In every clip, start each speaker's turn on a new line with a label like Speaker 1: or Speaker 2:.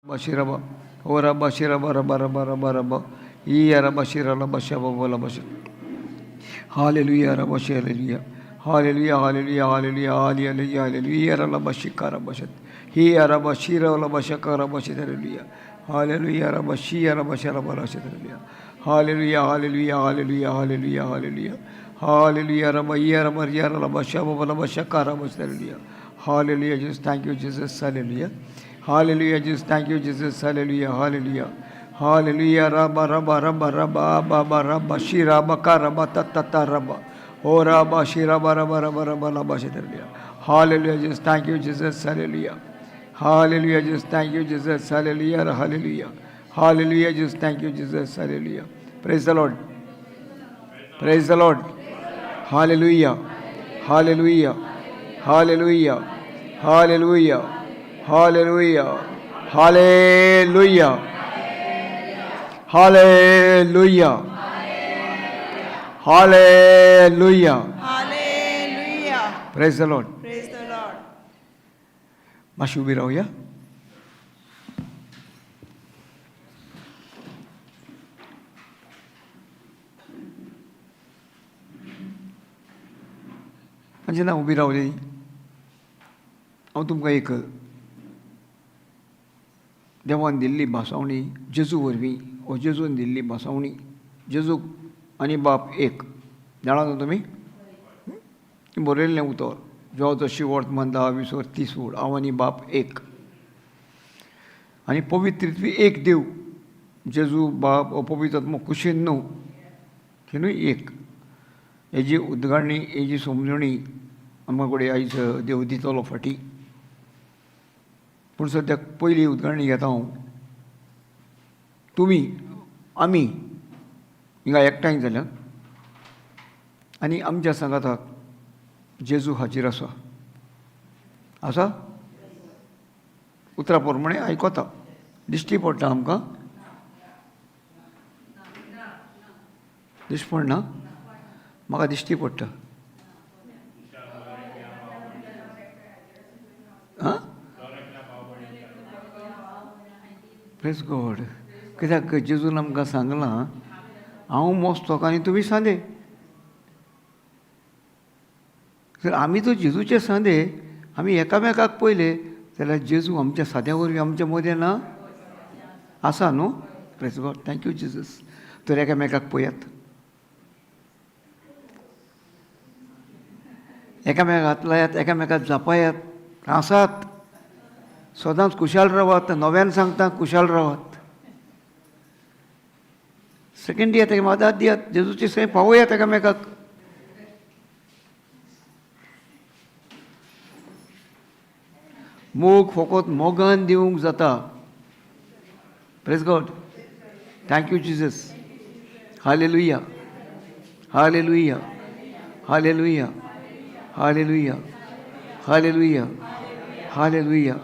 Speaker 1: Bashiraba, Ora Bashiraba Raba Raba Raba Raba, Iya Raba Shira Raba Shaba Raba Shira. Hallelujah, Raba Hallelujah. Hallelujah, hallelujah, hallelujah, hallelujah, hallelujah, Raba Shika Raba Shat. Hiya Raba Shira Raba Shaka Raba Shat, hallelujah. Hallelujah, Raba Shia Raba Shara Raba Shat, hallelujah. Hallelujah, hallelujah, hallelujah, hallelujah, hallelujah. Hallelujah, Raba Iya Raba Riya Raba Shaba Raba Shaka Raba Shat, hallelujah. Hallelujah, Jesus, thank you, Jesus, hallelujah. Hallelujah, Jesus, thank you, Jesus, hallelujah, hallelujah. Hallelujah, Rabba, Rabba, Rabba, Rabba, Abba, Rabba, Shira, Baka, Rabba, Tata, Rabba. Oh, Rabba, Shira, Rabba, Rabba, Rabba, Rabba, Hallelujah. Hallelujah, Jesus, thank you, Jesus, hallelujah. Hallelujah, Jesus, thank you, Jesus, hallelujah, hallelujah. Hallelujah, Jesus, thank you, Jesus, hallelujah. Praise the Lord. Praise the Lord. Hallelujah. Hallelujah. Hallelujah. Hallelujah. Hallelujah. Hallelujah. Hallelujah. Hallelujah.
Speaker 2: Hallelujah.
Speaker 1: Praise the Lord.
Speaker 2: Praise the Lord.
Speaker 1: मातशी उबी रावया. म्हणजे ना उबी रावली हांव तुमकां एक देवान दिल्ली भासावणी जेजू वरवीं हो जेजून दिल्ली भासावणी. जेजू आनी बाप एक, जाणा न्हू तुमी? बरयल्लें उतर जो जशी वर्तमान 10, 20 वर 30 वड, हांव आनी बाप एक आनी पवित्र एक देव. जेजू बाप अपवित्र आत्मो कुशीन न्हू, तिनूय एक. हेजी उद्गाडणी, हेजी समजणी आमकां कडेन आयज देव दितलो फाटीं. पूण सद्याक पयली उद्गाडणी घेता हांव. तुमी आमी हिंगा एकठांय जाल्यात आनी आमच्या सांगाताक जेजू हाजीर आसा. आसा? उतरा प्रमाणे आयकता, दिश्टी पडटा आमकां? दिश्टी पडना? म्हाका दिश्टी पडटा. आं, प्रेज गॉड. कित्याक जेजून आमकां सांगलां, हांव मोस्तोक आनी तुमी सांदे. जर आमी जर जेजूचे सांदे आमी एकामेकाक पळयले जाल्यार जेजू आमच्या साद्या वरवीं आमच्या मदें ना आसा न्हू? Praise God, thank you Jesus. तर एकामेकाक पळयात, एकामेकाक हात लायात, एकामेकाक जापायात, आसात सदांच खुशाल रावात. नव्यान सांगता, खुशाल रावात. सेकंड दियात, एका मदात दियात, जेजूची सय पावयात एकामेकाक. मोग फकत मोगान दिवंक जाता. Praise God, thank you Jesus. Hallelujah, hallelujah, hallelujah, hallelujah, hallelujah, hallelujah,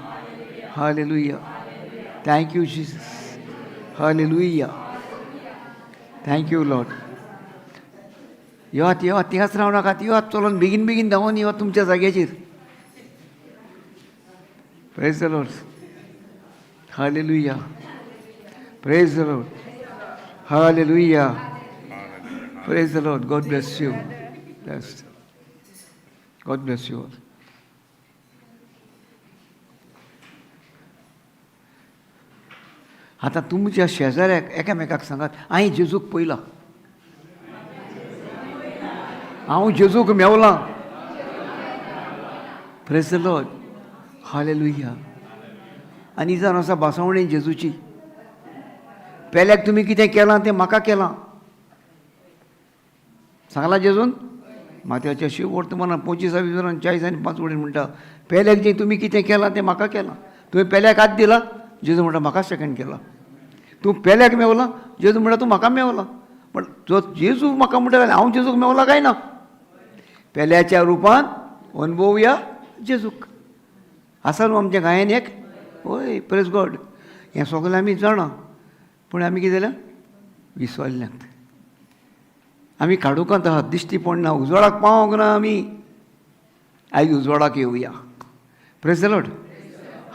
Speaker 1: hallelujah. Thank you Jesus. Hallelujah, thank you Lord. येवात येवात, थिंगाच रावं नाकात, येवात चलोन बेगीन बेगीन धांवून येवात तुमच्या जाग्याचेर. Praise the Lord. Hallelujah. Praise the Lord. Hallelujah. Praise the Lord. God bless you. Blessed. God bless you all. आतां तुमच्या शेजाऱ्याक एकामेकाक सांगात, हांवें जेजूक पळयला, हांव जेजूक मेवलां. Praise the Lord. Hallelujah. आनी जावन आसा भासावणी जेजूची. पेल्याक तुमी कितें केलां तें म्हाका केलां, सांगलां जेजून. मात्याच्या शिव वर्तमानान 25 20 40 आनी 5 वडील म्हणटा, पेल्याक जें तुमी कितें केलां तें म्हाका केलां. तुवें पेल्याक हात दिला, जेजू म्हणटा म्हाका सेकंड केला. तूं पेल्याक मेवला, जेजू म्हणटा तूं म्हाका मेवला. पण जो जेजू म्हाका म्हणटा जाल्यार हांव जेजूक मेवला काय ना? पेल्याच्या रुपान अनुभवया जेजूक. आसा न्हू आमच्या गायन एक? हय, प्रेज गॉड. हें सगळें आमी जाणा, पूण आमी कितें जाल्यार विसरल्यात. आमी काडूकांत आहात, दिश्टी पडना, उजवाडाक पावोंक ना आमी. आयज उजवाडाक येवया. Praise the Lord.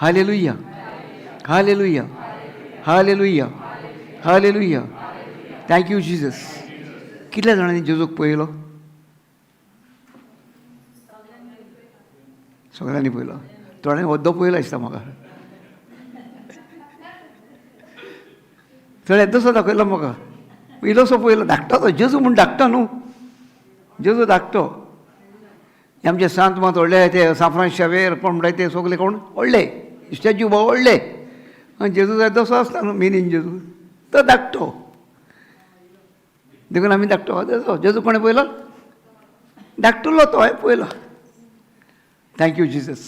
Speaker 1: Hallelujah. Hallelujah, hallelujah, hallelujah. Thank you Jesus. कितल्या जाणांनी जेजूक पळयलो? सगळ्यांनी पळयलो. थोड्यांनी होद्दो पळयलो दिसता म्हाका, थोडे येदोसो दाखयलो म्हाका, इल्लोसो पळयलो. धाकटो तो जेजू म्हूण धाकटो न्हू, जेजू धाकटो. आमचे सांत मात व्हडले ते सांफ्रान शावेर कोण म्हणटा ते सगळे कोण व्हडले स्टॅच्यू भोव व्हडले. आनी जेजू येदोसो आसता न्हू, मिनीन जेजू तो धाकटो. देखून आमी धाकटो जेजू. जेजू कोणें पळयलो? धाकटुलो तो हांवें पळयलो. Thank you Jesus,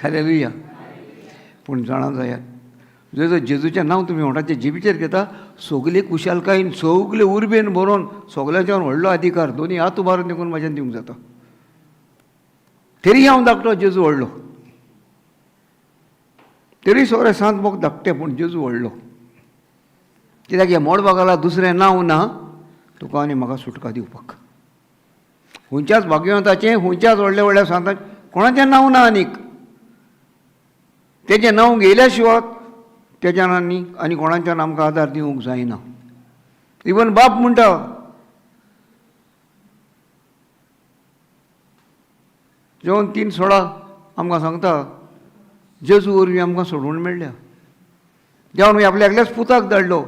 Speaker 1: hallelujah. पूण जाणा जायात, जेजू जेजूचें नांव तुमी म्हणटा तें जिबेचेर घेता, सगले कुशालकायेन सगले उर्बेन बरोवन सगल्यांच्यान व्हडलो अधिकार दोनी हात उबारून देखून म्हाज्यान दिवंक जाता. तरी हांव धाकटो, जेजू व्हडलो. तरी सगळे सांत मोग धाकटे, पूण जेजू व्हडलो. कित्याक ह्या मोडबागाला दुसरें नांव ना तुका आनी म्हाका सुटका दिवपाक. खंयच्याच भाग्यवंताचें, खंयच्याच व्हडल्या व्हडल्या सांताचें कोणाचें नांव ना आनीक. तेजें नांव घेयल्या शिवाय तेज्यान आनी आनी कोणाच्यान आमकां आदार दिवंक जायना. इवन बाप म्हणटा, जेवण 3:16 आमकां सांगता, जेजू वरवीं आमकां सोडवण मेळ्ळ्या. देवान आपल्या एकल्याच पुताक धाडलो,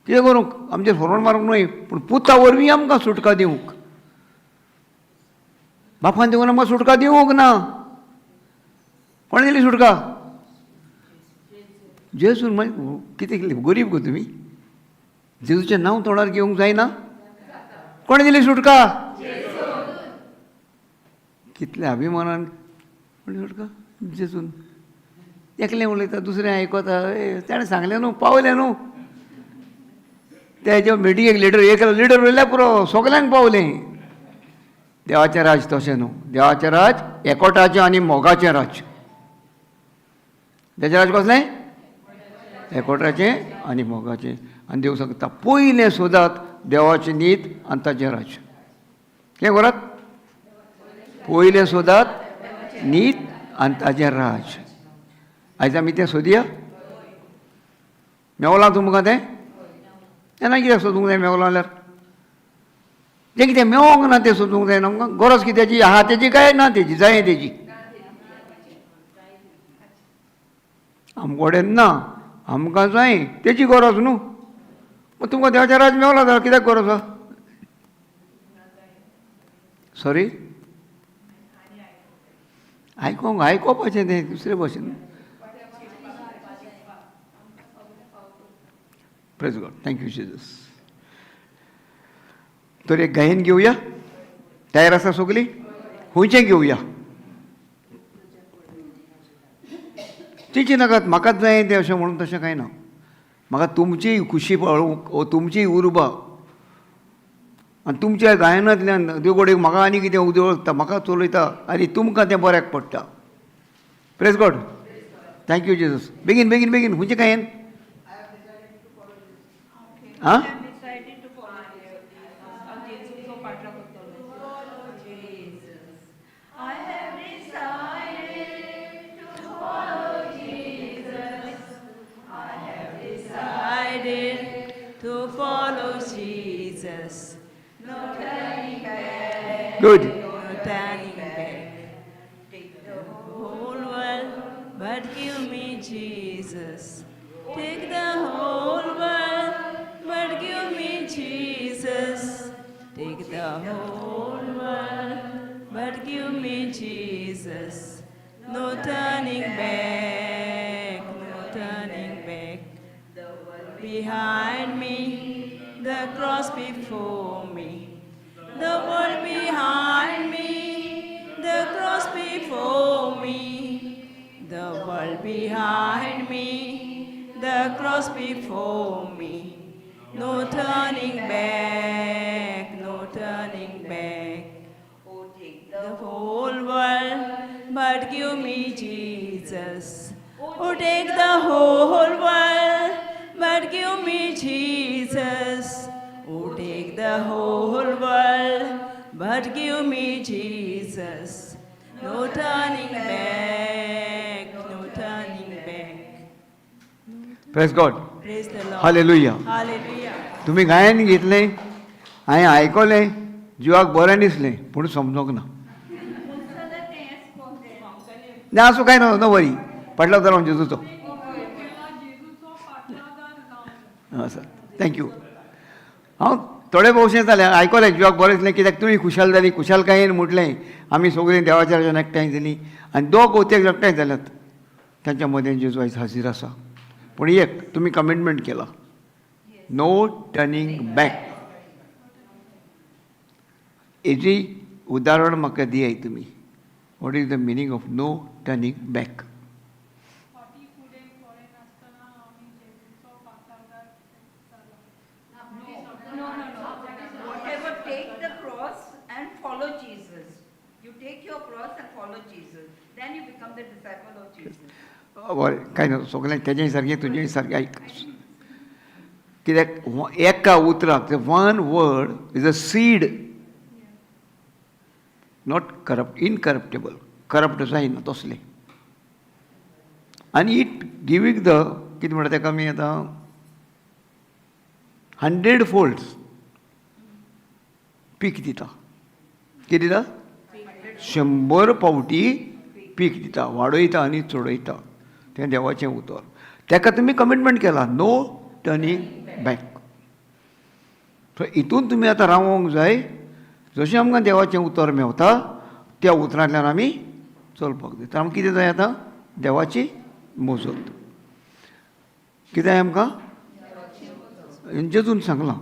Speaker 1: कितें करूंक? आमचेर फरवण मारूंक न्हय, पूण पुता वरवीं आमकां सुटका दिवंक. बापान दिवन आमकां सुटका दिवंक ना. कोणें दिली सुटका? जेजून. मागीर कितें केलें? गरीब गो तुमी, जेजूचें नांव तोंडार घेवंक जायना. कोणें दिली सुटका? कितल्या अभिमानान कोणें सुटका? जेजून. एकलें उलयता, दुसरें आयकता. ताणें सांगलें न्हू, पावलें न्हू. ते मिटिंगेक लिडर, एक लिडर उलयल्यार पुरो, सगल्यांक पावलें. देवाचें राज तशें न्हू. देवाचें राज एकोटाचें आनी मोगाचें राज. देवाचें राज कसलें? एकोटाचें आनी मोगाचें. आनी देव सांगता, पयलें सोदात देवाचें नीत आनी ताचें राज. कितें करात? पयलें सोदात नीत आनी ताचें राज. आयज आमी तें सोदया. मेवलां तुमकां तें? तेन्ना कित्याक सोदूंक जाय मेवलां जाल्यार? तें कितें मेवोंक ना तें सोदूंक जायना आमकां. गरज कित्याची आहा तेजी काय ना तेजी? जाय तेजी. आमकोडेन ना, आमकां जाय तेजी गरज न्हू. मागीर तुमकां देवाचें राज मेवलां जाल्यार कित्याक गरज आहा? सॉरी, आयकोंक आयकोपाचें तें दुसरे भशेन. Praise God, thank you Jesus. तर एक गायन घेवया. तयार आसा सगळीं? खंयचें घेवया? तिची नाकात, म्हाकाच जाय तें अशें म्हणून तशें कांय ना. म्हाका तुमची खुशी पळोवंक, तुमची उर्बा आनी तुमच्या गायनांतल्यान देवगोडेक म्हाका आनी कितें उजळता, म्हाका चलयता आनी तुमकां तें बऱ्याक पडटा. Praise God, thank you Jesus. बेगीन बेगीन बेगीन. खंयचें गायन? आं, Good.
Speaker 2: No turning back. Take the whole world, but give me Jesus. Take the whole world, but give me Jesus. Take the whole world, but give me Jesus. No turning back, no turning back. The world behind me, the cross before me. The world behind me, the cross before me. The world behind me, the cross before me. No turning back, no turning back. Oh, take the whole world, but give me Jesus. Oh, take the whole world, but give me Jesus. Oh, take the whole world, but give me Jesus. No turning back, no turning back.
Speaker 1: Praise God.
Speaker 2: Praise the Lord.
Speaker 1: Hallelujah.
Speaker 2: Hallelujah.
Speaker 1: तुमी गायन घेतलें, हांवें आयकलें, जिवाक बरें दिसलें, पूण समजोंक ना. ना, आसूं, कांय ना, नो वरी. पडलो तर हांव जेजूचो. आं सर, thank you. हांव थोडे भोवशें जालें, आयकलें, जिवाक बरें दिसलें, कित्याक तुमी खुशाल जालीं, खुशालकायेन म्हटलें आमी सगळीं देवाच्या राज्यान एकठांय जालीं आनी दोग ओतेक एकठांय जाल्यात, तांच्या मदें जेजू आयज हाजीर आसा. पूण एक तुमी कमिटमेंट केलां, नो टर्निंग बॅक. हेजी उदाहरण म्हाका दियाय तुमी. What is the meaning of no turning back?
Speaker 3: फाटी फुडें पळयनासतना आमी जेजूचो पाचारदार जाला.
Speaker 4: No. Whatever, take the cross and follow Jesus. You take your cross and follow Jesus. Then you become the disciple of Jesus.
Speaker 1: बरें, कांय ना, सगळें तेजेय सारकें तुजेंय सारकें. आयक, कित्याक एका उतराक, one word is a seed, not corrupt, incorruptible, corrupt जायना तसलें. आनी it giving the, कितें म्हणटा तेका आमी आतां, हंड्रेड फोल्ड्स पीक दिता. कितें दिता? 100 फावटी पीक दिता, वाडयता आनी चडयता. तें देवाचें उतर. तेका तुमी कमिटमेंट केला, नो टर्निंग बॅक. सो हितून तुमी आतां रावोंक जाय. जशें आमकां देवाचें उतर मेवता, त्या उतरांतल्यान आमी चलपाक जाय. तर आमकां कितें जाय आतां? देवाची मोजत. कितें जाय आमकां? जेजून सांगलां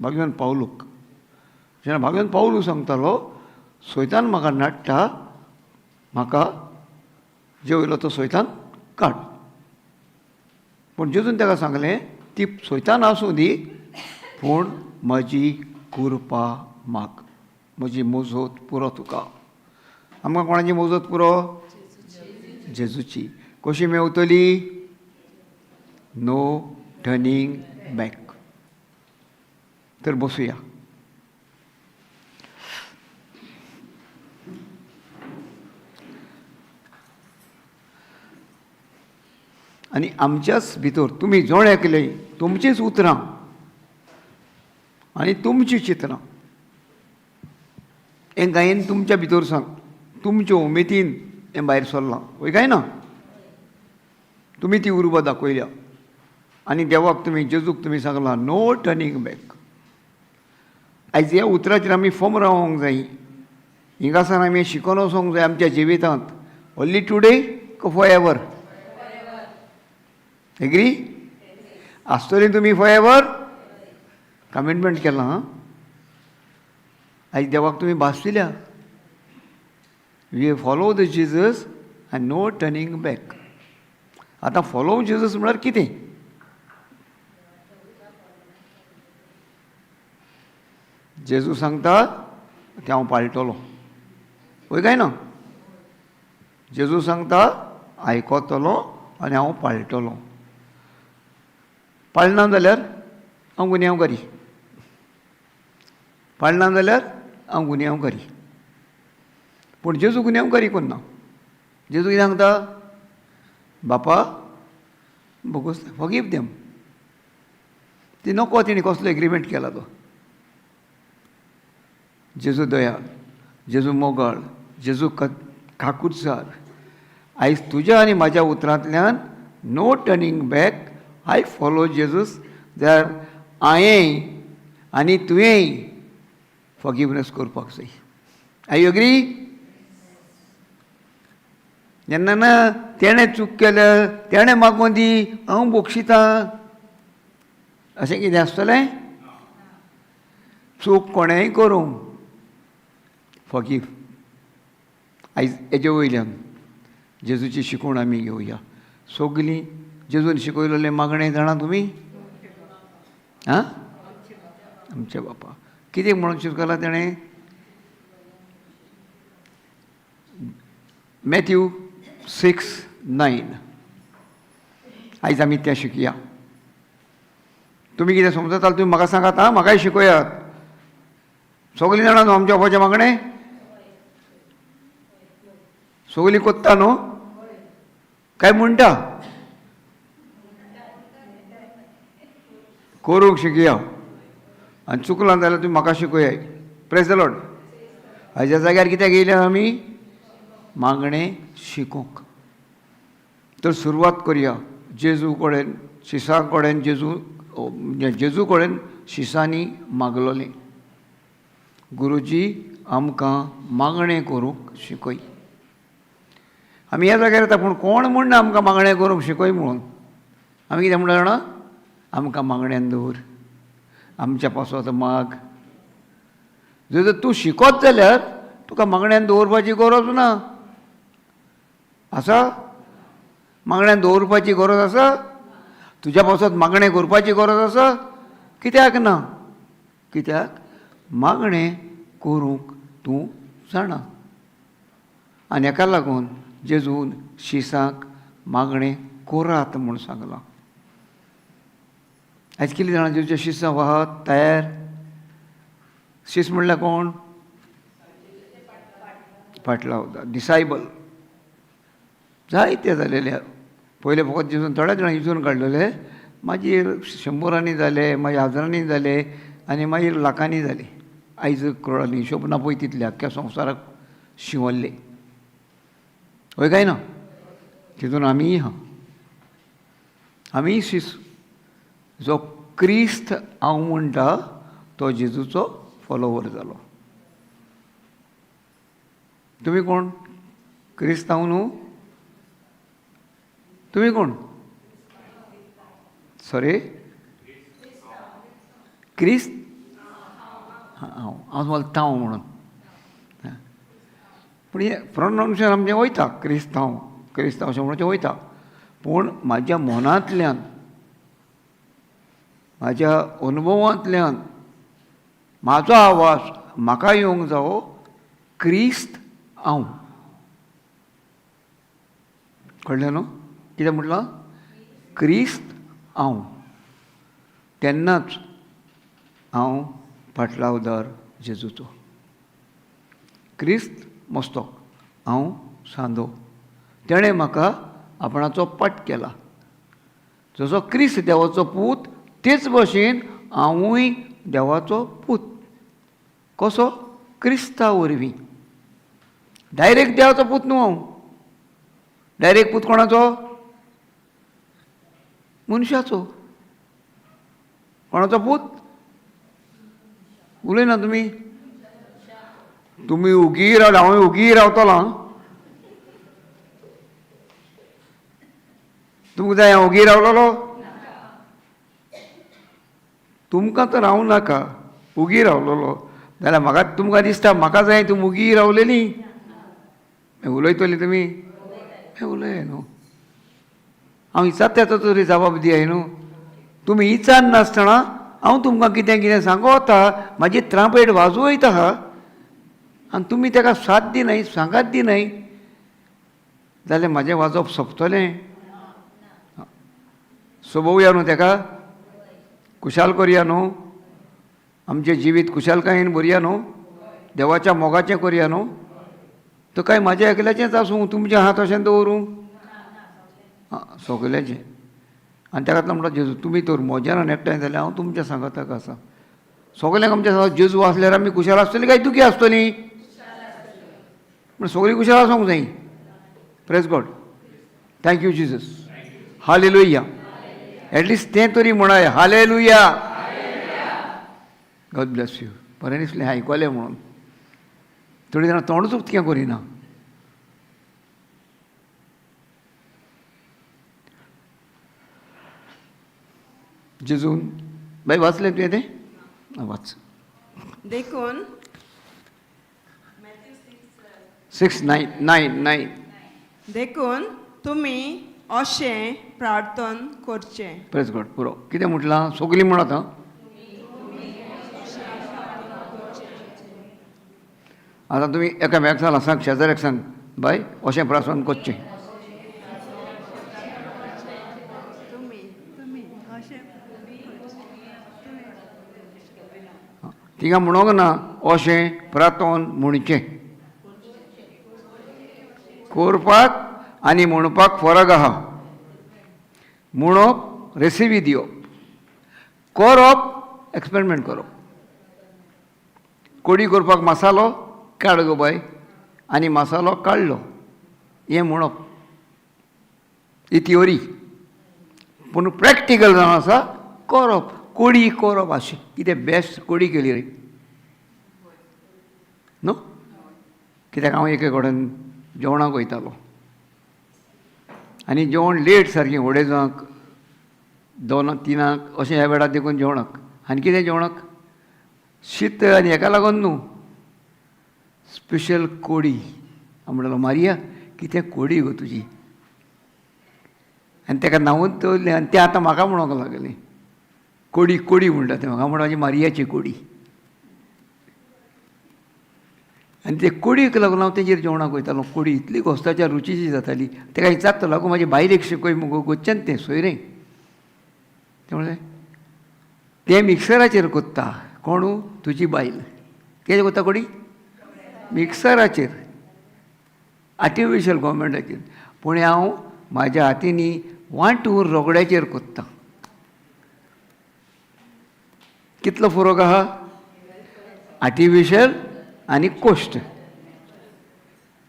Speaker 1: भाग्यवान पावलूक. जेन्ना भाग्यवान पावलू सांगतालो, सैतान म्हाका नाडटा, म्हाका जेवयलो तो सैतान काड. पूण जेजून ताका सांगलें, ती सैतान आसूं दी, पूण म्हजी कृपा माग, म्हजी मोजत पुरो तुका. आमकां कोणाची मोजत पुरो? जेजूची. कशी मेवतली? No turning back. तर बसुया. आनी आमच्याच भितर तुमी जण एकले, तुमचीच उतरां आनी तुमचीं चित्रां हें गायन तुमच्या भितर सांग, तुमचे उमेदीन हें भायर सरलां, वय काय ना? तुमी ती उर्बा दाखयल्या आनी देवाक तुमी, जेजूक तुमी सांगलां, नो टर्निंग बॅक. आयज ह्या उतराचेर आमी फर्म रावोंक जाय. हिंगासान आमी शिकोन वचोंक जाय आमच्या जिवितांत. Only today for ever? Agree आसतली तुमी फॉर एवर? कमिटमेंट केलां हां. आयज देवाक तुमी भास दिल्या, we follow the Jesus and no turning back. आतां फॉलो जेजस म्हळ्यार कितें? जेजू सांगता तें हांव पाळटलो, वय काय ना? जेजू सांगता आयकतलो आनी हांव पाळटलो. पाळना जाल्यार हांव गुन्यांवकारी, पाळना जाल्यार हांव गुन्यांवकारी. पूण जेजू गुन्यांवकारी कोन्ना. जेजू कितें सांगता? बापा भोगोस, फॉरगीव देम. ती नको, तेणी कसलो एग्रीमेंट केला तो. जेजू दयाळ, जेजू मोगाळ, जेजू काकुटसार. आयज तुज्या आनी म्हाज्या उतरांतल्यान no turning back, I follow Jesus, जाल्यार हांवें आनी तुवेंय फॉरगिवनस करपाक जाय. I agree? जेन्ना ना तेणें चूक केल्या, तेणें मागून दी, हांव बक्षितां, अशें कितें आसतलें? चूक कोणेंय करूं, फॉरगीव. आयज हेजे वयल्यान जेजूची शिकवण आमी घेवया. सगलीं जेजून शिकयलेलें मागणें जाणा तुमी? आं, आमच्या बापा कितें म्हणून शिकयलां तेणें? मॅथ्यू 6:9. आयज आमी तें शिकया. तुमी कितें समजता तुमी म्हाका सांगात आं, म्हाकाय शिकयात. सगलीं जाणां न्हू आमच्या बापाचें मागणें? सगलीं कोत्ता न्हू? काय म्हणटा? करूंक शिकया. आनी चुकलां जाल्यार तुमी म्हाका शिकयाय. Praise the Lord. हाज्या जाग्यार कित्याक येयल्या आमी? मागणें शिकूंक. तर सुरवात करया जेजू कडेन, शिसां कडेन. जेजू कडेन शिसांनी मागलोलें, गुरुजी आमकां मागणें करूंक शिकय. आमी ह्या जाग्यार येता, पूण कोण म्हणना आमकां मागणें करूंक शिकय म्हणून. आमी कितें म्हणटा जाणा? आमकां मागण्यान दवर, आमच्या पासत माग. जर तूं शिकोत जाल्यार तुका मागण्यान दवरपाची गरज ना. आसा मागण्यान दवरपाची गरज आसा? तुज्या पासत मागणें करपाची गरज आसा? कित्याक ना? कित्याक मागणें करूंक तूं जाणा. आनी हाका लागून जेजून शिसांक मागणें करात म्हूण सांगलां. आयज कितलीं जाणां जेजूच्या शिसां वाहत तयार? शीस म्हणल्यार कोण? फाटला डिसायबल जायते जालेले. पयले फकत जेजून थोड्या जाणां इजून काडलेले, मागीर शंबरांनी जाले, मागीर हजारांनी जाले, आनी मागीर लाखांनी जाले. आयज करोडांनी, हिशोब ना पळय तितले आख्ख्या संवसाराक शिंवल्ले. हय काय ना? तितून आमीय आहा. आमीय शीस. जो क्रिस्त हांव म्हणटा तो जेजूचो फॉलोवर जालो. तुमी कोण? क्रिस्तांव न्हू? तुमी कोण? सॉरी, क्रिस्त हांव हांव तुम्हाला तांव म्हणून. पूण हें प्रोनावन्सिएशन आमचें वयता, क्रिस्तांव क्रिस्तांव अशें म्हणून वयता. पूण म्हाज्या मनांतल्यान, म्हाज्या अनुभवांतल्यान म्हाजो आवाज म्हाका येवंक जावो, क्रिस्त हांव. कळ्ळें न्हू कितें म्हटलां? क्रिस्त हांव. तेन्नाच हांव फाटलावदार जेजूचो. क्रिस्त मस्तक, हांव सांदो. तेणें म्हाका आपणाचो पट केला. जसो क्रिस्त देवाचो पूत, तेच भशेन हांवूय देवाचो पूत. कसो? क्रिस्ता वरवीं. डायरेक्ट देवाचो पूत न्हू हांव. डायरेक्ट पूत कोणाचो? मनशाचो. कोणाचो पूत? उलयना तुमी. तुमी उगी रावले, हांवूय उगी रावतलो. तुमकां जाय हांव उगी रावलोलो? तुमकां तर रावूं नाका उगी रावलोलो जाल्यार म्हाका तुमकां दिसता म्हाका जाय तुमी उगी रावलेली. उलयतली तुमी? उलय न्हू. हांव विचारता तेचो तरी जबाब दियाय न्हू. तुमी विचार नासतना हांव तुमकां कितें कितें सांगता, म्हाजी त्रांपेट वाजोयता आहा आनी तुमी ताका साथ दिनाय, सांगात दिनाय जाल्यार म्हाजें वाजोवप सोंपतलें. सोबोवया न्हू ताका, खुशाल करया न्हू, आमचें जिवीत खुशालकायेन भरया न्हू, देवाच्या मोगाचें करया न्हू. तर काय म्हाज्या एकल्याचेंच आसूं, तुमचें हात अशें दवरूं? सगल्याचें. आनी ताका म्हणटा जेजू तुमी तर म्हज्यान एकठांय जाल्यार हांव तुमच्या सांगाताक आसा. सगल्यांक आमच्या सांगात जेजू आसल्यार आमी खुशाल आसतली काय दुखी आसतली? पूण सगळीं खुशाल आसूंक जाय. Praise God. Thank you Jesus. Hallelujah. At least तें तरी म्हणाय, हालेलुया. God bless you. बरें दिसलें आयकलें म्हणून. थोडीं जाणां तोंडूच उक्तें करिना. जेजून बाय वाचलें तुवें तें? वाच.
Speaker 2: देखून
Speaker 1: 6 9 9 9.
Speaker 2: देखून तुमी अशें प्रार्थन करचें.
Speaker 1: प्रेज गॉड. पुरो. कितें म्हटलां? सगलीं म्हणत आं. आतां तुमी एकामेकाक सांग, सांग शेजाऱ्याक सांग, बाय अशें प्रार्थन करचें. थिंगा म्हणूंक ना अशें प्रार्थन म्हणचें. करपाक आनी म्हणपाक फरक आहा. म्हणप रेसिपी दिवप, करप एक्सपेरिमेंट करप. कोडी करपाक मसालो काड गो बाय, आनी मसालो काडलो हें म्हणप ही थियोरी. पूण प्रॅक्टिकल जावन आसा करप, कोडी करप. अशें कितें बेस्ट कोडी केली रे न्हू. कित्याक हांव एके कडेन जेवणाक वयतालो आनी जेवण लेट सारकें अडेजांक 2 3 अशें ह्या वेळार देखून जेवणाक. आनी कितें जेवणाक शीत आनी हेका लागून न्हू स्पेशल कोडी. हांव म्हणटालो मारिया कितें कोडी गो तुजी. आनी ताका नांवूच दवरलें आनी तें आतां म्हाका म्हणूंक लागलें कोडी कोडी म्हणटा तें म्हाका. म्हणटा म्हाजी मारियाची कोडी. आनी ते कोडयेक लागून हांव तेजेर जेवणाक वयतालो. कोडी इतली घोस्ताच्या रुचीची जाताली. ताका विचारतालो लागून म्हाजी बायलेक शिकय मुगो गोच्यान तें सोयरें. तें म्हणलें तें मिक्सराचेर कोत्ता. कोणू? तुजी बायल. कितें कोत्ता कोडी? मिक्सराचेर, आर्टिफिशियल गोवोरमेंटाचेर. पूण हांव म्हाज्या हातींनी वांटून रोगड्याचेर कोत्ता. कितलो फरक आहा? आर्टिफिशियल आनी कोश्ट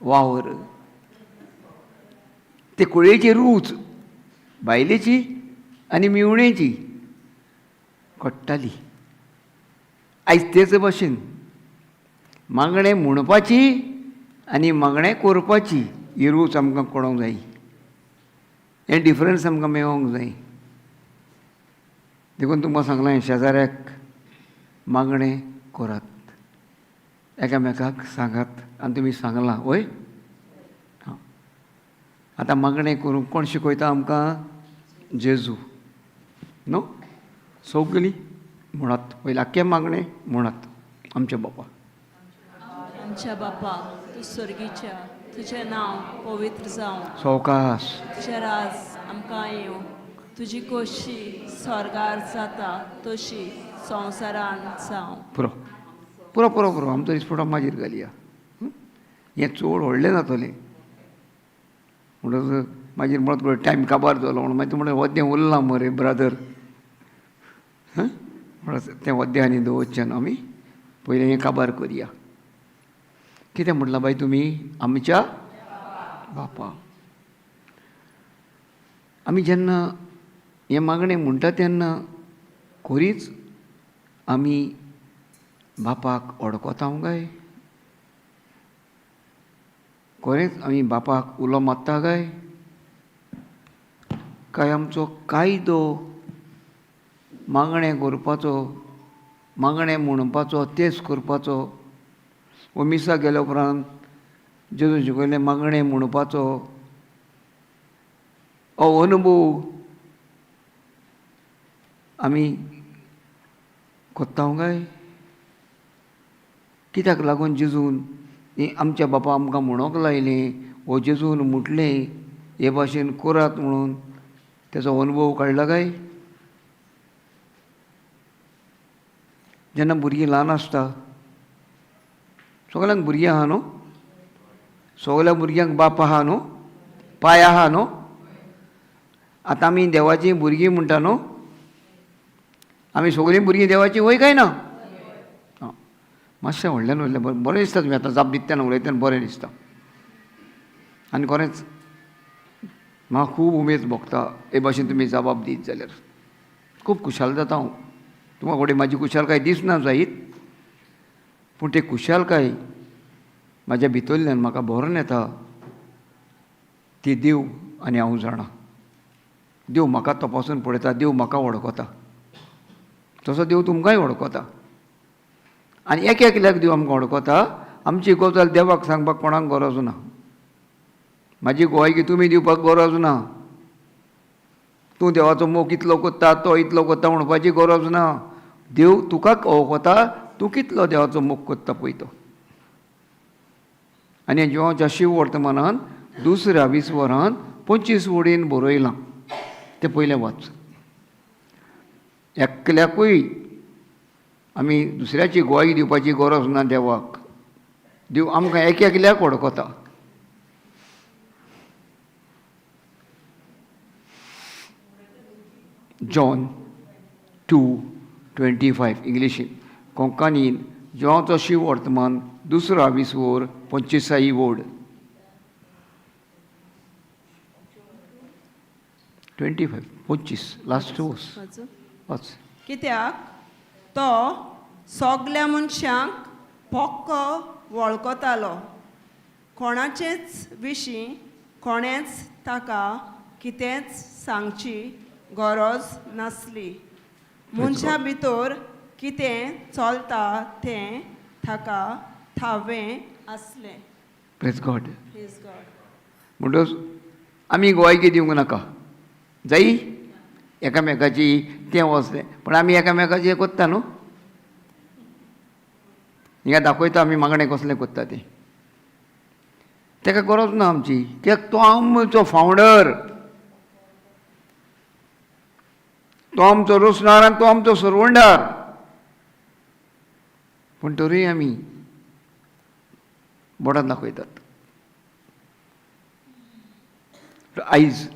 Speaker 1: वावर. ते कोळयेची रूच बायलेची आनी मिवणेची कळटाली. आयज तेच भशेन मागणें म्हणपाची आनी मागणें करपाची ही रूच आमकां कळोंक जाय. हें डिफरंस आमकां मेळोंक जाय. देखून तुमकां सांगलें शेजाऱ्याक मागणें करात, एकामेकाक सांगात. आनी तुमी सांगलां वय. हां, आतां मागणें करूंक कोण शिकयता आमकां? जेजू न्हू. सगळीं म्हणात पयलीं आख्खें मागणें म्हणात. आमच्या बापा,
Speaker 2: आमच्या बापा, तूं स्वर्गीच्या, तुजें नांव पवित्र जावं,
Speaker 1: सवकास
Speaker 2: तुजें राज आमकां येवं, तुजी खोशी स्वर्गार जाता तशी संवसारान जावं.
Speaker 1: पुरो पुरो पुरो पुरो. आमचो रिस्पोर्ट मागीर घालया. हें चड व्हडलें जातलें म्हणटच मागीर म्हणत पळय टायम काबार जालो म्हणून मागीर तूं म्हणलें वद्दें उरलां मरे ब्रादर. म्हणून तें वद्दें आनी दवरचें न्हू. आमी पयलीं हें काबार करया. कितें म्हटलां बाय तुमी? आमच्या बापा. आमी जेन्ना हें मागणें म्हणटा तेन्ना खोरीच आमी बापाक वळखता काय? खरेंच आमी बापाक उलो मारता काय? काय आमचो कायदो मागणें करपाचो, मागणें म्हणपाचो, तेच करपाचो? वो मिसाक गेल्या उपरांत जेजून शिकयलें मागणें म्हणपाचो हो अनुभव आमी कोत्ता काय? कित्याक लागून जेजून आमच्या बापा आमकां म्हणूंक लायलें वो जेजून म्हटलें हे भाशेन करात म्हणून तेजो अनुभव काडला काय? जेन्ना भुरगीं ल्हान आसता, सगल्यांक भुरगीं आहा न्हू, सगल्या भुरग्यांक बाप आहा न्हू, पाय आहा न्हू. आतां आमी देवाचीं भुरगीं म्हणटा न्हू, आमी सगळीं भुरगीं देवाचीं वय काय ना? मातशें व्हडल्यान व्हडलें बरें दिसता. तुमी आतां जाप दिता तेन्ना उलयतना बरें दिसता. आनी खरेंच म्हाका खूब उमेद भोगता हे भाशेन तुमी जबाब दीत जाल्यार. खूब खुशाल जाता हांव. तुमकां कडेन म्हाजी खुशालकाय दिसना जायत, पूण ती खुशालकाय म्हाज्या भितरल्यान म्हाका भरून येता. ती देव आनी हांव जाणा. देव म्हाका तपासून पळयता, देव म्हाका वळखता, तसो देव तुमकांय वळखता. आनी एक एकल्याक देव आमकां वळखता. आमची गजाल देवाक सांगपाक कोणाक गरज ना. म्हाजी गोवायकी तुमी दिवपाक गरज ना. तूं देवाचो मोग इतलो कोत्ता, तो इतलो कोत्ता म्हणपाची गरज ना. देव तुका वळखता, तूं कितलो देवाचो मोग कोत्ता पळय तो. आनी जिवाच्या शिव वर्तमानान दुसऱ्या 20 वरान 25 वडीन बरयलां तें पयलें वाच. एकल्याकूय आमी दुसऱ्याची गोवाय दिवपाची गरज ना देवाक. देव आमकां एक एकल्याक वळखता. John 2 25 इंग्लिशीन. कोंकणीन जुवांचो शिव वर्तमान, दुसरो विसवोर, 25 वोर्ड 25, 25 लास्ट वर्स.
Speaker 2: वाचूं?
Speaker 1: वाच.
Speaker 2: कित्याक तो सगल्या मनशांक पोक्को वळखतालो, कोणाचेच विशीं कोणेंच ताका कितेंच सांगची गरज नासली. मनशां भितर कितें चलता तें ताका ठावें आसलें.
Speaker 1: Praise God.
Speaker 2: Praise God.
Speaker 1: म्हणटच आमी गोवायकी दिवंक नाका जाई एकामेकाची तें वचलें, पूण आमी एकामेकाचें कोत्ता न्हू, हिंगा दाखयता आमी मागणें कसलें कोत्ता तें. ताका गरज ना आमची, कित्याक तो आमचो फावंडर, तो आमचो रोसणार आनी तो आमचो सरवंडार. पूण तरूय आमी बोटान दाखयतात. आयज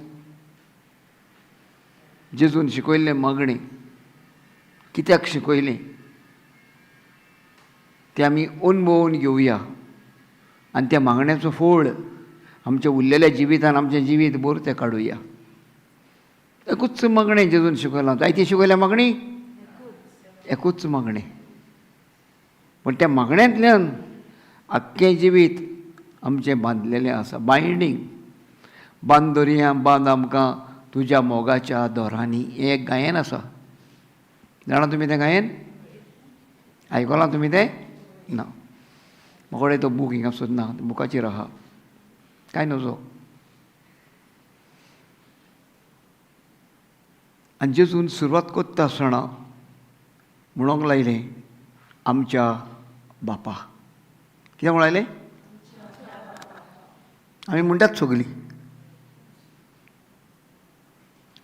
Speaker 1: जेजून शिकयल्लें मागणें कित्याक शिकयलें तें आमी अनुभवून घेवया आनी त्या मागण्याचो फोड आमच्या उरलेल्या जिवितान आमचें जिवीत बरें तें काडुया. एकूच मागणें जेजून शिकयलां, जायती शिकयल्या मागणी, एकूच मागणें. पूण त्या मागण्यांतल्यान आख्खें जिवीत आमचें बांदलेलें आसा. बायंडींग बांद दरया बांद आमकां तुज्या मोगाच्या दोरांनी, हें एक गायन आसा. जाणा तुमी तें गायन आयकलां तुमी तें? ना, म्हाका तो बूक हिंगा सोदना, बुकाचेर आहा कांय नजो. आनी जेजून सुरवात कोत्ता आसतना म्हणूंक लायलें आमच्या बापा. कितें म्हणूंक लायलें? आमी म्हणटात सगलीं.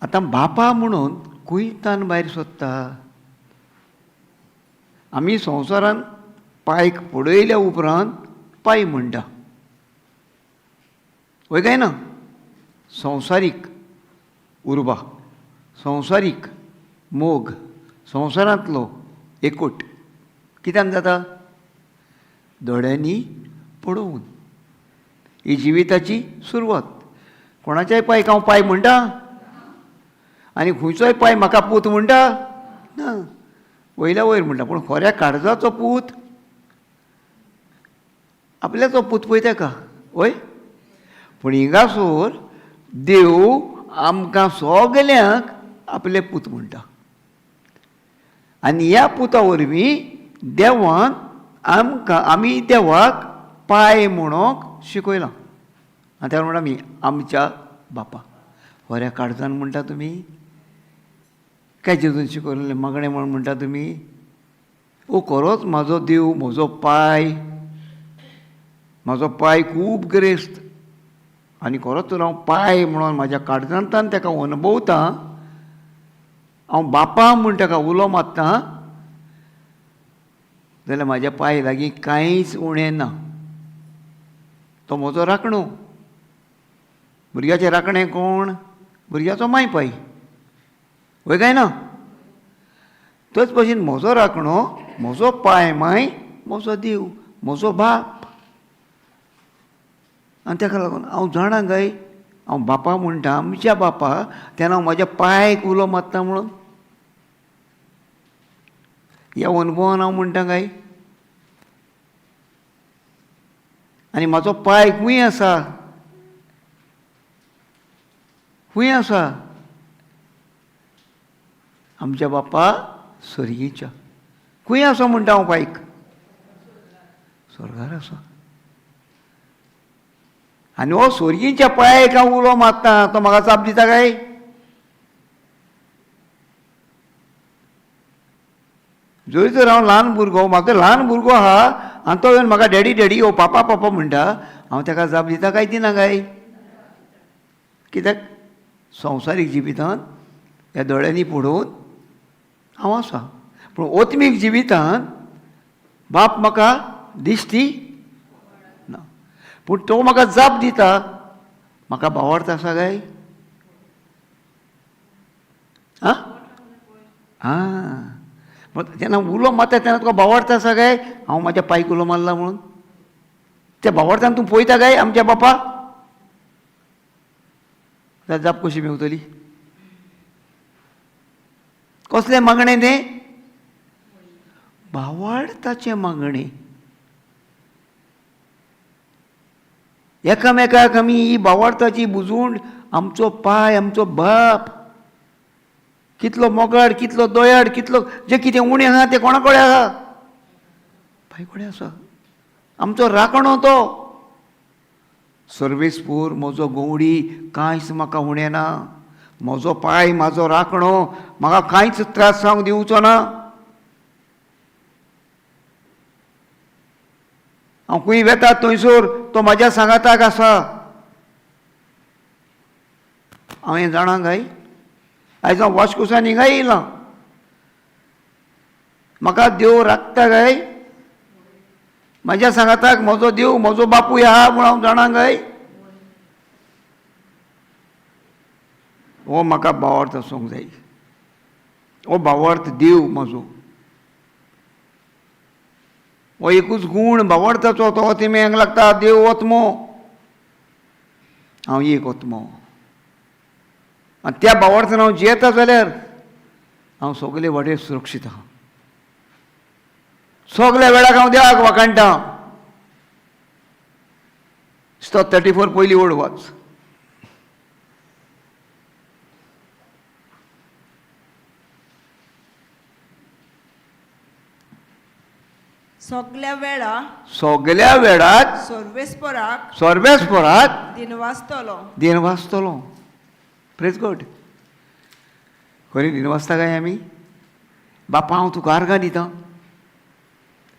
Speaker 1: आतां बापा म्हणून कुयतान भायर सोदता. आमी संवसारान पायक पडयल्या उपरांत पाय म्हणटा, वय काय ना? संवसारीक उर्बा, संवसारीक मोग, संवसारांतलो एकूट कित्यान जाता? दोळ्यांनी पळोवन. ही जिविताची सुरवात. कोणाच्याय पायक हांव पाय म्हणटा आनी खंयचोय पाय म्हाका पूत म्हणटा ना, वयल्या वयर म्हणटा. पूण खऱ्या काळजाचो पूत आपल्याचो पूत पळय ताका, वय. पूण हिंगासर देव आमकां सगल्यांक आपले पूत म्हणटा आनी ह्या पुता वरवीं देवान आमकां, आमी देवाक पाय म्हणूंक शिकयलां. आनी त्या म्हणटा आमी आमच्या बापा. खऱ्या काळजान म्हणटा तुमी काय जेजून शिकयलें मागणें म्हण म्हणटा तुमी? ओ खरोच म्हाजो देव, म्हजो पाय, म्हाजो पाय खूब गिरेस्त आनी खरोच तर हांव पाय म्हणून म्हाज्या काळजांतल्यान ताका अनुभवता, हांव बापा म्हूण ताका उलो मारता जाल्यार म्हाज्या पाय लागीं कांयच उणें ना. तो म्हजो राखणो. भुरग्याचें राखणें कोण? भुरग्याचो माय पाय, वय काय ना? तोच भशेन म्हजो राखणो, म्हजो पाय माय, म्हजो देव, म्हजो बाप. आनी ताका लागून हांव जाणा काय हांव बापा म्हणटा, आमच्या बापा, तेन्ना हांव म्हाज्या पायक उलो मारता म्हणून ह्या अनुभवान हांव म्हणटा काय. आनी म्हाजो पाय खंय आसा? खंय आसा? आमच्या बापा सर्गीच्या. खंय आसा म्हणटा हांव पायक? स्वर्गार आसा. आनी हो सोर्गीच्या पायक हांव उलो मारता तो म्हाका जाप दिता काय? जरी तर हांव ल्हान भुरगो, म्हाका ल्हान भुरगो आहा आनी तो येवन म्हाका डॅडी डॅडी ओ पापा पापा म्हणटा, हांव ताका जाप दिता काय दिना काय? कित्याक संवसारीक जिवितांत ह्या दोळ्यांनी पळोवन हांव आसा, पूण ओत्मीक जिवितांत बाप म्हाका दिसती ना, पूण तो म्हाका जाप दिता. म्हाका भावार्थ आसा काय? आं, जेन्ना उलो मारता तेन्ना तुका भावार्थ आसा काय हांव म्हाज्या पायक उलो मारला म्हणून? त्या भावार्थान तूं पळयता काय आमच्या बापा? जाप कशी मेवतली? कसलें मागणें तें? भावार्थाचें मागणें. एकामेकाक आमी ही भावार्थाची बुजवण, आमचो पाय, आमचो बाप कितलो मोगाळ, कितलो दयाळ, कितलो जें कितें उणें आसा तें कोणा कडेन आसा? पाय कडेन आसा. आमचो राखणो तो सर्वेस्पूर, म्हजो गवडी, कांयच म्हाका उणें ना. म्हजो पाय, म्हाजो राखणो, म्हाका कांयच त्रास जावंक दिवचो ना. हांव खंय वेता थंयसर तो म्हाज्या सांगाताक आसा. हांवें जाणा काय आयज हांव वास्कोसान हिंगा येयलां, म्हाका देव राखता काय? म्हाज्या सांगाताक म्हजो देव, म्हजो बापूय आहा म्हूण हांव जाणा काय? हो म्हाका भावार्थ आसूंक जाय. हो भावार्थ देव म्हजो, हो एकूच गूण भावार्थाचो, तो तिमेंक लागता देव ओत्मो, हांव एक ओत्मो. आनी त्या भावार्थान हांव जियेता जाल्यार हांव सगले वाटेर सुरक्षीत आहा. सगल्या वेळाक हांव देवाक वाखाणटा. 34 पयली ओड वाच.
Speaker 2: सगल्या वेळा,
Speaker 1: सगल्या वेळाक
Speaker 2: सर्वेस्पराक,
Speaker 1: सर्वेस्पराक
Speaker 2: दिनवासतलो.
Speaker 1: दिनवासतलो. Praise God. खरी दिनवासता काय आमी? बापा हांव तुका आर्गां दिता,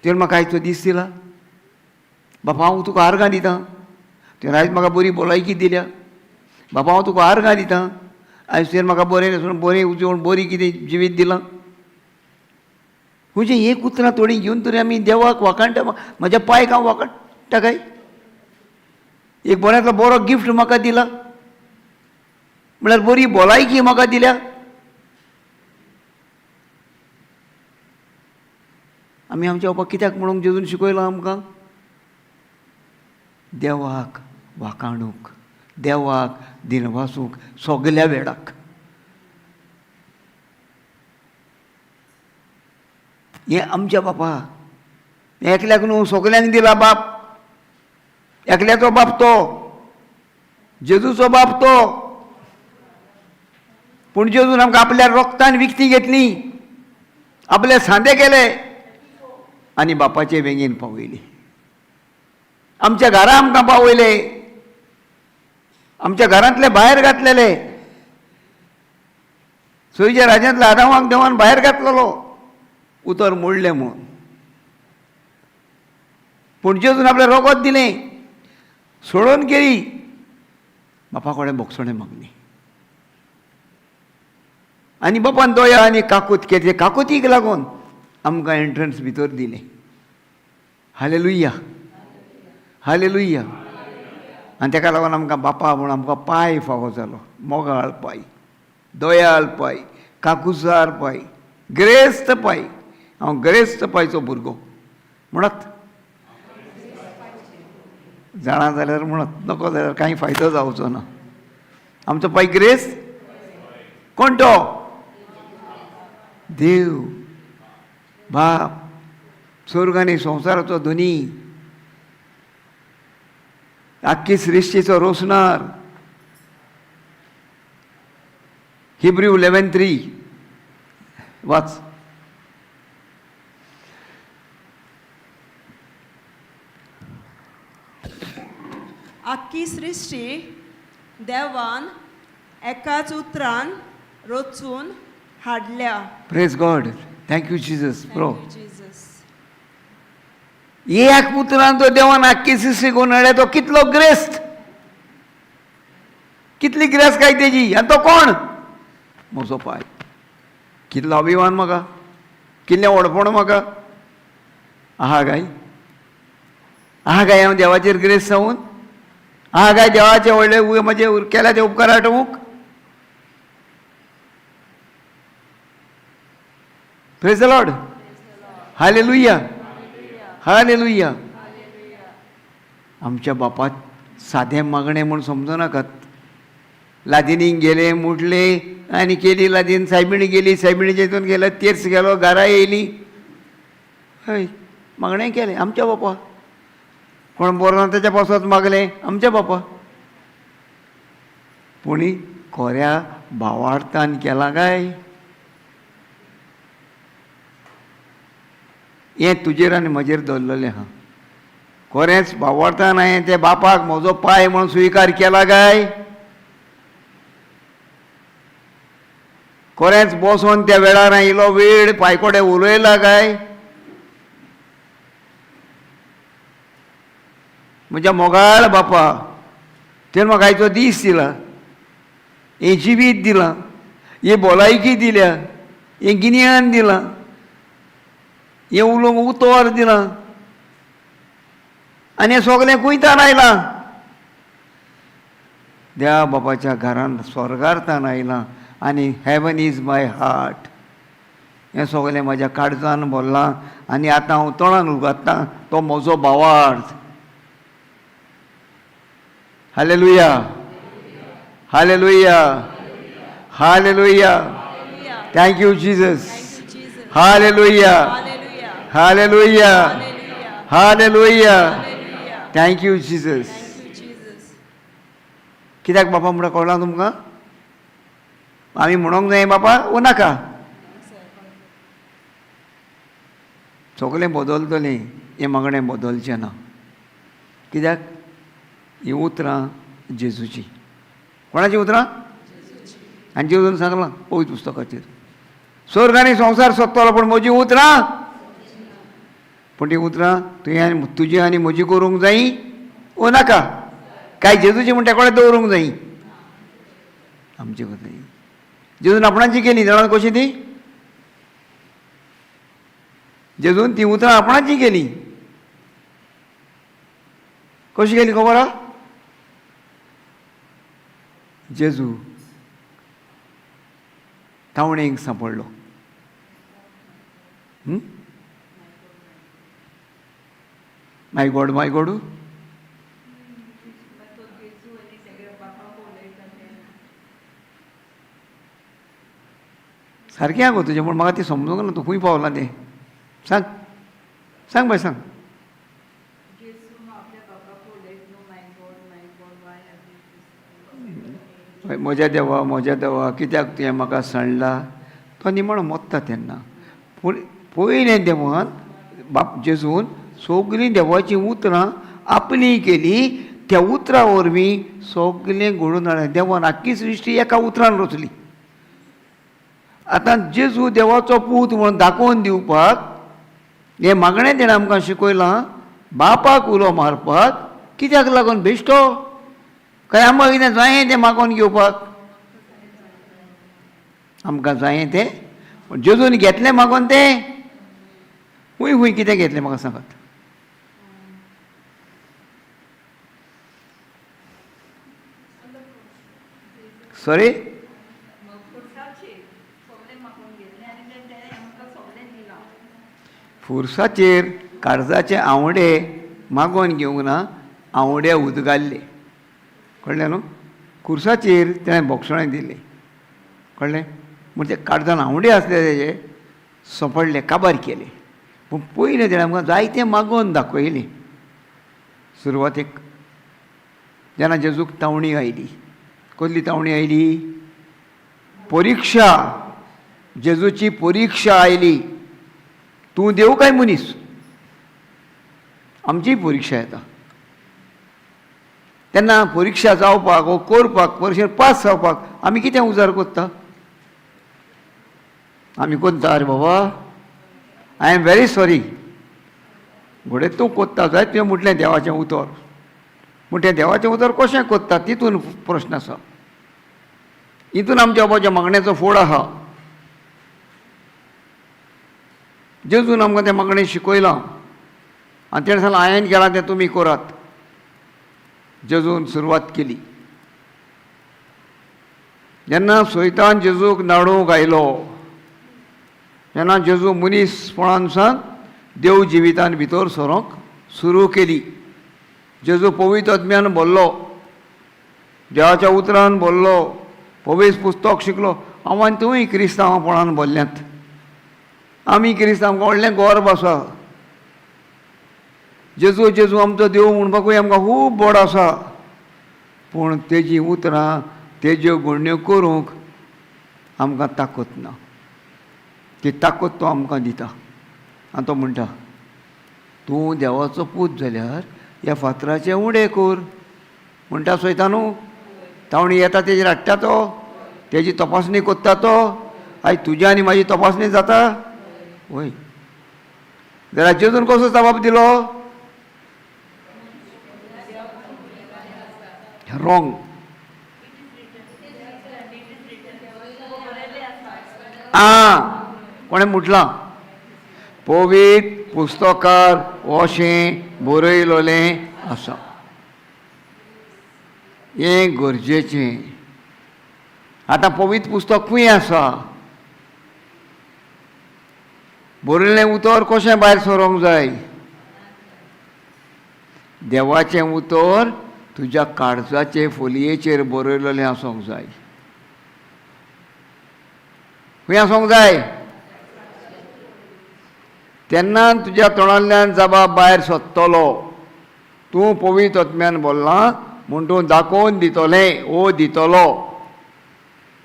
Speaker 1: तुवें म्हाका आयचो दीस दिला. बापा हांव तुका आर्गां दिता, तुवें आयज म्हाका बरी भलायकी दिल्या. बापा हांव तुका आर्गां दिता, आयज तुवें म्हाका बरें न्हेसून, बरें जेवण, बरी कितें जिवीत दिलां. म्हणजे एक उतरां थोडीं घेवन तरी आमी देवाक वाखाणटा. म्हज्या पायक हांव वाखाणटा काय? एक बऱ्यांतलो बरो गिफ्ट म्हाका दिला म्हळ्यार बरी भलायकी म्हाका दिल्या. आमी आमच्या बाबा कित्याक म्हणूंक जेजून शिकयलां आमकां? देवाक वाखाणूंक, देवाक दिनवासूंक सगल्या वेळाक. हें आमच्या बापा एकल्याक न्हू, सगल्यांक दिला बाप. एकल्याचो बाप तो, जेजूचो बाप तो. पूण जेजून आमकां आपल्या रोगतान विकती घेतली, आपले सांदे केले आनी बापाचे वेंगेन पावयली. आमच्या घरा आमकां पावयले, आमच्या घरांतले भायर घातलेले. सोयच्या राज्यांतल्या आदावाक देवान भायर घातलेलो, उतर मोडलें म्हूण. पूण जेजून आपलें रोगत दिलें, सोडून केली, बापा कडेन भोगसणें मागली. आनी बापान दया आनी काकूत केली. काकुतीक लागून आमकां एंट्रन्स भितर दिलें. Hallelujah, hallelujah. आनी तेका लागून आमकां बापा म्हूण आमकां पाय फावो जालो. मोगाळ पाय, दयाळ पाय, काकुसार पाय, ग्रेस्त पाय. हांव ग्रेस्त पायचो भुरगो म्हणत जाणा जाल्यार म्हणत, नको जाल्यार कांय फायदो जावचो ना. आमचो पाय ग्रेस्त कोण तो? देव बाप, स्वर्ग आनी संवसाराचो धनी, आख्खी सृश्टीचो रोसणार. हिब्रू 11:3 वाच.
Speaker 2: आख्खी सृश्टी देवान एकाच उतरान रचून हाडल्या.
Speaker 1: Praise God. Thank you Jesus. Pro
Speaker 2: Jesus.
Speaker 1: एक उतरान तो देवान आख्खी सृश्टी करून हाडल्या. तो कितलो ग्रेस्त, कितली ग्रेस काय तेजी. आनी तो कोण? म्हजो पाय. कितलो अभिमान म्हाका, कितलें व्हडपण म्हाका. आहा काय, आहा काय हांव देवाचेर ग्रेस जावन? आहा काय देवाचे व्हडले म्हजे केल्या ते उपकार आठोवंक? Praise the Lord. Hallelujah, hallelujah. आमच्या बापाक सादें मागणें म्हूण समजू नाकात. लादिनीक गेले मुटले आनी केली लादीन, सायबिणी गेली, सायबिणीच्या हितून गेले, तेर्स गेलो, घरा येयली, हय मागणें केलें आमच्या बापा. कोण बरो ना तेच्या पासत मागलें आमच्या बापा. पूण खऱ्या भावार्थान केलां काय हें तुजेर आनी म्हजेर दवरलेलें आहा. खरेंच भावार्थान हांवें त्या बापाक म्हजो पाय म्हणून स्विकार केला काय? खरेंच बसोन त्या वेळार हांवें इलो वेळ पांय कडेन उलयला काय? म्हज्या मोगाळ बापा, तेणें म्हाका आयचो दीस दिला, हें जिवीत दिलां, हें भलायकी दिल्या, हें गिन्यान दिलां, हें उलोवंक उतर दिलां, आनी हें सगलें कुयतान आयलां, देवा बापाच्या घरान स्वर्गार्थान आयलां. आनी हेवन is my heart, हें सगलें म्हज्या काळजान भरलां आनी आतां हांव तोंडान उगात्तां तो म्हजो भावार्थ. Hallelujah, hallelujah, hallelujah. Thank you Jesus. Hallelujah, hallelujah, hallelujah. Thank you Jesus. कित्याक बापा म्हणटा कळ्ळां तुमकां? आमी म्हणोंक जाय बापा वो नाका? सगलें बदलतलें, हें मागणें बदलचें ना. कित्याक? हीं उतरां जेजूची. कोणाचीं उतरां? आनी जेजून सांगलां पवित्र पुस्तकाचेर, स्वर्ग आनी संवसार सोदतलो पूण म्हजीं उतरां, पूण तीं उतरां तुवें आनी तुजी आनी म्हजी करूंक जायी वो नाका? काय जेजूची म्हण तेका दवरूंक जायी? आमची जाय. जेजून आपणाची केली, जाणा कशी ती? जेजून ती उतरां आपणाची केली. कशी केली खबर आहा? जेजू तावणेक सांपडलो. My God, my God. सारकें आगो तुजें, पूण म्हाका तें समजूंक ना तूं खंय पावलां तें. सांग, सांग बाय, सांग. म्हज्या देवा, म्हज्या देवा, कित्याक तुवें म्हाका सांडला? तो निमाणो मोत्ता तेन्ना. पूण पयलें देवान बाप जेजून सगलीं देवाचीं उतरां आपली केली. त्या उतरां वरवीं सगलें घडून हाडलें. देवान आख्खी सृश्टी एका उतरान रचली. आतां जेजू देवाचो पूत म्हणून दाखोवन दिवपाक हें मागणें तेणें आमकां शिकयलां. बापाक उलो मारपाक कित्याक लागून बेश्टो काय आमकां कितें जायें तें मागोवन घेवपाक? आमकां जायें तें जेजून घेतलें मागोवन तें खूंय खूंय कितें घेतलें म्हाका सांगात? सॉरी, फुरसाचेर काळजाचे आंवडे मागोवन घेवंक ना, आंवडे उदगाल्ले. कळ्ळें न्हू? खुर्साचेर तेणें बोगसणें दिलें. कळ्ळें? म्हणजे काळजान आंवडे आसले तेजे सोंपडले, काबार केले. पूण पयलें तेणें आमकां जायतें मागोवन दाखयलें. सुरवातेक जेन्ना जेजूक तावणी आयली, कसली तावणी आयली? परिक्षा. जेजूची परिक्षा आयली. तूं देव काय मनीस? आमची परिक्षा येता तेन्ना परिक्षा जावपाक वो करपाक, परिक्षेन पास जावपाक आमी कितें उजार करता? आमी कोत्ता, अरे बाबा I am very sorry, घडये तूं कोत्ता जायत, तुवें म्हटलें देवाचें उतर, पूण तें देवाचें उतर कशें कोत्ता तितून प्रश्न आसा. हितून आमच्या बाबाच्या मागण्याचो फोड आहा. जेजून आमकां तें मागणें शिकयलां आनी तेणें सांगलां हांवें केलां तें तुमी करात. जेजून सुरवात केली. जेन्ना सैतान जेजूक नाडूंक आयलो, जेन्ना जेजू मनीसपणान सावन देव जिवितान भितर सरोंक सुरू केली, जेजू पवित्र आत्म्यान भरलो, देवाच्या उतरान भरलो, पवित्र पुस्तक शिकलो. हांव आनी तुवूय क्रिस्तांवपणान भरल्यात. आमी क्रिस्तांव व्हडलें गर्व आसा. जेजू जेजू आमचो देव म्हणपाकूय आमकां खूब बोड आसा, पूण तेजी उतरां तेज्यो घडण्यो करूंक आमकां ताकत ना. ती ताकत तो आमकां दिता. आनी तो म्हणटा, तूं देवाचो पूत जाल्यार ह्या फातराचे उडे कर. म्हणटा सोयता न्हू, तावणी येता तेजेर हाडटा तो, तेजी तपासणी कोत्ता तो. आयज तुजी आनी म्हाजी तपासणी जाता वय. जाल्यार जेजून कसो जबाब दिलो? रोंग. आं, कोणें म्हटलां पवित्र पुस्तकार अशें बरयलोलें आसा. हें गरजेचें. आतां पवित्र पुस्तक खंय आसा? बरयल्लें उतर कशें भायर सरोंक जाय? देवाचें उतर तुज्या काळजाचे फोलयेचेर बरयलेलें आसूंक जाय. खंय आसूंक जाय? तेन्ना तुज्या तोंडांतल्यान जबाब भायर सोदतलो. तूं पवित्र आत्म्यान बोल्लां म्हूण तूं दाखोवन दितलें ओ दितलो.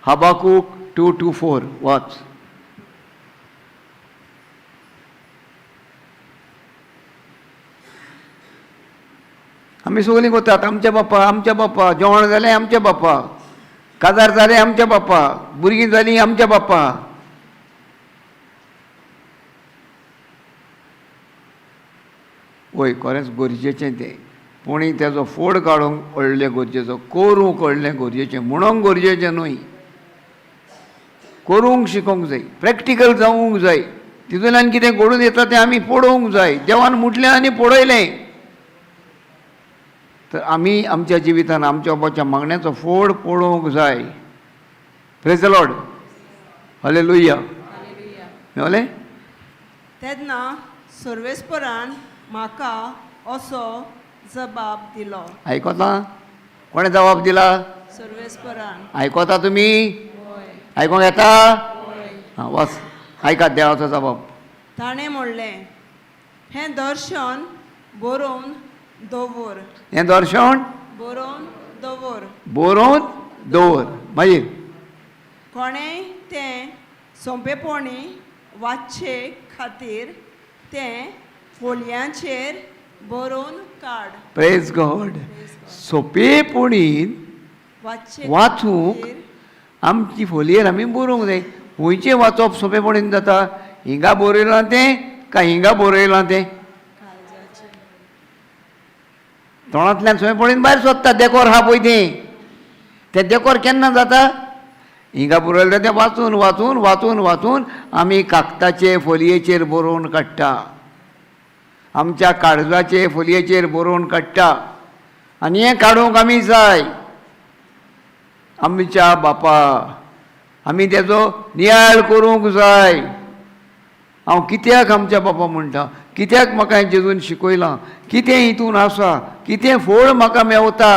Speaker 1: हबाकूक 2:4 वाच. आमी सगळीं कोतात आमच्या बाप्पा, आमच्या बाप्पा, जेवण जालें आमच्या बाप्पा, काजार जालें आमच्या बाप्पा, भुरगीं जालीं आमच्या बाप्पा. वय, खरेंच गरजेचें तें, पूण तेजो फोड काडूंक व्हडलें गरजेचो, करूंक व्हडलें गरजेचें, म्हणूंक गरजेचें न्हय, करूंक शिकोवंक जाय, प्रॅक्टिकल जावंक जाय. तितूंतल्यान कितें घडून येता तें आमी पळोवंक जाय. देवान म्हटलें आनी पळयलें तर आमी आमच्या जिवितान आमच्या बाबाच्या मागण्याचो फोड पळोवंक जाय. Praise the Lord. Hallelujah. मेवलें?
Speaker 2: तेन्ना सर्वेस्परान म्हाका असो जबाब दिलो.
Speaker 1: आयकता? कोणें जबाब दिला?
Speaker 2: सर्वेस्परान.
Speaker 1: आयकता तुमी? आयकोंक येता? आं, वच आयकात देवाचो जबाब.
Speaker 2: ताणें म्हणलें, हें दर्शन बरोवन दवर.
Speaker 1: हें दर्शन
Speaker 2: बरोवन दवर.
Speaker 1: बरोवन दवर. मागीर
Speaker 2: कोणेंय तें सोंपेपणी वाचचे खातीर तें फोलयांचेर बरोवन काड.
Speaker 1: Praise God. सोंपेपणी
Speaker 2: वाचचे
Speaker 1: वाचूंक आमची फोलयेर आमी बरोवंक जाय. खंयचें वाचप सोंपेपणीन जाता? हिंगा बरयलां तें काय हिंगा बरयलां तें? तोंडांतल्यान सोंपेपणीन भायर सोदता. देकोर आहा पळय तें, तें देकोर केन्ना जाता? हिंगा बरयलें तें वाचून वाचून वाचून वाचून आमी कागदाचे फोलयेचेर बरोवन काडटा, आमच्या काळजाचे फोलयेचेर बरोवन काडटा. आनी हें काडूंक आमी जाय आमच्या बापा, आमी तेजो नियाळ करूंक जाय. हांव कित्याक आमच्या बापा म्हणटा, कित्याक म्हाका हें जेजून शिकयलां, कितें हितून आसा, कितें फोड म्हाका मेवता,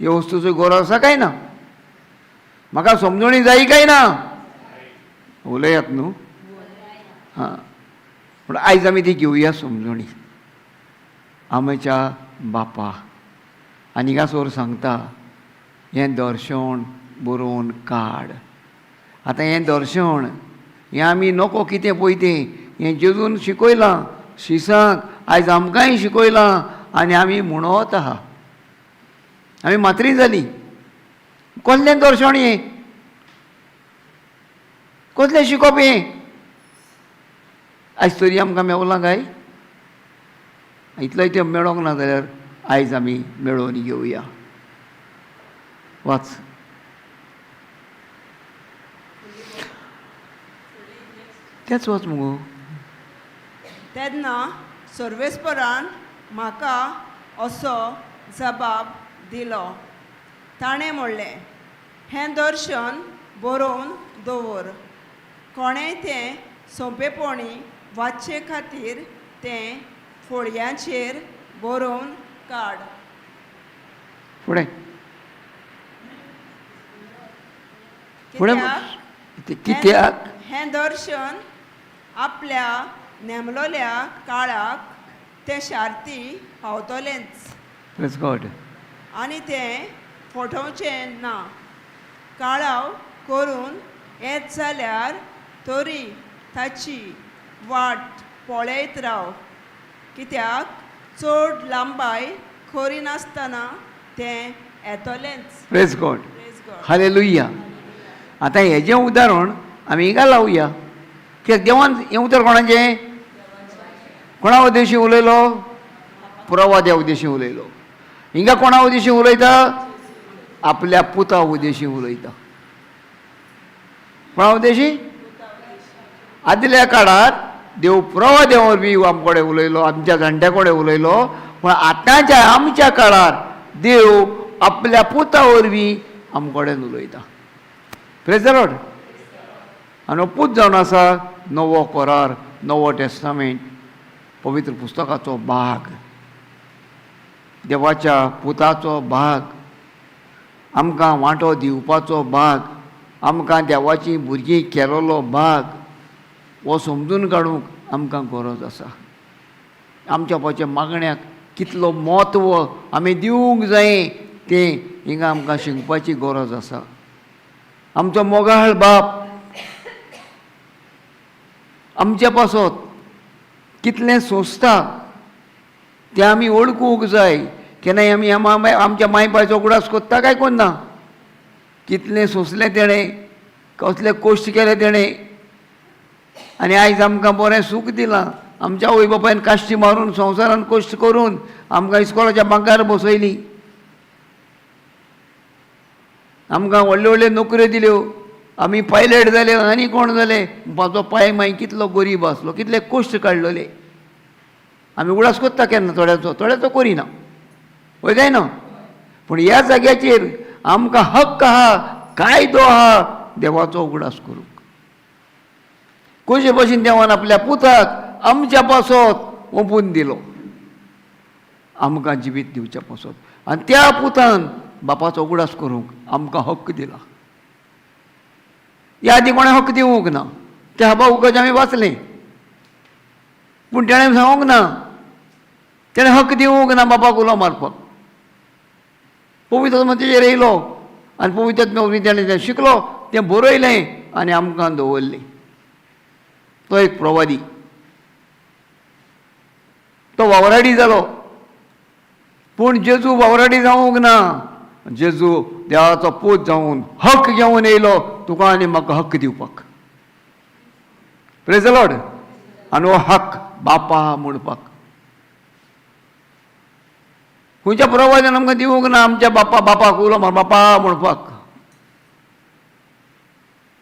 Speaker 1: हे वस्तूचो गरज आसा काय ना, म्हाका समजणी जाय काय ना? उलयात न्हू. हां, पूण आयज आमी ती घेवया समजणी आमच्या बापा. आनी हिंगासर सांगता, हें दर्शन बरोवन काड. आतां हें दर्शन हें आमी नको कितें पळय तें, हें जेजून शिकयलां शिसांक, आयज आमकांय शिकयलां आनी आमी म्हणत आहा. आमी मात्री जाली. कसलें दर्शन हें? कसलें शिकोवप हें? आयज तरी आमकां मेवलां काय? इतलें तें मेळोंक ना जाल्यार आयज आमी मेळोवन घेवया. वाच. तेच वाच मुगो.
Speaker 2: तेन्ना सर्वेस्परान म्हाका असो जबाब दिलो. ताणें म्हणलें, हें दर्शन बरोवन दवर, कोणेंय तें सोंपेपणी वाचचे खातीर तें फोळयांचेर बरोवन काड.
Speaker 1: फुडें फुडें.
Speaker 2: कित्याक
Speaker 1: कित्याक
Speaker 2: हें दर्शन आपल्या नेमलोल्या काळाक तें शार्ती पावतलेंच.
Speaker 1: Praise God.
Speaker 2: आनी तें फटोवचें ना. काळाव करून येत जाल्यार तरी ताची वाट पळयत राव, कित्याक चड लांबाय करिनासतना तें येतलेंच.
Speaker 1: Praise God.
Speaker 2: Praise God.
Speaker 1: Hallelujah. आतां हेजें उदाहरण आमी हिंगा लावया. कित्याक देवान हें उतर कोणाचें, कोणा उद्देशी उलयलो? पुरवाद्या उद्देशी उलयलो. हिंगा कोणा उद्देशी उलयता? आपल्या पुता उद्देशी उलयता. कोणा उद्देशी? आदल्या काळार देव पुरवाद्या वरवीं आमचे कडेन उलयलो, आमच्या जाणट्या कडेन उलयलो. पूण आतांच्या आमच्या काळार देव आपल्या पुता वरवीं आमचे कडेन उलयता. Praise the Lord. आनी हो पूत जावन आसा नवो करार, नवो टेस्टामेंट, पवित्र पुस्तकाचो भाग, देवाच्या पुताचो भाग, आमकां वांटो दिवपाचो भाग, आमकां देवाचीं भुरगीं केलोलो भाग, हो समजून काडूंक आमकां गरज आसा. आमच्या बापाच्या मागण्याक कितलो म्हत्व आमी दिवंक जाय तें हिंगा आमकां शिकपाची गरज आसा. आमचो मोगाळ बाप आमच्या पासत कितलें सोंसता तें आमी वळखूंक जाय. केन्नाय आमी आमच्या माय बापायचो उगडास कोत्ता काय कोन्ना? कितलें सोंसलें तेणें, कसले कश्ट केले तेणें, आनी आयज आमकां बरें सूख दिलां. आमच्या आवय बापायन काश्टी मारून संवसारान कश्ट करून आमकां इस्कोलाच्या बांकार बसयली, आमकां व्हडल्यो व्हडल्यो नोकऱ्यो दिल्यो, आमी पायलट जाले आनी कोण जाले. म्हाजो पाय माय कितलो गरीब आसलो, कितले कश्ट काडलेले. आमी उगडास कोत्ता केन्ना थोड्याचो, थोड्याचो करिना, वय जायना. पूण ह्या जाग्याचेर आमकां हक्क आहा, कायदो आहा देवाचो उगडास करूंक. कशे भशेन देवान आपल्या पुताक आमच्या पासत ओंपून दिलो, आमकां जिवीत दिवच्या पासत. आनी त्या पुतान बापाचो उगडास करूंक आमकां हक्क दिला. ह्या आदीं कोणें हक्क दिवंक ना. त्या हबाबुकाचें आमी वाचलें, पूण तेणें सांगूंक ना, तेणें हक्क दिवंक ना बापाक उलो मारपाक. पवित्र आत्मा तेजेर येयलो आनी पवित्र आत्म्या वरवीं तेणें तें शिकलो, तें बरयलें आनी आमकां दवरलें. तो एक प्रवादी, तो वावराडी जालो. पूण जेजू वावराडी जावंक ना. जेजू देवाचो पूत जावन हक्क घेवन येयलो तुका आनी म्हाका हक्क दिवपाक. Praise the Lord. आनी हो हक्क बापा म्हणपाक खंयच्या प्रवादान आमकां दिवंक ना आमच्या बापा बापाक उलो मार बापा म्हणपाक.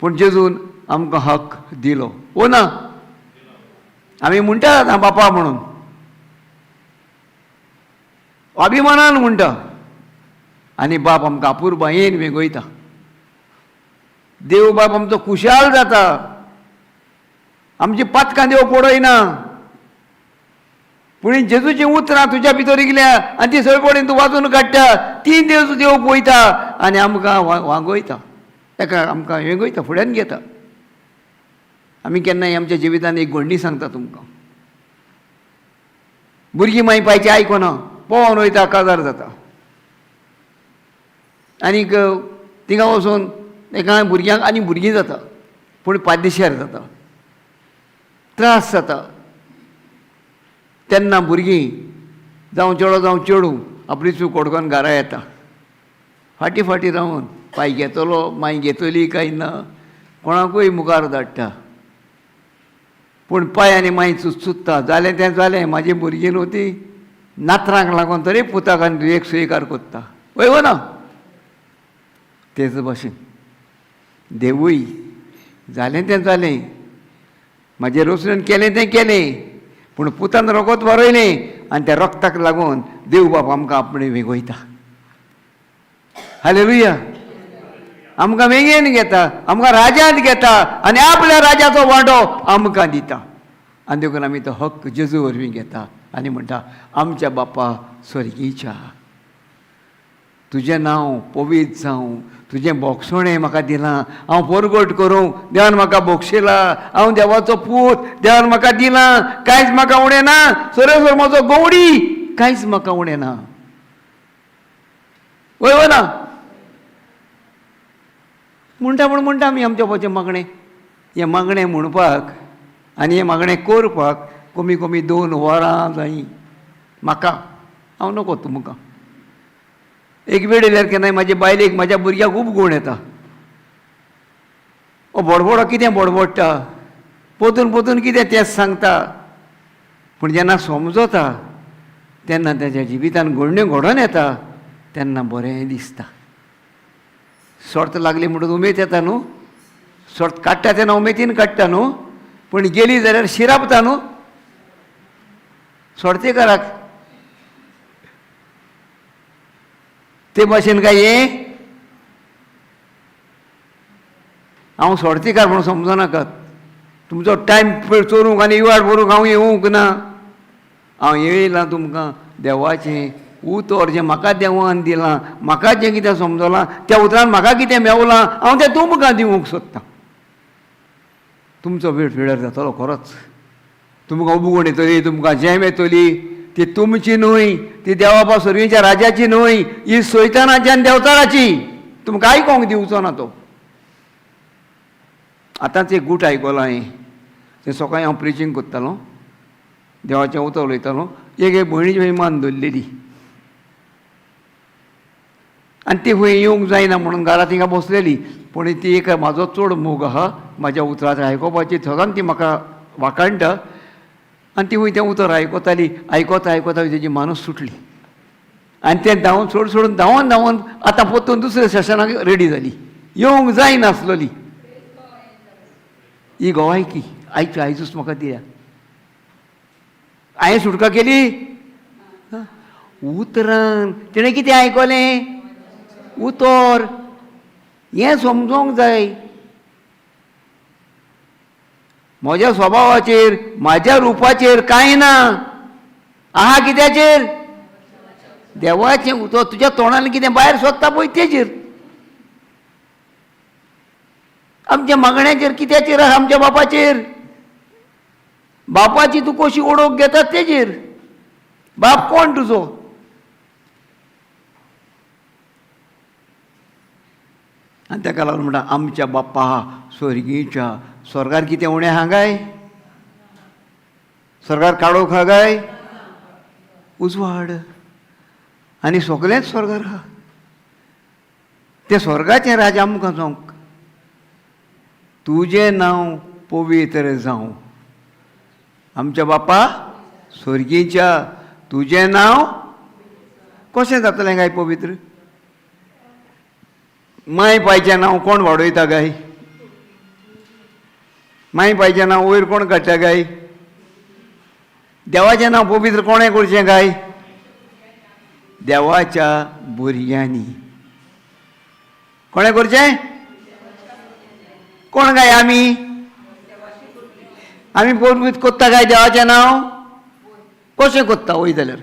Speaker 1: पूण जेजून आमकां हक्क दिलो. ओ ना आमी म्हणटात आतां बापा म्हणून, अभिमानान म्हणटा, आनी बाप आमकां अपुरबायेन वेंगयता. देव बाप आमचो खुशाल जाता, आमची पातकां देव पडयना. पूण जेजूचीं उतरां तुज्या भितर इगल्या आनी ती सगळे कडेन तूं वाचून काडटा, ती देव देव पळयता आनी आमकां वागयता, ताका आमकां वेंगयता, फुड्यान घेता. आमी केन्नाय आमच्या जिवितान एक घडणी सांगता तुमकां. भुरगीं माय पायची आयकना, पळोवन वयता, काजार जाता, आनीक थिंगा वचून एका भुरग्यांक आनी भुरगीं जाता, पूण पादेशार जाता, त्रास जाता. तेन्ना भुरगीं जावं चेडो जावं चेडूं आपली चूक वडकोन घरा येता, फाटीं फाटीं रावन पाय घेतलो माय घेतली काय ना कोणाकूय मुखार धाडटा. पूण पाय आनी माय चुचुत्ता, जालें तें जालें, म्हाजी भुरगीं न्हू ती नातरांक लागून तरी पुताक आनी धुयेक स्विकार कोत्ता, वय वो ना? तेच भाशेन देवूय जालें तें जालें, म्हाजे रोसणेन केलें तें केलें, पूण पुतान रोगत बरयलें आनी त्या रक्ताक लागून देव बाप आमकां आपणे वेगोयता. हालेलुया. आमकां वेंगेन घेता, आमकां राज्यांत घेता आनी आपल्या राजाचो वांटो आमकां दिता. आनी देखून आमी तो हक्क जेजू वरवीं घेता आनी म्हणटा, आमच्या बापा स्वर्गीच्या, तुजें नांव पवित्र जावं, तुजें बोगसणें म्हाका दिलां, हांव परगट करूंक देवान म्हाका बोगशिला, हांव देवाचो पूत, देवान म्हाका दिलां, कांयच म्हाका उणें ना, सरसर म्हजो गवडी, कांयच म्हाका उणें ना. वय वय ना म्हणटा म्हूण म्हणटा आमी आमच्या बापाचें मागणें. हें मागणें म्हणपाक आनी हें मागणें करपाक कमी कमी 2 वरां जायी म्हाका, हांव नको तुमकां. एक वेळ येयल्यार केन्नाय म्हाजे बायलेक म्हाज्या भुरग्याक खूब गूण येता, ओ बोडबोडो कितें बोडबोडटा, पोतून पोतून कितें तेंच सांगता. पूण जेन्ना समजता तेन्ना तेज्या जिवितान घडण्यो घडोवन येता तेन्ना बरें दिसता. सर्त लागली म्हणून उमेद येता न्हू, सर्त काडटा तेन्ना उमेदीन काडटा न्हू, पूण गेली जाल्यार शिरापता न्हू सोर्तेकाराक. ते भाशेन काय हें हांव सोर्तीकार म्हणून समजो नाकात. तुमचो टायम चोरूंक आनी इवाड भरूंक हांव येवंक ना. हांव येयलां तुमकां देवाचें उतर जें म्हाका देवान दिलां, म्हाका जें कितें समजलां त्या उतरान म्हाका कितें मेवलां हांव तें तुमकां दिवंक सोदतां. तुमचो वेळ फेळ्यार जातलो खरोच. तुमकां उबगण येतली, तुमकां जेम येतली, ती तुमची न्हय, ती देवा बाबा सर्वीच्या राजाची न्हय, ही सैतानाची आनी देवचाराची. तुमकां आयकोंक दिवचो ना तो. आतांच एक गूट आयकलो हांवें, तें सकाळीं हांव प्रिचींग करतालो, देवाचें उतर उलयतालो, एक एक भयणीची खंय मान धरलेली आनी ती खंय येवंक जायना म्हणून घरा थिंगा बसलेली. पूण ती एक म्हाजो चड मोग आहा म्हाज्या उतराचेर आयकोपाची, सदांच ती म्हाका वाखाणटा आनी ती खंय तें उतर आयकताली, आयकता आयकता तेजी मानूस सुटली आनी तें धांवन सोड सोडून धांवन धांवन आतां परतून दुसऱ्या सेशनाक रेडी जाली, येवंक जायनासलोली. ही गोवायकी आयची आयजूच म्हाका दिल्या. हांवें सुटका केली उतरान. तिणें कितें आयकलें? उतर. हें समजोंक जाय. म्हज्या स्वभावाचेर म्हाज्या रुपाचेर कांय ना, आहा कित्याचेर? देवाचें उतर. तुज्या तोंडान कितें भायर सोदता पळय तेजेर. आमच्या मागण्याचेर कित्याचेर आहा? आमच्या बापाचेर. बापाची तूं कशी ओडोवंक घेता तेजेर. बाप कोण तुजो? आनी ताका लागून म्हणटा आमच्या बापा स्वर्गीच्या. स्वर्गार कितें उणें आहा काय? स्वर्गार काळोख आहा काय? उजवाड. आनी सगळेंच स्वर्गार आहा. तें स्वर्गाचें राज आमकां जावंक. तुजें नांव पवित्र जावं. आमच्या बापा स्वर्गीच्या तुजें नांव कशें जातलें काय पवित्र? माय पायचें नांव कोण वाडयता काय? माय पायचें नांव वयर कोण काडटा काय? देवाचें नांव पवित्र कोणें करचें काय? देवाच्या भुरग्यांनी. कोणें करचें? कोण काय आमी? आमी पवित्र कोत्ता काय देवाचें नांव? कशें कोत्ता वय जाल्यार?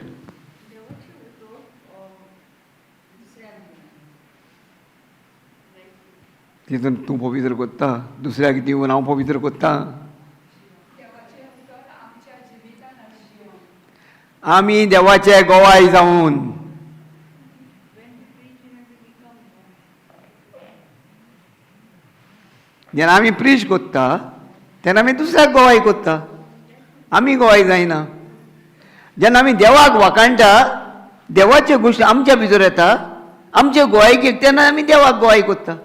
Speaker 1: तितून तूं पवित्र कोत्ता, दुसऱ्याक दिवन हांव पवित्र कोत्ता. आमी देवाचे गोवाय जावन. जेन्ना आमी प्रीच कोत्ता तेन्ना आमी दुसऱ्याक गोवाय कोत्ता, आमी गोवाय जायना. जेन्ना आमी देवाक वाखाणटा, देवाचे गोश्टी आमच्या भितर येता, आमचे गोवायकेक, तेन्ना आमी देवाक गोवाय कोत्ता.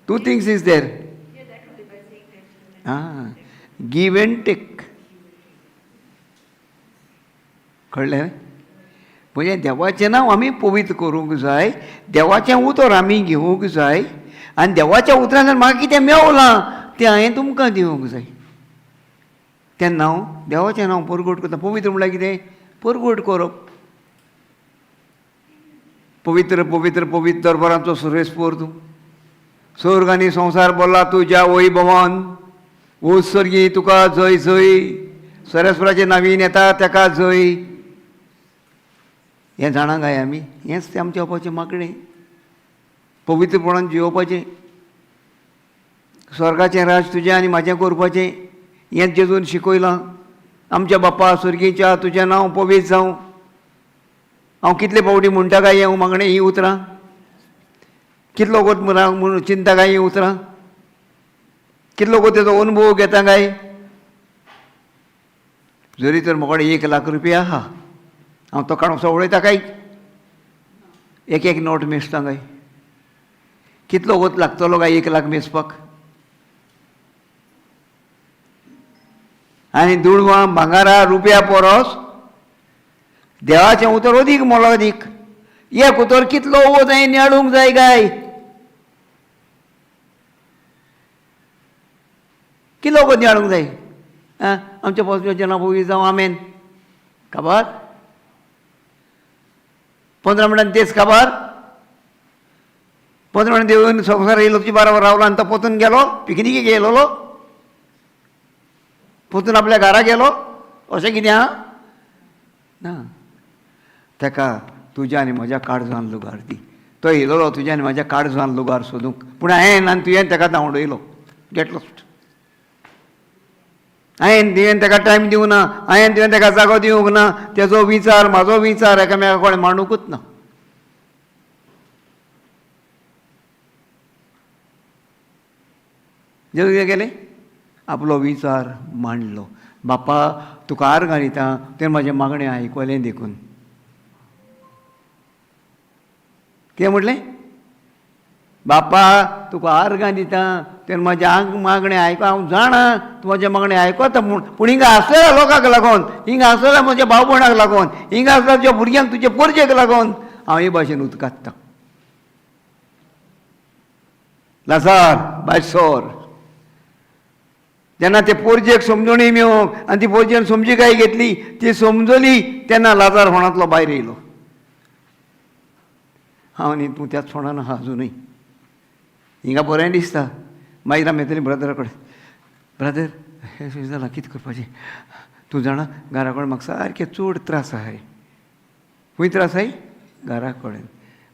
Speaker 1: 2 things is there. Give and take. कळ्ळें? म्हणजे देवाचें नांव आमी पवित्र करूंक जाय, देवाचें उतर आमी घेवंक जाय आनी देवाच्या उतरांतल्यान म्हाका कितें मेवलां तें हांवें तुमकां दिवंक जाय. तें नांव देवाचें नांव परगट करता. पवित्र म्हणल्यार कितें? परगट करप. पवित्र पवित्र पवित्र दरबारांचो सर्वेस्पोर तूं. स्वर्ग आनी संवसार बोल्ला तुज्या वैभवान. ओ स्वर्गी तुका जय जय, सरेस्वराचें नवीन येता तेका जय. हें जाणा काय आमी? हेंच तें आमच्या बापाचें मागणें, पवित्रपणान जियोवपाचें, स्वर्गाचें राज तुजें आनी म्हाजें करपाचें. हेंच जेजून शिकयलां. आमच्या बापा स्वर्गीच्या तुजें नांव पवित्र जावं. हांव कितले फावटी म्हणटा काय हें मागणें हीं उतरां? कितलो वत म्हूण चिंता काय हीं उतरां? कितलो वत तेजो अनुभव घेता काय? जरी तर म्हजे कडेन 1 लाख रुपया आहा, हांव तो काडून उडयता काय? एक एक नोट मेजता काय? कितलो वत लागतलो काय 1 लाख मेजपाक? आनी दुडवां भांगारा रुपया पोरोस देवाचें उतर अदीक मोलादीक. एक उतर कितलो वत हांवें नियाळूंक जाय काय? कितलो वत नियाळूंक जाय? आं, आमच्या पावसाचें नांव पवित्र जावं, आमेन. खबर 15 मिनटान तेच खबर. 15 मिनटान देवून संवसार येयलो, तुजे बाराबर रावलो आनी तो पोतून गेलो, पिकनिकेक येयलोलो, पोतून आपल्या घरा गेलो. अशें कितें आहा ना. तेका तुज्या आनी म्हज्या काळजान लुगार दी. तो येयलोलो तुज्या आनी म्हज्या काळजान लुगार सोदूंक, पूण हांवें आनी तुवें तेका धांवडयलो. Get lost. हांवें तुवें तेका टायम दिवंक ना, हांवें तुवें तेका जागो दिवंक ना. तेजो विचार म्हाजो विचार एकामेका कोणें मांडुकूच ना. जेजू कितें केलें? आपलो विचार मांडलो. बापा तुका आर्गां घालिता, तुवें म्हाजें मागणें आयकलें देखून. कितें म्हटलें? बापा तुका आर्गां दिता, तुवें म्हाजें आंग मागणें आयक, हांव जाणा तूं म्हाजें मागणें आयकता म्हूण, पूण हिंगा आसलेल्या लोकांक लागून, हिंगा आसलेल्या म्हज्या भाव भयणाक लागून, हिंगा आसलेल्या तुज्या भुरग्यांक, तुजे पोरजेक लागून हांव हे भाशेन उदकात्तां. लाजार भायर सर. जेन्ना ते पोरजेक समजणी मेळोंक आनी ती पोरजेन समजिकाय घेतली, ती समजली, तेन्ना लाजार फोणांतलो भायर येयलो. हांव न्ही तूं त्याच फोणान आहा अजुनूय. हिंगा बरें दिसता. मागीर आमी येतली ब्रदरा कडेन. ब्रदर हें जालां, कितें करपाचें? तूं जाणा घरा कडेन म्हाका सारके चड त्रास आहाय. खंय त्रास आहाय? घरा कडेन.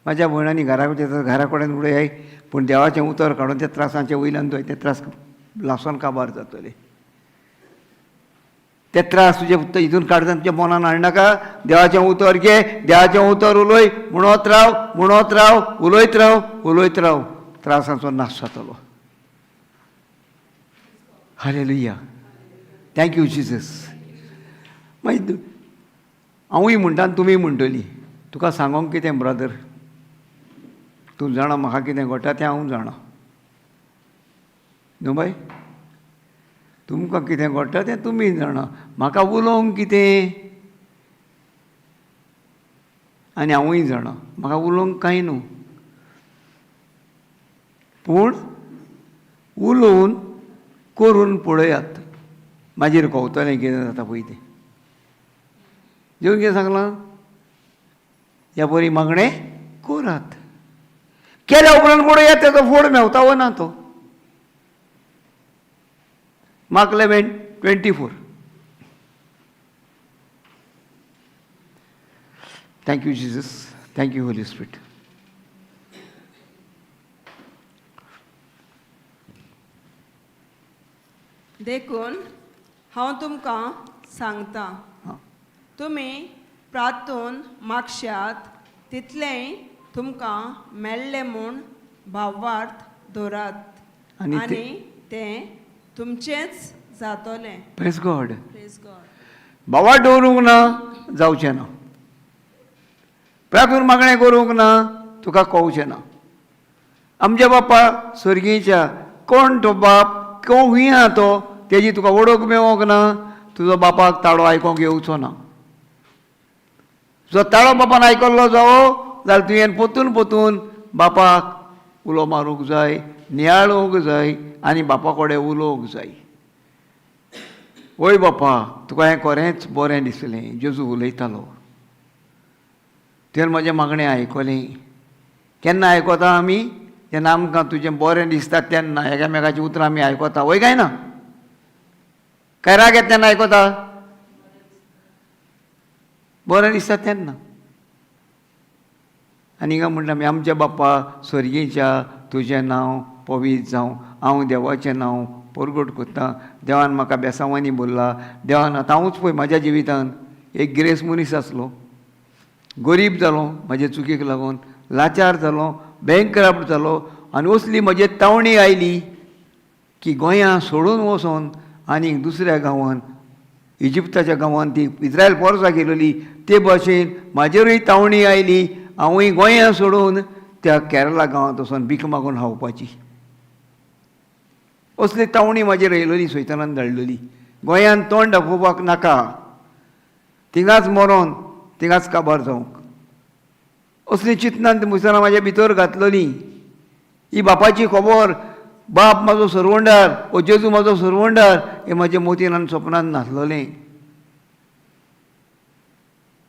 Speaker 1: म्हाज्या भयणांनी घरा कडेन घरा कडेन उडयाय, पूण देवाचें उतर काडून त्या त्रासांचे वयल्यान तुवें ते त्रास लासून काबार जातले. ते त्रास तुजे हितून काडटा, तुज्या मनान हाडनाका. देवाचें उतर घे, देवाचें उतर उलय, म्हणत राव, म्हणत राव, उलयत राव, उलयत राव, त्रासांचो नाश जातलो. Hallelujah. Thank you Jesus. मागीर हांवूय म्हणटा आनी तुमी म्हणटली, तुका सांगोंक कितें ब्रदर, तूं जाणा म्हाका कितें घडटा तें हांव जाणा. न्हू बाय, तुमकां कितें घडटा तें तुमी जाणा, म्हाका उलोवंक कितें? आनी हांवूय जाणा म्हाका उलोवंक कांय न्हू, पूण उलोवन करून पळयात, मागीर कवतलें कितें जाता पळय तें. जेवन कितें सांगलां? ह्या बरी मागणें करात, केल्या उपरांत पळयात तेजो फोड मेवता वो ना तो. Mark 11:24. Thank you Jesus, thank you Holy Spirit.
Speaker 2: देखून हांव तुमकां सांगता, तुमी प्रार्थून मागशात तितलेंय तुमकां मेळ्ळें म्हूण भावार्थ दवरात, आनी तें तुमचेंच जातलें.
Speaker 1: Praise God.
Speaker 2: Praise God.
Speaker 1: भावार्थ दवरूंक ना जावचें ना, प्रार्थून मागणें करूंक ना तुका कळचें ना. आमच्या बापा स्वर्गीच्या कोण तो बाप, कोण खंय आहा तो, तेजी तुका वळख मेळोंक ना, तुजो बापाक ताळो आयकोंक येवचो ना. जो ताळो बापान आयकल्लो जावो जाल्यार तुवें पोतून पोतून बापाक उलो मारूंक जाय, नियाळूंक जाय आनी बापा कडेन उलोवंक जाय. वय बापा तुका हें खरेंच बरें दिसलें, जेजू उलयतालो, तुवें म्हजें मागणें आयकलें. केन्ना आयकता आमी? तेन्ना आमकां तुजें बरें दिसता तेन्ना एकामेकाचीं उतरां आमी आयकता, वय काय ना? काय राग येता तेन्ना आयकता? बरें दिसता तेन्ना. आनी हिंगा म्हणटा आमी, आमच्या बाप्पा स्वर्गीच्या तुजें नांव पवित्र जावं, हांव देवाचें नांव परगट करतां, देवान म्हाका बेसांवांनी बोल्ला, देवान आतां हांवूच पळय म्हाज्या जिवितान एक गिरेस्त मनीस आसलो, गरीब जालो म्हाजे चुकीक लागून, लाचार जालो, बँकरप्ट जालो, आनी असली म्हजे तावणी आयली की गोंयां सोडून वचोन आनीक दुसऱ्या गांवान, इजिप्ताच्या गांवान ती इज्रायल पोरसां गेलेली ते भाशेन म्हाजेरूय तावणी आयली, हांवूय गोंयां सोडून त्या केरला गांवांत वचोन भीक मागून खावपाची असली तावणी म्हाजेर येयलेली, सैतानान धाडलेली. गोंयान तोंड दाखोवपाक नाका, थिंगाच मरोन थिंगाच काबार जावंक असली चिंतनान मुसलां म्हाज्या भितर घातलेली. ही बापाची खबर, बाप म्हाजो सरवंडार, ओ जेजू म्हाजो सरवंडार, हें म्हाज्या मोतीन आनी सपनान नासलेलें.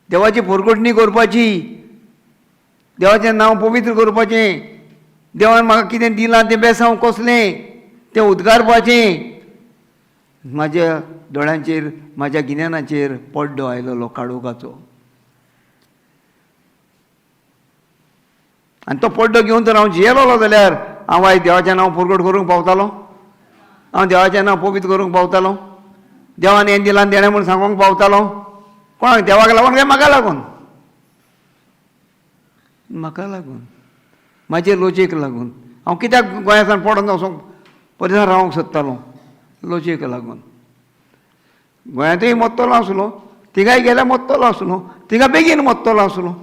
Speaker 1: देवाची फोरगटणी करपाची, देवाचें नांव पवित्र करपाचें, देवान म्हाका कितें दिलां तें बेसांव कसलें तें उद्गारपाचें, म्हाज्या दोळ्यांचेर म्हाज्या गिन्यानाचेर पड्डो आयलेलो काळोखाचो. आनी तो पड्डो घेवन तर हांव जियेलोलो जाल्यार हांव आयज देवाचें नांव परगट करूंक पावतालो, हांव देवाचें नांव पवित्र करूंक पावतालो, देवान हें दिलां देणें म्हूण सांगूंक पावतालो. कोणाक? देवाक लागून काय म्हाका लागून? म्हाका लागून, म्हाजे लोचेक लागून. हांव कित्याक गोंयासान पडोन वचोंक परिसार रावंक सोदतालो? लोचेक लागून. गोंयांतूय मोत्तलो आसलो, थिंगाय गेल्यार मोत्तलो आसलो, थिंगा बेगीन मोत्तलो आसलो.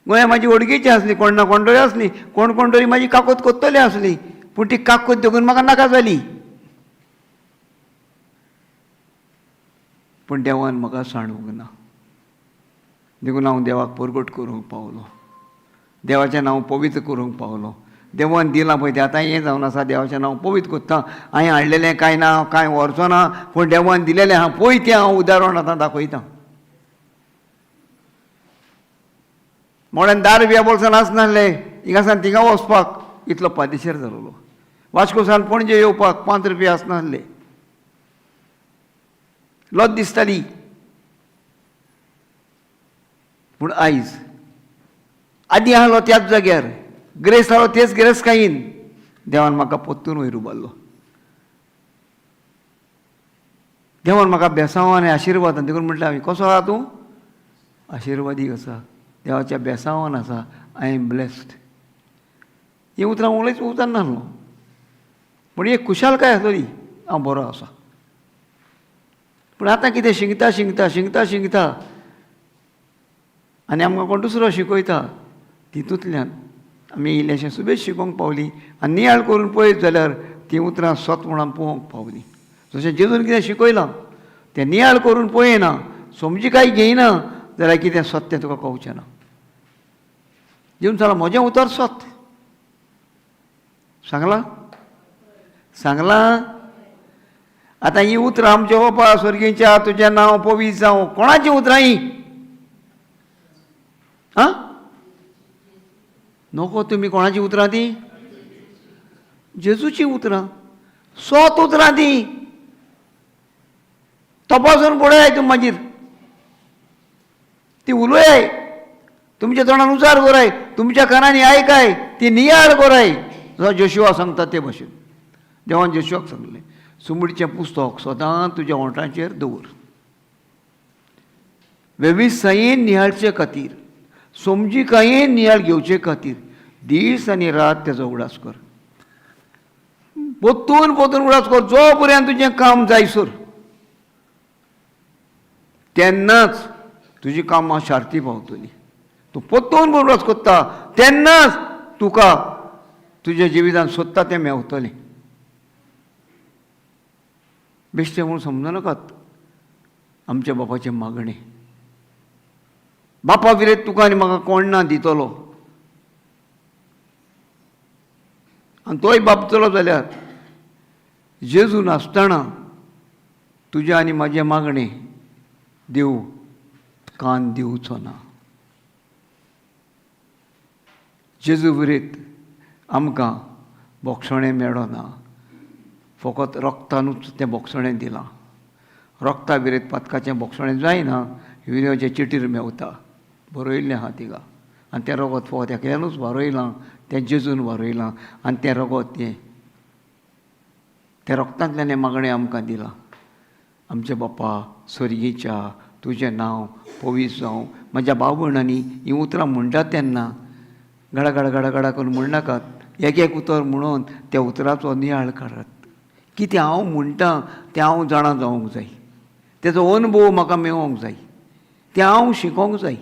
Speaker 1: गोंया म्हाजी वळखीची आसली, कोण ना कोण तरी आसली, कोण कोण तरी म्हाजी काकूत कोत्तली आसली, पूण ती काकूत देखून म्हाका नाका जाली. पूण देवान म्हाका सांडूंक ना, देखून हांव देवाक परगट करूंक पावलो, देवाचें नांव पवित्र करूंक पावलो. देवान दिलां पळय तें आतां हें जावन आसा, देवाचें नांव पवित्र करता. हांवें हाडलेलें कांय ना, कांय व्हरचो ना, पूण देवान दिलेलें आहा पळय तें हांव उदाहरण आतां दाखयतां. मोड्यान 10 रुपया बोल्सान आसनासले, हिंगासान थिंगा वचपाक इतलो पादेशेर जालोलो, वास्को सावन पणजे येवपाक 5 रुपया आसनासले, लज दिसताली. पूण आयज आदीं आहलो त्याच जाग्यार, ग्रेस आहलो तेच गिरेस्तकायेन, देवान म्हाका परतून वयर उबारलो, देवान म्हाका बेसांव आनी आशिर्वादान. देखून म्हटलें हांवें, कसो आहा तूं? आशिर्वादीक आसा, देवाच्या बेसांवान आसा, I am blessed. हीं उतरां उलयच उतर नासलो, पूण एक खुशालकाय आसली, हांव बरो आसा. पूण आतां कितें शिंकता शिंकता शिंकता शिंकता आनी आमकां कोण दुसरो शिकयता, तितूंतल्यान आमी इल्लेशें सुबेज शिकोवंक पावलीं. आनी नियाळ करून पळयत जाल्यार तीं उतरां सत म्हणून पळोवंक पावलीं. जशें जेजून कितें शिकयलां तें नियाळ करून पळयना, समजिकाय घेयना जाल्यार कितें सत तें तुका कळचें ना. जेजून सांगलां म्हजें उतर सत सांगलां, सांगलां. आतां हीं उतरां आमच्या बापा स्वर्गीच्या तुजें नांव पवित्र जावं, कोणाचीं उतरां हीं? आं, नको तुमी कोणाचीं उतरां तीं? जेजूचीं उतरां, सत उतरां तीं. तपासून पळयाय तूं मागीर, ती उलयाय, तुमच्या तोंडान उचार कराय, तुमच्या कानांनी आयकाय, ती नियाळ कराय. जसो जोशुआ सांगता ते भशेन देवान जोशुआक सांगलें, सुमडीचें पुस्तक सदां तुज्या ओंठांचेर दवर, वेविसायेन नियाळचे खातीर, समजिकायेन नियाळ घेवचे खातीर दीस आनी रात तेजो उगडास कर, पोतून पोतून उगडास कर, जो पर्यंत तुजें काम जायसर, तेन्नाच तुजी कामां शार्ती पावतली. तूं पोतून उगडास करता तेन्नाच तुका तुज्या जिवितान सोदता तें मेवतलें. बेश्टें म्हूण समजू नाकात आमच्या बापाचें मागणें. बापा विरेत तुका आनी म्हाका कोण ना दितलो, आनी तोय बाप चलो जाल्यार जेजू नासतना तुजें आनी म्हाजें मागणें देव कान दिवचो ना. जेजू विरीत आमकां बोगसणें मेळना, फकत रोगतानूच तें बोगसणें दिलां. रोगता विरीत पातकाचें बोगसणें जायना. विनोचे चिटीर मेवता बरयल्लें आहा तिगा. आनी तें रोगत फकत एकल्यानूच वारयलां, तें जेजून वारयलां. आनी तें रोगत तें त्या रोगतांतल्यान हें मागणें आमकां दिलां. आमच्या बापा स्वर्गीच्या तुजें नांव पवित्र जावं. म्हज्या भाव भयणांनी हीं उतरां म्हणटात तेन्ना गडा गडा गडा गडा करून म्हणनाकात. एक एक उतर म्हणून त्या उतराचो नियाळ काडात. कितें हांव म्हणटा तें हांव जाणा जावंक जाय, तेजो अनुभव म्हाका मेळोंक जाय, तें हांव शिकोंक जाय.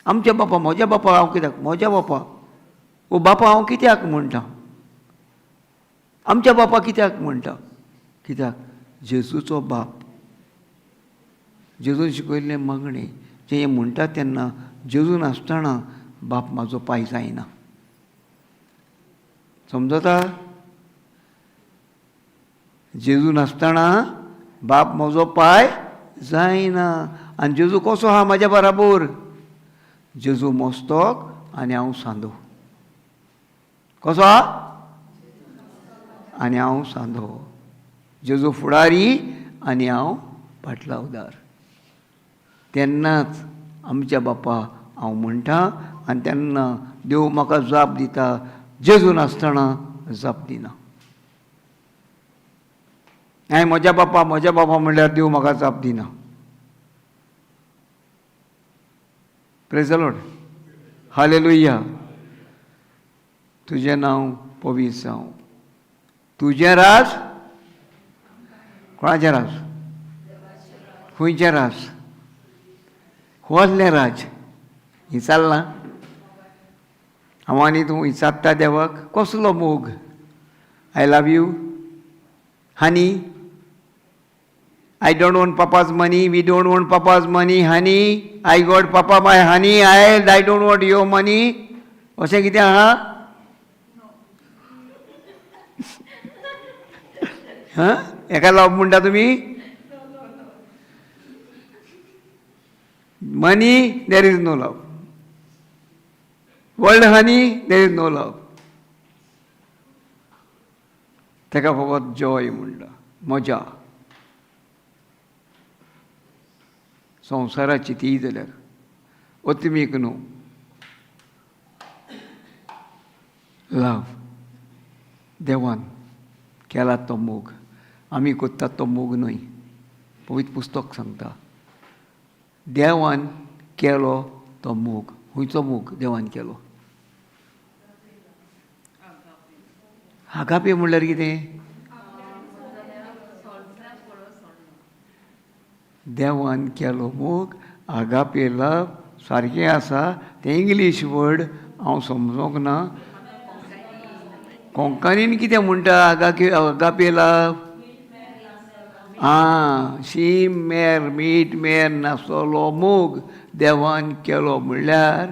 Speaker 1: आमच्या बापा, म्हज्या बापा हांव कित्याक, म्हज्या बापा ओ बापा हांव कित्याक म्हणटा, आमच्या बापा कित्याक म्हणटा, कित्याक जेजूचो बाप, जेजून शिकयल्लें मागणें जें हें म्हणटा तेन्ना जेजू नासतना बाप म्हाजो पांय जायना. समजता? जेजू नासतना बाप म्हजो पांय जायना. आनी जेजू कसो आहा म्हाज्या बराबर? जेजू मस्तक आनी हांव सांदो. कसो आहा? आनी हांव सांदो. जेजू फुडारी आनी हांव पाटलावदार. तेन्नाच आमच्या बापा हांव म्हणटा आनी तेन्ना देव म्हाका जाप दिता. जेजू नासतना जाप दिना. हांवें म्हज्या बापा म्हज्या बापा म्हणल्यार देव म्हाका जाप दिना. Praise the Lord, hallelujah. तुजें नांव पवित्र जावं, तुजें राज. कोणाचें राज? खंयचें राज? कसलें राज? विचारलां हांव आनी तूं विचारता देवाक कसलो मोग? I love you honey, I don't want papa's money, we don't want papa's money honey, I got papa my honey, I don't want your money. अशें कितें आहा? हां, हेका लव म्हणटा तुमी? Money, there is no love. World honey, there is no love. ताका फकत Joy म्हणटा, मजा संवसाराची. ती जाल्यार अत्मीक न्हू. लव देवान केला तो मोग, आमी करतात तो मोग न्हय. पवित्र पुस्तक सांगता देवान केलो तो मोग. खंयचो मोग देवान केलो? आगापे म्हणल्यार कितें? देवान केलो मोग आगापे लव सारकें आसा. तें इंग्लीश वर्ड हांव समजोंक ना. कोंकणीन कितें म्हणटा आगापे लव? आं, शीम मेर मीठ मेर नासलो मोग देवान केलो. म्हणल्यार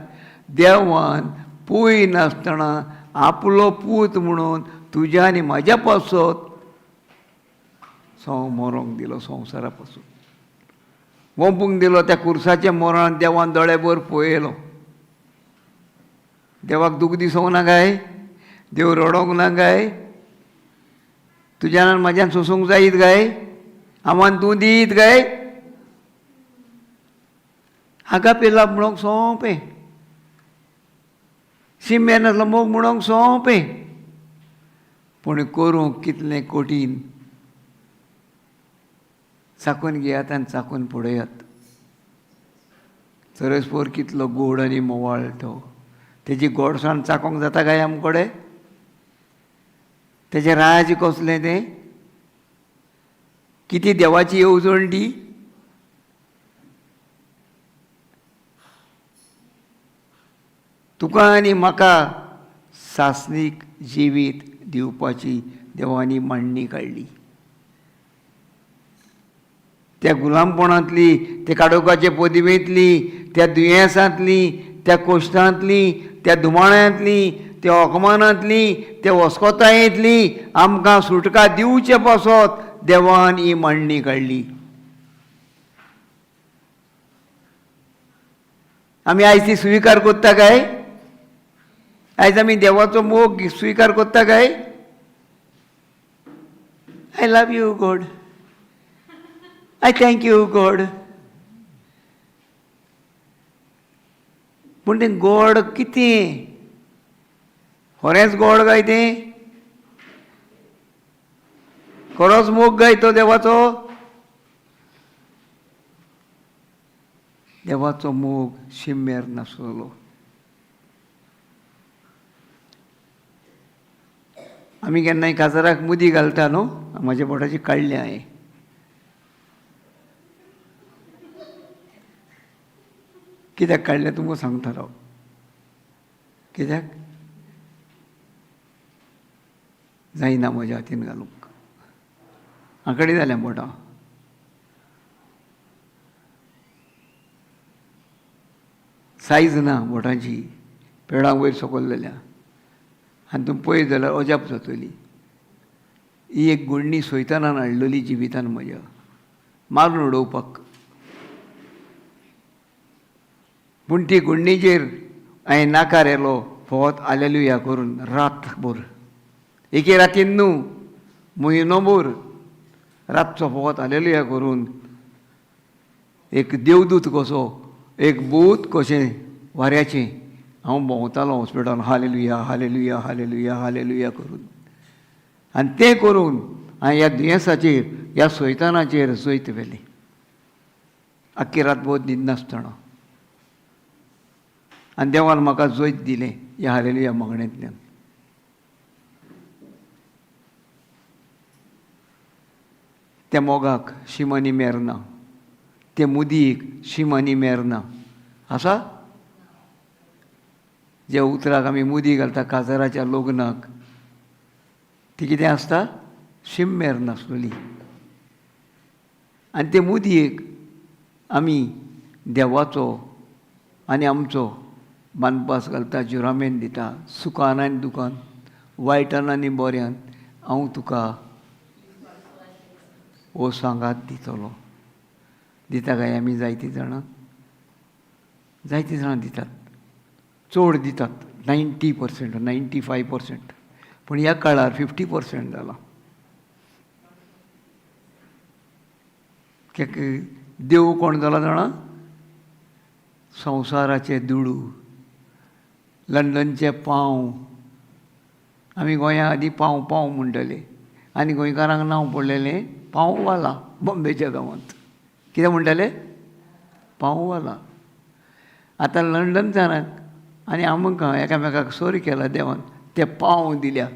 Speaker 1: देवान पळय नासतना आपलो पूत म्हणून तुज्या आनी म्हाज्या पासत मरोंक दिलो. संवसारा पासून वोंपूंक दिलो. त्या कुर्साच्या मरणान देवान दोळेभर पळयलो. देवाक दूख दिसोंक ना काय? देव रडोंक ना काय? तुज्यान म्हाज्यान सोसूंक जायत काय? आमान तूं दीत काय? हाका पेला म्हणोंक सोंपें, शिमेर नासलो मोग म्हणोंक सोंपें, पूण करूंक कितलें कठीण. चाकून घेयात आनी चाकून पळयात. चरसपोर कितलो गोड आनी मोवाळ तो. तेजी गोडसाण चाकोंक जाता काय आमकडे? तेजें राज कसलें तें? कितें देवाची येवजण ती? तुका आनी म्हाका सासणीक जिवीत दिवपाची देवानी मांडणी काडली. त्या गुलामपणांतली, त्या काडोकाचे पदवेंतली, त्या दुयेंसांतली, त्या कोश्टांतली, त्या धुमाळ्यांतली, त्या अपमानांतली, त्या वस्कोतायेंतली आमकां सुटका दिवचे पासत देवान ही मांडणी काडली. आमी आयज ती स्विकार कोत्ता काय? आयज आमी देवाचो मोग स्विकार कोत्ता काय? I love you God, I thank you God. पूण तें गोड कितें? खरेंच गोड काय तें? खरोच मोग काय तो देवाचो? देवाचो मोग शिमेर नासलो. आमी केन्नाय काजाराक मुदी घालता न्हू, म्हाज्या बोटाची काडल्या हांवें. कित्याक काडलें तुमकां सांगता राव. कित्याक जायना म्हज्या हातीन घालूंक, आंकडी जाल्या बोटां. सायज ना बोटांची, पेडां वयर सकयल जाल्या. आनी तूं पळयत जाल्यार अजाप जातली. ही एक गोडणी सोयतानान हाडलेली जिवितान म्हज्या, मारून उडोवपाक. पूण ती गुण्णीचेर हांवें नाकार येलो फकत हालेलुया करून रातभर. एके रातीन न्हू, म्हयनोभर रातचो फकत हालेलुया करून एक देवदूत कसो, एक भूत कशें वाऱ्याचें हांव भोंवतालो हॉस्पिटलान, hallelujah hallelujah hallelujah hallelujah करून. आनी तें करून हांवें ह्या दुयेंसाचेर, ह्या सोयतानाचेर जैत व्हेलें. आख्खी रातभर न्हिदनासतना. आनी देवान म्हाका जैत दिलें ह्या हालेलुया मागण्यांतल्यान. त्या मोगाक शिमानी मेर ना, ते मुदीक शिमानी मेर ना. आसा ज्या उतराक आमी मुदी घालता काजाराच्या लग्नाक, ती कितें आसता? शीम मेर नासलेली. आनी ते मुदयेक आमी देवाचो आनी आमचो बांदपास घालता, जुरामेन दिता, सुखान आनी दुखान, वायटान आनी बऱ्यान हांव तुका हो सांगात दितलो. दिता काय आमी? जायतीं जाणां, जायतीं जाणां दितात, चड दितात, 90%, 95%. पूण ह्या काळार 50% जाला. देव कोण जाला जाणा? संवसाराचे दुडू, लंडनचे पांव. आमी गोंया आदीं पांव पांव म्हणटले आनी गोंयकारांक नांव पडलेलें पांववाला. बॉम्बेच्या गांवांत कितें म्हणटाले? पांववाला. आतां लंडनचारांक आनी आमकां एकामेकाक सोरी केला देवान, ते पांव दिल्या.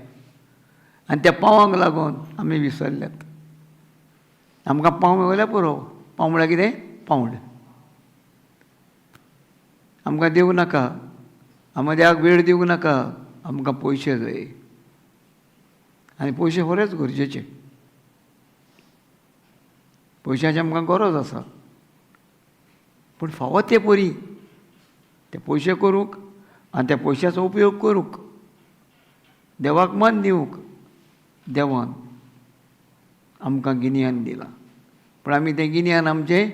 Speaker 1: आनी त्या पांवांक लागून आमी विसरल्यात. आमकां पांव मेळल्यार पुरो. पांव म्हळ्यार कितें? पावंड. आमकां देव नाका, आमकां देवाक वेळ दिवंक नाका, आमकां पयशे जाय. आनी पयशे खरेंच गरजेचे, पयशांची आमकां गरज आसा. पूण फावो ते परी ते पयशे करूंक आनी त्या पयशाचो उपयोग करूंक, देवाक मान दिवंक देवान आमकां गिन्यान दिलां. पूण आमी तें गिन्यान आमचें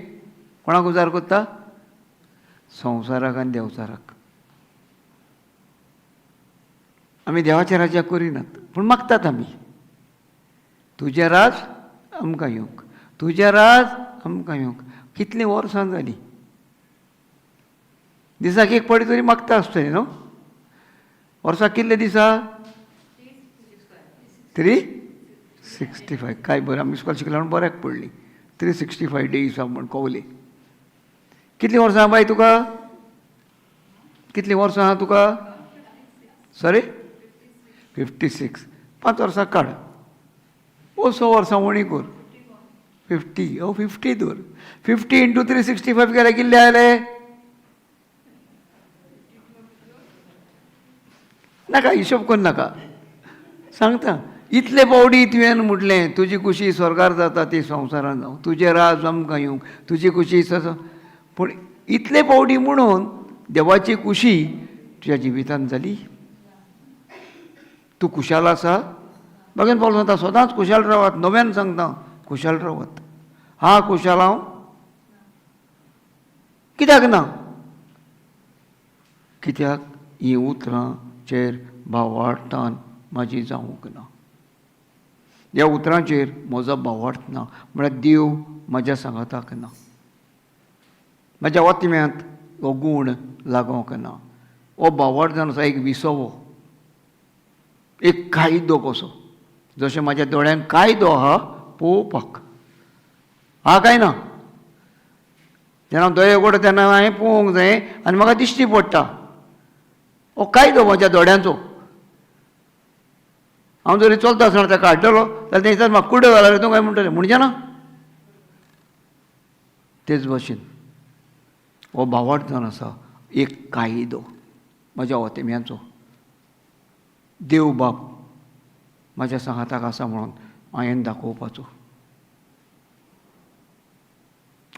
Speaker 1: कोणाक उजार करता? संवसाराक आनी देवचाराक. आमी देवाच्या राज्याक करिनात, पूण मागतात आमी, तुजें राज आमकां येवंक, तुजें राज आमकां येवंक. कितलीं वर्सां जालीं, दिसाक एक फावटी तरी मागता आसतलें न्हू. वर्साक कितले दिसा? 365. काय बरें, आमी स्कूल शिकल्या म्हणून बऱ्याक पडली. 365 डेज म्हण कोवले. कितलीं वर्सां बाय तुका? कितलीं वर्सां आहा तुका? सॉरी, 56. 5 वर्सां काड, ओ 100 वर्सां उणी कर, 50. ओ 50 दवर. 50 इंटू 365 केल्यार कितले आयले? नाका हिशोब कर नाका, सांगता. इतले पावटी तुवें म्हटलें तुजी खुशी स्वर्गार जाता ती संवसारान जावं, तुजें राज आमकां येवंक, तुजी खुशी. पूण इतले पावटी म्हणून देवाची खुशी तुज्या जिवितान जाली? तूं खुशाल आसा? बघेन पावल सांगता, सदांच खुशाल रावात. नव्यान सांगता, खुशाल रावात. हा खुशाल हांव कित्याक ना? कित्याक हीं उतरांचेर भावार्थान म्हाजी जावंक ना, ह्या उतरांचेर म्हजो भावार्थ ना, म्हळ्यार देव म्हज्या सांगाताक ना, म्हज्या ओतम्यांत हो गूण लागोंक ना. हो भावार्थ जावन आसा एक विसवो, एक कायदो कसो, जशें म्हाज्या दोळ्यांक कायदो आहा पळोवपाक आहा काय ना, जेन्ना हांव दोळे उगडटा तेन्ना हांवें पळोवंक जाय आनी म्हाका दिश्टी पडटा, हो कायदो म्हज्या दोळ्यांचो. हांव जरी चलता आसतना ताका हाडटलो जाल्यार तें दिसता म्हाका कुड्डो घाला तूं काय म्हणटलें म्हणजे ना. तेच भाशेन हो भावार्थ जावन आसा एक कायदो म्हज्या ओतेम्यांचो, देव बाप म्हाज्या सांगाताक आसा म्हणून हांवें दाखोवपाचो.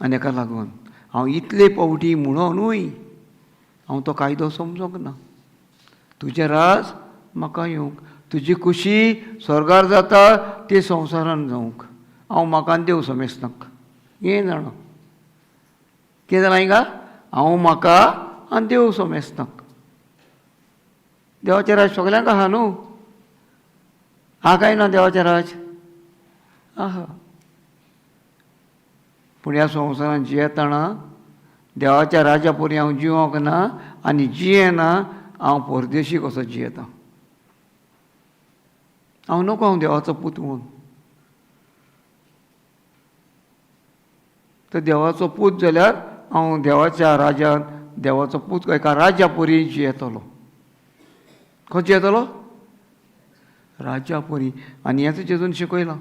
Speaker 1: आनी हेका लागून हांव इतले पावटी म्हणूनूय हांव तो कायदो समजोंक ना. तुजें राज म्हाका येवंक, तुजी खुशी स्वर्गार जाता ती संवसारान जावंक, हांव म्हाका आनी देव समेस्तांक हें जाणा. कितें जालां हिंगा, हांव म्हाका आनी देव समेस्तांक. देवाचें राज सगल्यांक आहा न्हू, आहा काय ना देवाचें राज आहा. पूण ह्या संवसारान जियेतना देवाच्या राजा परी हांव जिवंक ना आनी जियेना, हांव परदेशी कसो जियेता. हांव नको हांव देवाचो पूत म्हणून, तर देवाचो पूत जाल्यार हांव देवाच्या राजान देवाचो पूत एका राजा परी जियेतलो. खंय जियेतलो? राजा परी. आनी हेंच जेजून शिकयलां,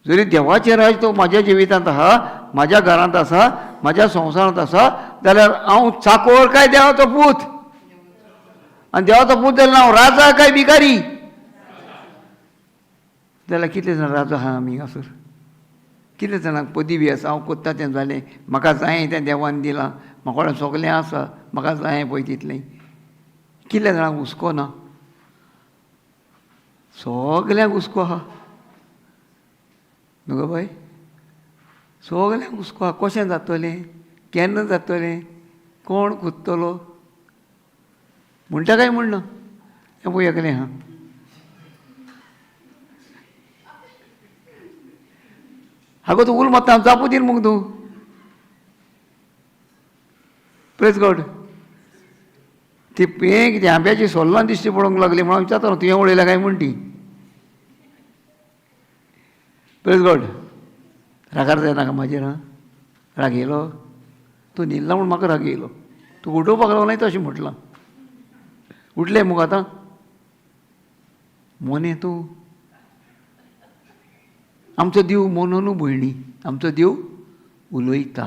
Speaker 1: जरी देवाचें राज तो म्हाज्या जिवितांत आहा, म्हाज्या घरांत आसा, म्हाज्या संवसारांत आसा, जाल्यार हांव चाकोर काय देवाचो पूत, आनी देवाचो पूत जाल्यार हांव राजा काय भिकारी? जाल्यार कितले जाण राजा आहा आमी हांगासर? कितले जाणांक पदवी आसा? हांव कोत्ता तें जालें, म्हाका जायें तें देवान दिलां, म्हाका कडेन सगलें आसा, म्हाका जायें पळय तितलें. कितले जाणांक हुस्को ना? सगल्यांक हुस्को आहा न्हू गो बाय, सगल्यांक हुस्को आहा. कशें जातलें, केन्ना जातलें, कोण कुत्तलो म्हणटा काय म्हणना? हें पळय एकलें आहा. आगो तूं उल मात्ता जापू दिल मुगो तूं. प्रेज गॉड. ती हें कितें आंब्याची सोल्लां दिश्टी पडूंक लागली म्हणून विचारता तुवें उडयल्या काय म्हण ती. प्रेज गॉड. रागार जायनाका म्हाजेर. आं, राग येयलो? तूं न्हिदला म्हूण म्हाका राग येयलो. तूं उठोवपाक लागलो न्हय तशें म्हटलां. उठलें मुगो आतां मोने तूं. आमचो देव मोनो न्हू भयणी, आमचो देव उलयता,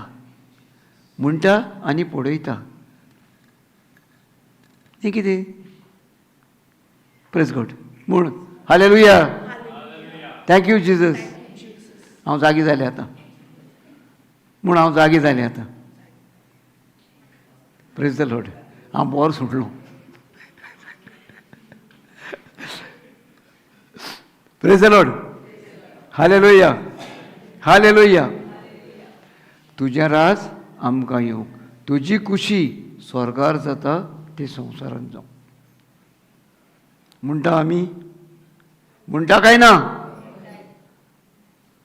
Speaker 1: म्हणटा आनी पळयता. हें कितें? प्रेज गॉड म्हूण हालेलुया, thank you Jesus. हांव जागी जालें आतां म्हूण, हांव जागी जालें आतां. प्रेज the Lord. हांव बोर सुटलो. Praise the Lord. Hallelujah, hallelujah. तुजें राज आमकां येवंक, तुजी खुशी स्वर्गार जाता ती संवसारांत जावं म्हणटा आमी. म्हणटा काय ना?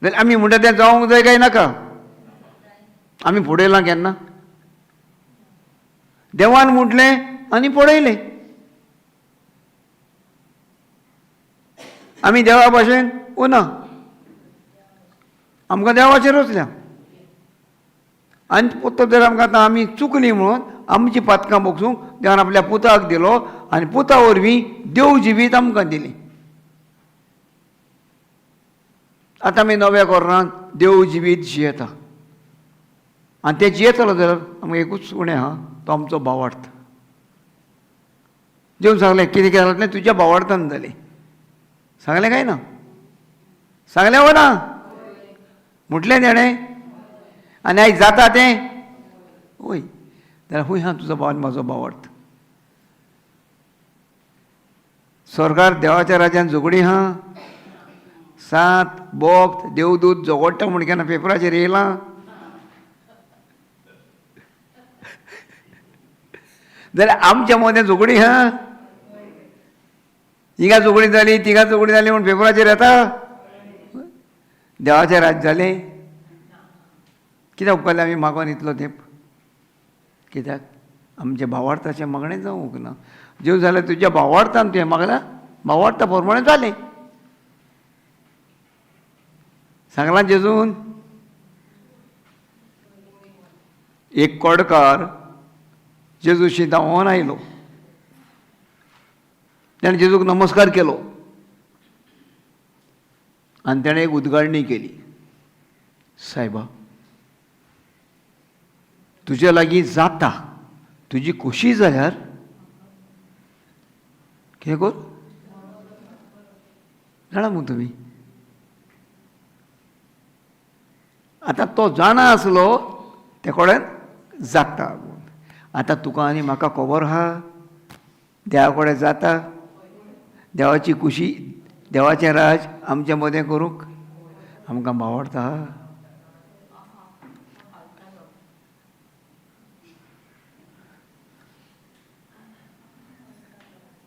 Speaker 1: जाल्यार आमी म्हणटा तें जावंक जाय काय नाका? आमी पडयलां केन्ना? देवान म्हटलें आनी पडयलें. आमी देवा भाशेन उना, आमकां देवाचेर रचल्या आनी पुतो जर आमकां आतां आमी चुकली म्हणून आमची पातकां भोगसूंक देवान आपल्या पुताक दिलो आनी पुता वरवीं देव जिवीत आमकां दिली. आतां आमी नव्या कोरान देव जिवीत जियेता आनी तें जियेतलो जाल्यार आमकां एकूच उणें आहा, तो आमचो भावार्थ. जेवन सांगलें कितें कितें जालें तुज्या भावार्थान जालें. सांगलें काय ना? सांगलें वो ना? म्हटलें तेणें आनी आयज जाता तें वय. जाल्यार खूंय आहा तुजो भाव आनी म्हाजो भावार्थ? स्वर्गार देवाच्या राज्यान झगडीं आहा, सात बोक्त देवदूत झगडटा म्हूण केन्ना पेपराचेर येयलां? जाल्यार आमच्या मदें झगडी हा, हिंगा झगडी जाली तिंगा झगडी जाली म्हूण पेपराचेर येता. देवाचें राज जालें कित्याक उपकारलें आमी मागोन इतलो तेंप? कित्याक आमच्या भावार्थाचें मागणें जावंक ना. जेव जाल्यार तुज्या भावार्थान तुवें मागलां, भावार्था प्रमाणें जालें. सांगलां जेजून. एक कोडकार जेजूशी धांवोन आयलो, ताणें जेजूक नमस्कार केलो आनी ताणें एक उदगाळणी केली, सायबा तुज्या लागीं जाता तुजी खोशी जाल्यार कितें कर जाणा मगो तुमी. आतां तो जाणा आसलो ते कडेन जाता. आतां तुका आनी म्हाका खबर आहा देवा कडेन जाता, देवाची खुशी देवाचें राज आमच्या मदें करूंक आमकां भावार्थ आहा.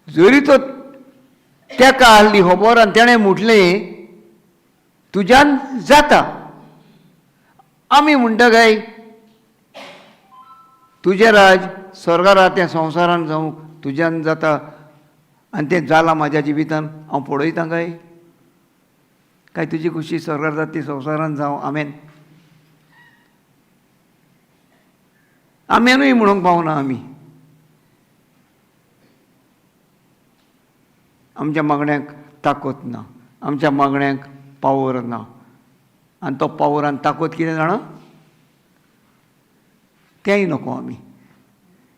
Speaker 1: जरी तो तेका आहली खबर आनी तेणें म्हटलें तुज्यान जाता, आमी म्हणटा काय तुजें राज स्वर्गार आहा तें संवसारान जावंक तुज्यान जाता आनी तें जालां म्हाज्या जिवितान हांव पळयतां काय काय तुजी खुशी स्वर्गार जाता ती संवसारान जावं. आमेन. आमेनूय म्हणूंक पावना आमी. आमच्या मागण्यांक ताकद ना, आमच्या मागण्यांक पावर ना. आनी तो पावर आनी ताकद कितें जाणा तेंय नको आमी.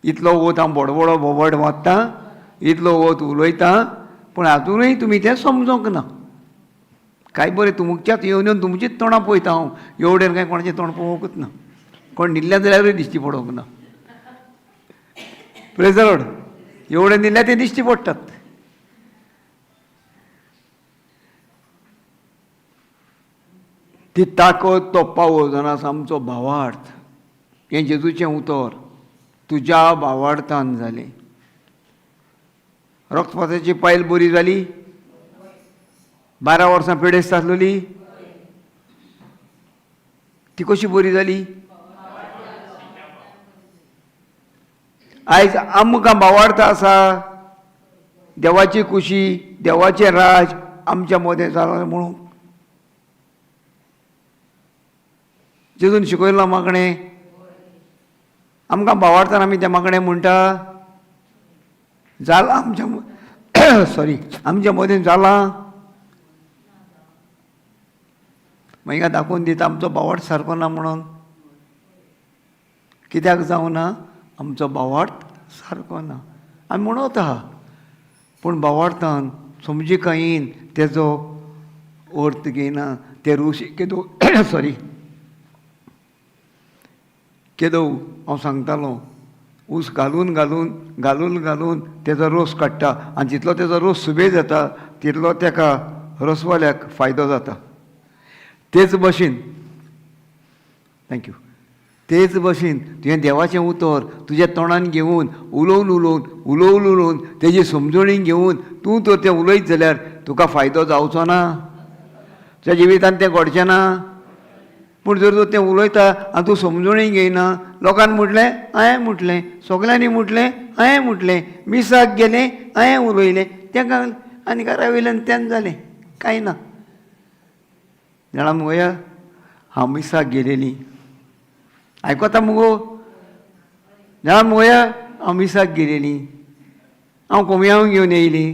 Speaker 1: इतलो वत हांव बोडबोडो बोबड मारता, इतलो वत उलयता, पूण आजुनूय तुमी तें समजोंक ना. काय बरें तुमच्याच येवन येवन तुमचीच तोंडां पळयता हांव, एवढेन काय कोणाचें तोंड पळोवंकूच ना, कोण न्हिदल्या जाल्यारूय दिश्टी पडोवंक ना. प्रेज the Lord. एवढे न्हिदल्या ते दिश्टी पडटात. ती ताकद तो पावस जावन आसा आमचो भावार्थ. हें जेजूचें उतर तुज्या भावार्थान जालें. रक्तपाताची पायल बरी जाली, 12 वर्सां पिडेस्त आसलेली ती कशी बरी जाली? आयज आमकां भावार्थ आसा, देवाची खुशी देवाचें राज आमच्या मदें जालां म्हणून जेजून शिकयलां मागणें. आमकां भावार्थान आमी तें मागणें म्हणटा जालां आमच्या सॉरी आमच्या मदें जालां. मागीर दाखोवन दिता आमचो भावार्थ सारको ना म्हणून. कित्याक जावना आमचो भावार्थ सारको ना आमी म्हणत आहा, पूण भावार्थान समजिकायेन तेजो अर्थ घेयना. ते रूशी केदो सॉरी केदो हांव सांगतालो ऊस घालून घालून घालून घालून तेजो रोस काडटा आनी जितलो तेजो रोस सुबे जाता तितलो तेका रोसवाल्याक फायदो जाता. तेच भशेन thank you तेच भशेन तुवें देवाचें उतर तुज्या तोंडान घेवन उलोवन उलोवन उलोवन उलोवन तेजी समजणी घेवन तूं तर तें उलयत जाल्यार तुका फायदो जावचो ना, तुज्या जिवितान तें घडचें ना. पूण जर तूं तें उलयता आनी तूं समजणी घेयना, लोकान म्हटलें हांवें म्हटलें, सगल्यांनी म्हटलें हांवें म्हटलें, मिसाक गेलें हांवें उलयलें, तेका आनी घरा वयल्यान तेंच जालें, कांय ना. जाणा मुगो हांव मिसाक गेलेली आयकता मुगो, जाणा मुगो हांव मिसाक गेलेली, हांव कोमयांव घेवन येयली,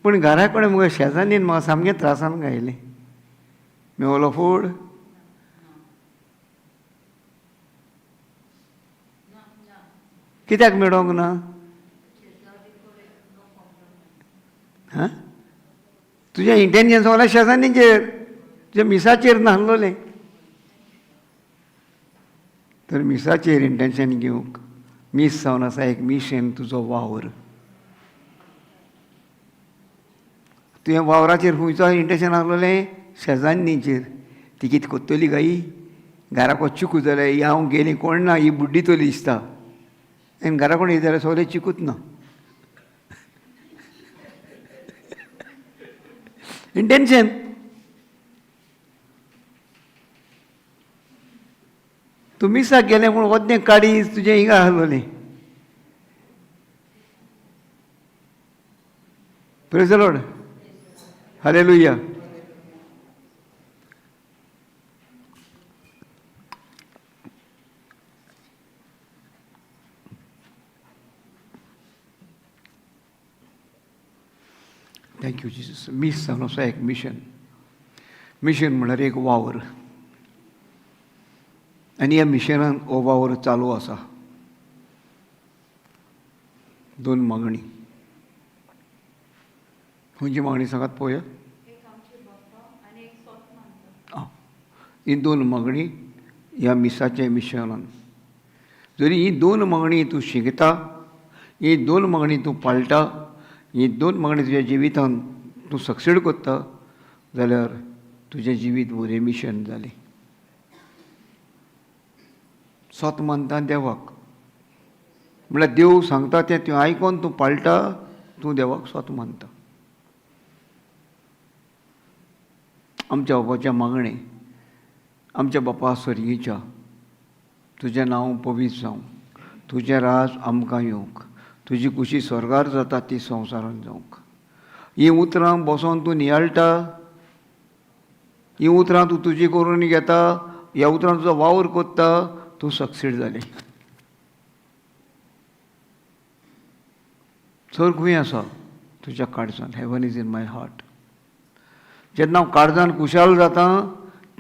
Speaker 1: पूण घरा कडेन मुगो शेजान्नीन म्हाका सामकें त्रासान घायलें. मेवलो फूड कित्याक मेळोंक ना? हां तुजें इंटेन्शन सगळें शेजान्नीचेर, तुज्या मिसाचेर नासलोलें. तर मिसाचेर इंटेन्शन घेवंक मीस जावन आसा एक मिशन, तुजो वावर. तुवें वावराचेर खंयचो इंटेन्शन आसलोलें? शेजान्नीचेर. ती कितें कोत्तली गाई घराक चिकू जाल्यार ही हांव गेली कोण ना, ही बुड्डितली दिसता. आनी घरा कडेन येत जाल्यार सगळें चिकूच ना. इंटेन्शन. तूं मिसाक गेलें म्हूण वद्दें काडीज तुजें हिंगा आहलोलें. Praise the Lord. Hallelujah. Thank you Jesus. मीस जावन आसा एक मिशन. मिशन म्हणल्यार एक वावर, आनी ह्या मिशनान हो वावर चालू आसा. दोन मागणी. खंयची मागणी सांगात पळोवया. ही दोन मागणी ह्या मिसाच्या मिशनान. जरी ही दोन मागणी तूं शिकता, ही दोन मागणी तूं पाळटा, ही दोन मागणी तुज्या जिवितान तूं सक्सीड करता जाल्यार तुजें जिवीत बरें मिशन जालें. सोत मानता देवाक म्हळ्यार देव सांगता तें तूं आयकोन तूं पाळटा, तूं देवाक सोत मानता. आमच्या बापाच्या मागणें, आमच्या बापा सर्गीच्या, तुजें नांव पवित्र जावं, तुजें राज आमकां येवंक, तुजी खुशी स्वर्गार जाता ती संवसारांत जावंक. हीं उतरां बसोन तूं नियाळटा, हीं उतरां तूं तुजी करून घेता, ह्या उतरां तुजो वावर कोत्ता, तूं सक्सीड जालें. सर खंय आसा तुज्या काळजान. Heaven is in my heart. जेन्ना हांव काळजान खुशाल जाता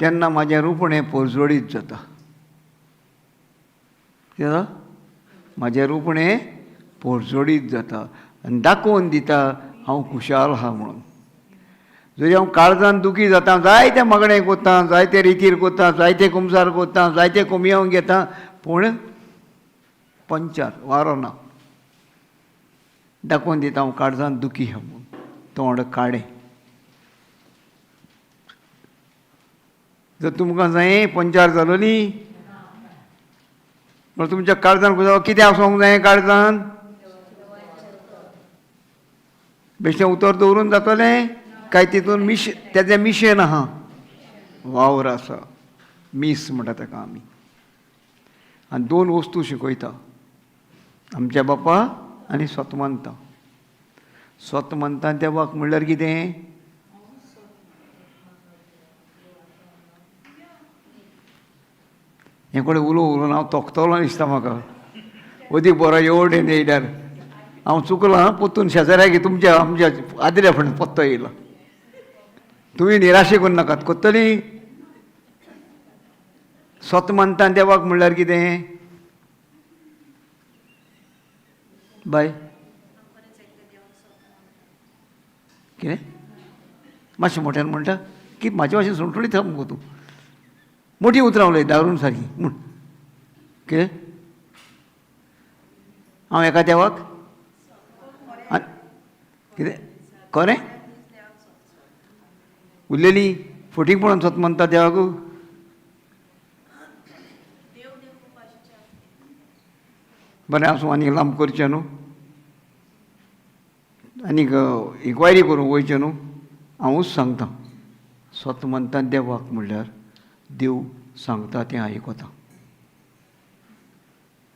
Speaker 1: तेन्ना म्हाजें रुपणें पोरजोडीत जाता. कितें जाता? म्हाजें रुपणें पोरजोडीत जाता आनी दाखोवन दिता हांव खुशाल आहा म्हणून. जरी हांव काळजान दुखी जाता, जायते मागणें कोत्ता, जायते रितीर कोत्ता, जायते कुमसार कोत्ता, जायते कोमयांव घेता, पूण पंचार वारो ना. दाखोवन दिता हांव काळजान दुखी आहा म्हणून. तोंड काडें. जर तुमकां जाय पंचार जालो न्ही म्हळ्यार तुमच्या काळजान कितें आसूंक जाय? काळजान बेश्टें उतर दवरून जातलें काय तितून मिश तेजें मिशन आहा, वावर आसा. मीस म्हणटा ताका आमी. आनी दोन वस्तू शिकयता, आमच्या बापा आनी स्वत मानता. स्वत मानता देवाक म्हणल्यार कितें? हें कडेन उलोवन उलोवन हांव तोखतलो दिसता म्हाका. अदीक बरो येवटेन येयल्यार हांव चुकलां, परतून शेजाऱ्याक तुमच्या आमच्या आदल्या फुडें पत्तो येयला. तुमी निराशे करूं नाकात. कोत्तली स्वत मानता देवाक म्हणल्यार कितें? बाय कितें मातशें मोठ्यान म्हणटा की म्हाजे भाशेन सुणसुणीत आहा मुगो तूं. मोठी उतरां उलय दारून सारकी म्हूण. कितें हांव एका देवाक कितें खरें उरलेली फटींगपणान स्वत मानता देवाक? बरें आसूं, आनीक लांब करचें न्हू, आनीक इन्क्वायरी करूंक वयचें न्हू. हांवूच सांगता, स्वत मानता देवाक म्हणल्यार देव सांगता तें आयकता.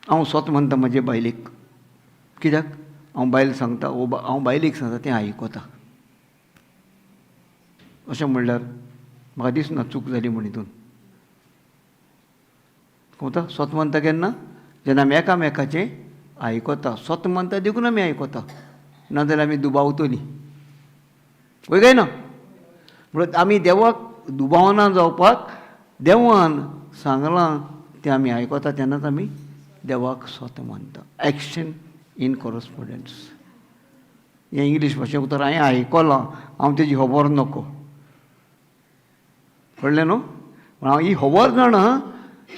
Speaker 1: हांव स्वत मानता म्हजे बायलेक. कित्याक? हांव बायल सांगता, हांव बायलेक सांगता तें आयकता. अशें म्हणल्यार म्हाका दिसना चूक जाली म्हण हितून. कळटा? स्वत मानता केन्ना? जेन्ना आमी एकामेकाचें आयकता. स्वत मानता देखून आमी आयकता, नाजाल्यार आमी दुबावतलीं. वय काय ना? म्हणून आमी देवाक दुबावना जावपाक देवान सांगलां तें आमी आयकता, तेन्नाच आमी देवाक स्वत मानता. एक्शन इन कॉरस्पोंडन्स हें इंग्लीश भाशें उतर हांवें आयकलां, हांव तेजी खबर नको. कळ्ळें न्हू? पूण हांव ही खबर जाणा,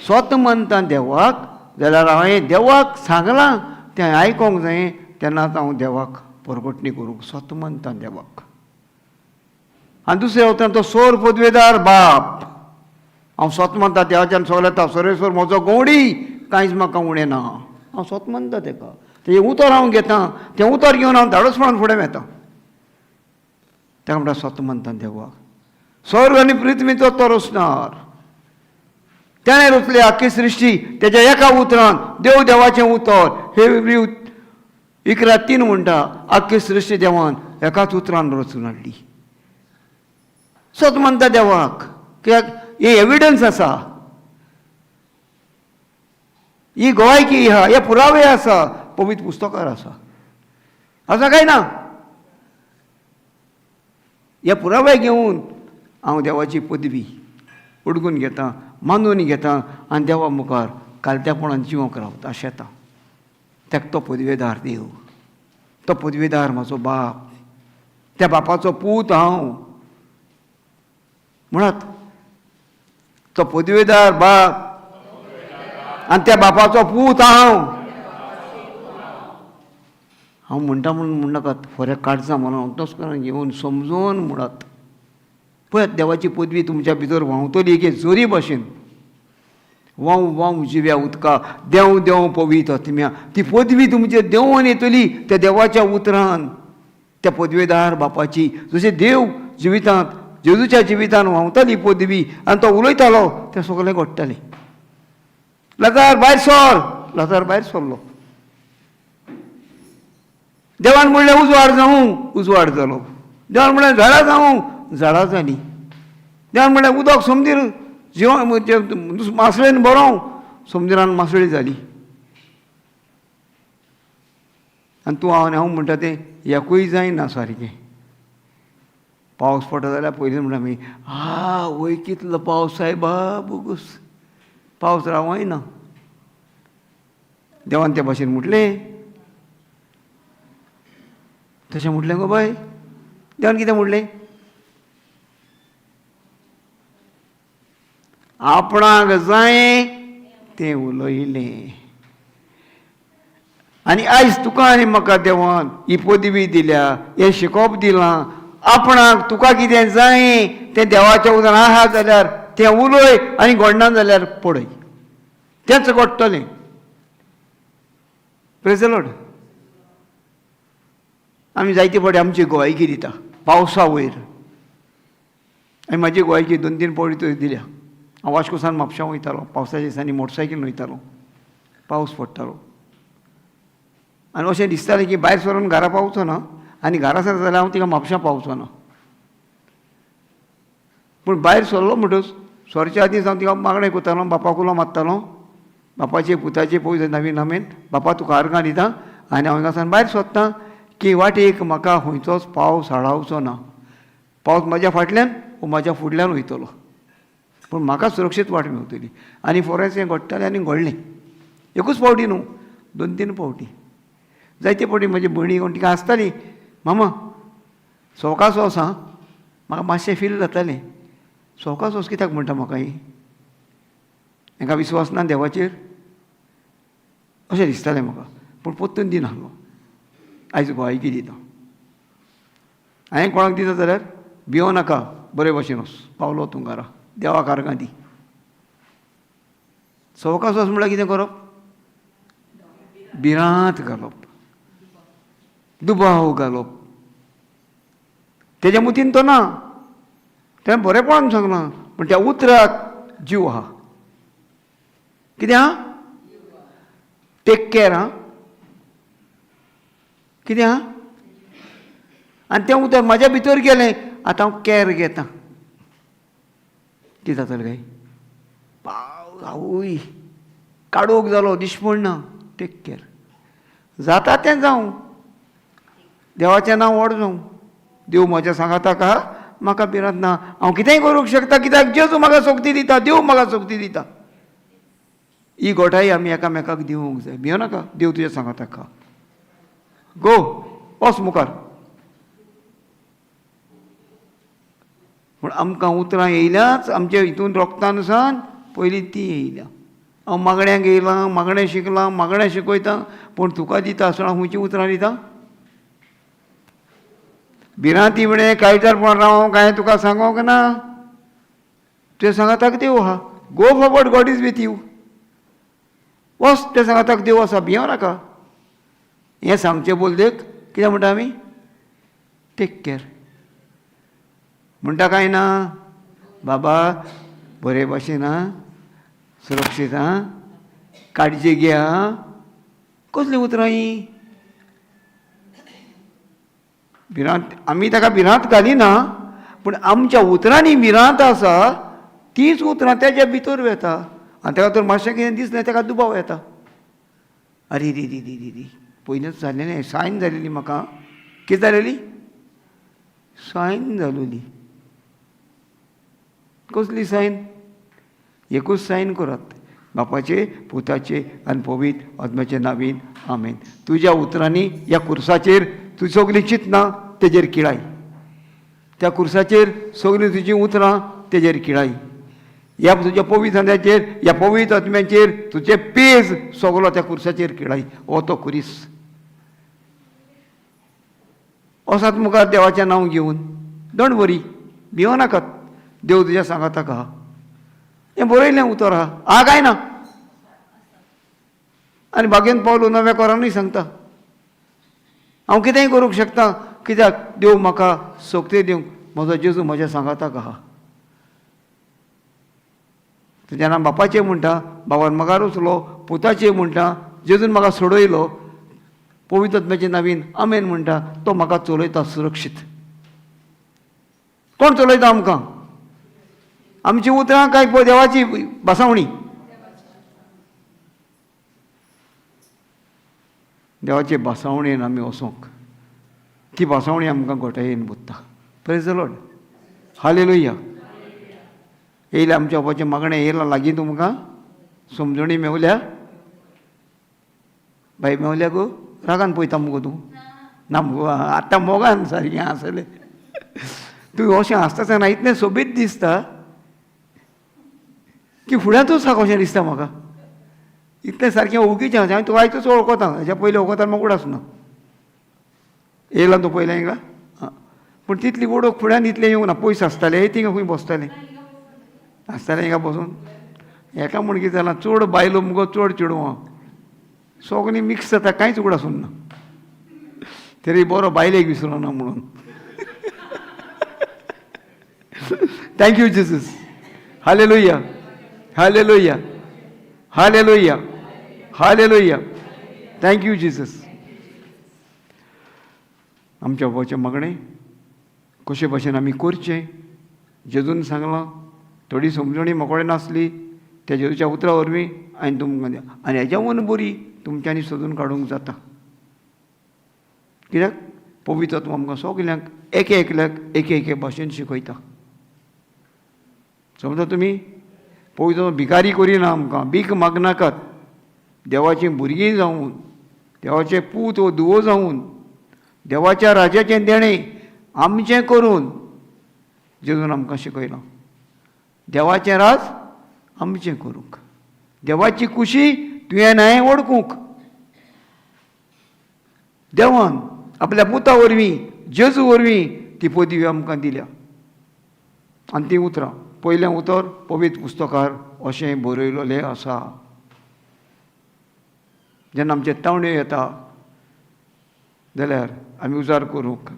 Speaker 1: स्वत मानता देवाक जाल्यार हांवें देवाक सांगलां तें आयकोंक जाय, तेन्नाच हांव देवाक परगटणी करूंक स्वत मानता देवाक. आनी दुसऱ्या उतरान तो सोर पदवेदार बाप, हांव स्वत मानता देवाच्यान सगळें येता, सर्वेश्वर म्हजो गवडी, कांयच म्हाका उणें ना. हांव सोत मानता तेका, तेजें उतर हांव घेतां, तें उतर घेवन हांव धाडसपणान फुडें वेता. तेका म्हणटा सोत मानता देवाक. स्वर्ग आनी पृथ्वीचो तो रचणार, तेणें रचली आख्खी सृश्टी तेज्या एका उतरान. देव देवाचें उतर, हे 11:3 म्हणटा आख्खी सृश्टी देवान एकाच उतरान रचून हाडली. सत मानता देवाक, कित्याक हे एविडन्स आसा, ही गोवायकी आहा, हे पुरावे आसा, पवित्र पुस्तकार आसा. आसा काय ना? हे पुरावे घेवन हांव देवाची पदवी उडगून घेतां, मानून घेतां आनी देवा मुखार कालत्यापणान जिवंक रावता शेतां. तेका तो पदवेदार देव, तो पदवेदार म्हजो बाप, त्या बापाचो पूत हांव. म्हणत तो पदवेदार बाप आनी त्या बापाचो पूत हांव. हांव म्हणटा म्हणून म्हणनाकात, फरक काडचा म्हणून तस करून घेवन समजून म्हणत. पळयात देवाची पदवी तुमच्या भितर व्हांवतली एके जोरी भाशेन. वाव वाव जिव्या उदका, देंव देंव पवित्र आत्म्या. ती पदवी तुमचे देंवन येतली त्या देवाच्या उतरान, त्या पदवेदार बापाची. जशें देव जिवितांत, जेजूच्या जिवितान व्हांवताली पदवी आनी तो उलयतालो तें सगळें घडटालें. लजार भायर सर, लजार भायर सरलो. देवान म्हणलें उजवाड जावं, उजवाड जालो. देवान म्हणलें झाडां जावं, झाडां जालीं. देवान म्हणलें उदक समदीर जिवा मासळेन बरोवं, समदिरान मासळी जाली. आनी तूं हांव आनी हांव म्हणटा तें एकूय जायना सारकें. पावस पडटा जाल्यार पयलीं म्हणटा आमी, आ वय कितलो पावस सायबा बोगूस, पावस रावयना. देवान त्या भाशेन म्हटलें, तशें म्हटलें गो बाय. देवान कितें म्हटलें? आपणाक जाय तें उलयलें. आनी आयज तुका आनी म्हाका देवान ही पदवी दिल्या, हें शिकोवप दिलां. आपणाक तुका कितें जाय तें देवाच्या उदकान आहा जाल्यार तें उलय आनी घडना जाल्यार पळय, तेंच घडटलें. Praise the Lord. आमी जायते फावटी आमची गोवायकी दिता पावसा वयर. आनी म्हाजी गोवायकी 2-3 फावटी तरी दिल्या. हांव वास्कोसान म्हापशां वयतालो, पावसाच्या दिसांनी मोटरसायकलीन वयतालो, पावस पडटालो आनी अशें दिसतालें की भायर सरून घरा पावचो ना आनी घरा सरता जाल्यार हांव तिका म्हापशां पावचो ना. पूण भायर सरलो म्हणटच सरच्या आदींच हांव तिका मागणें करतालो, बापाक उलो मारतालो, बापाचे पुताचे पयस नवीन नामेन, बापा तुका आर्गां दिता आनी हांव हिंगासान भायर सोदतां की वाटेक म्हाका खंयचोच पावस आडावचो ना. पावस म्हज्या फाटल्यान वो म्हाज्या फुडल्यान वयतलो, पूण म्हाका सुरक्षीत वाट मेवतली. आनी फोरेंस हें घडटालें आनी घडलें. एकूच फावटी न्हू, 2-3 फावटी. जायते फावटी म्हजी भयणी कोण तिका आसताली, मामा सवकास वच आं, म्हाका मातशें फील जातालें. सवकास वच कित्याक म्हणटा म्हाका ही, हांकां विस्वास ना देवाचेर अशें दिसतालें म्हाका. पूण परतून दिनासलो. आयज गोवायकी दिता. हांवें कोणाक दिता जाल्यार भियो नाका, बरे भाशेन वच, पावलो तूं घरा, देवाक आर्गां दी. सवकास वच म्हणल्यार कितें करप? भिरांत घालप, दुबाव घालप. तेज्या मुतीन तो ना, तें बरेपणान सांगलां, पूण त्या उतराक जीव आहा. कितें आहा? टेक केर आं, कितें आहा? आनी तें उतर म्हाज्या भितर गेलें, आतां हांव केर घेतां. कितें जातलें काय? पावस आवय काडोक जालो, दिशपण ना. टेक केर जाता तें जावं, देवाचें नांव व्हड जावं. देव म्हज्या सांगाताक आहा, म्हाका भिरांत ना, हांव कितेंय करूंक शकता, कित्याक जेजू म्हाका शक्ती दिता, देव म्हाका शक्ती दिता. ही गोठाय आमी एकामेकाक दिवंक जाय. भियो नाका, देव तुज्या सांगाताक आहा. गो वच मुखार. पूण आमकां उतरां येयल्याच आमच्या हितून रोगतानुसान पयलीं ती येयल्या. हांव मागण्यांक येयलां, मागणें शिकलां, मागणें शिकयतां, पूण तुका दिता आसतना खंयचीं उतरां दिता? भिरांती विणें कायटारपण रावंक हांवें तुका सांगोंक ना, तुवें सांगाताक देव आहा. Go forward, God is with you. वच ते सांगाताक देव आसा, भियों नाका. हें सांगचें बोलदेक कितें म्हणटा आमी? टेक केर म्हणटा कांय ना? बाबा बरे भाशेन आं, सुरक्षीत आं, काळजी घे आं. कसलीं उतरां हीं? भिरांत, आमी ताका भिरांत घालिना, पूण आमच्या उतरांनी भिरांत आसा तीच उतरां तेज्या भितर वेता आनी ताका तर मातशें कितें दिसलें ताका दुबाव येता. अरे री री री री पयलींच जालेलें, सायन जालेली म्हाका. कितें जालेली? सायन जालोली. कसली सायन? एकूच सायन करात, बापाचे पुताचे आनी पवित्र आत्म्याचे नावीन आमेन. तुज्या उतरांनी ह्या कुर्साचेर तूं सगळीं चिंतना तेजेर किळाय, त्या कुर्साचेर सगळीं तुजीं उतरां तेजेर किळाय, ह्या तुज्या पवित्र आत्म्याचेर ह्या पवित्र आत्म्याचेर तुजें पेज सगलो त्या कुर्साचेर किळाय. हो तो कुरीस. वसात मुखार देवाचें नांव घेवन, don't वरी, भिवो नाकात, देव तुज्या सांगाताक आहा. हें बरयलें उतर आहा, आहा काय ना? आनी बागेन पावलो नव्या कोरानूय सांगता, हांव कितेंय करूंक शकता, कित्याक देव म्हाका सोकते दिवंक म्हजो जेजू म्हज्या सांगाताक आहा. जेन्ना बापाचें म्हणटा, बाबान म्हाका रुचलो, पुताचें म्हणटा, जेजून म्हाका सोडयलो, पवित्र आत्म्याचें नवीन आमेन म्हणटा, तो म्हाका चलयता सुरक्षीत. कोण चलयता आमकां? आमची उतरां काय देवाची भासावणी? देवाचे भासावणेन आमी वचोंक, ती भासावणी आमकां गोटायेन बुत्ता. Praise the Lord, hallelujah. येयलें आमच्या बापाचें मागणें येयलां लागीं तुमकां समजणी मेवल्या? बाय मेवल्या गो? रागान पळयता मुगो तूं? ना मुगो, आतां मोगान सारकें आसलें. तूं अशें आसता आसतना इतलें सोबीत दिसता की फुड्यांतूच साक अशें दिसता म्हाका. इतलें सारकें ओळखीचें आसा. हांवें तुका आयतूच वळखता, हेज्या पयलीं वळखता म्हाका उडास ना. येयला तूं पयलें हिंगा? आं, पूण तितली वळख फुड्यान इतलें येवंक ना, पयस आसतालें थिंगा खंय बसतालें आसतालें हिंगा बसून. हेका म्हूण कितें जालां, चड बायलो मुगो चड चेडवां सगळीं मिक्स जाता, कांयच उगडास उरना. तरी बरो बायलेक विसरोना म्हणून. Thank you Jesus. Hallelujah, hallelujah, hallelujah, hallelujah. Thank you Jesus. आमच्या बाबाचें मागणें कशे भाशेन आमी करचें जेजून सांगलां. थोडी समजणी मोकळे नासली त्या जेजूच्या उतरां वरवीं आनी तुमकां आनी हेज्या वून बरी तुमच्यांनी सोदून काडूंक जाता. कित्याक पवित्र आत्मो आमकां सगल्यांक एके एकल्याक एके एके भाशेन शिकयता. समजा तुमी पवित्र आत्मो भिकारी करिना आमकां, भीक मागनाकात. देवाचीं भुरगीं जावन, देवाचे पूत वो धुवो जावन, देवाच्या राजाचें देणें आमचें करून जेजून आमकां शिकयलां. देवाचें राज आमचें करूंक, देवाची खुशी तुवें हांवें वळखूंक. देवान आपल्या पुता वरवीं, जेजू वरवीं ती पदवी आमकां दिल्या. आनी तीं उतरां, पयलें उतर पवित्र पुस्तकार अशें बरयलेलें आसा. जेन्ना आमचे तावण्यो येता जाल्यार आमी उजार करूंक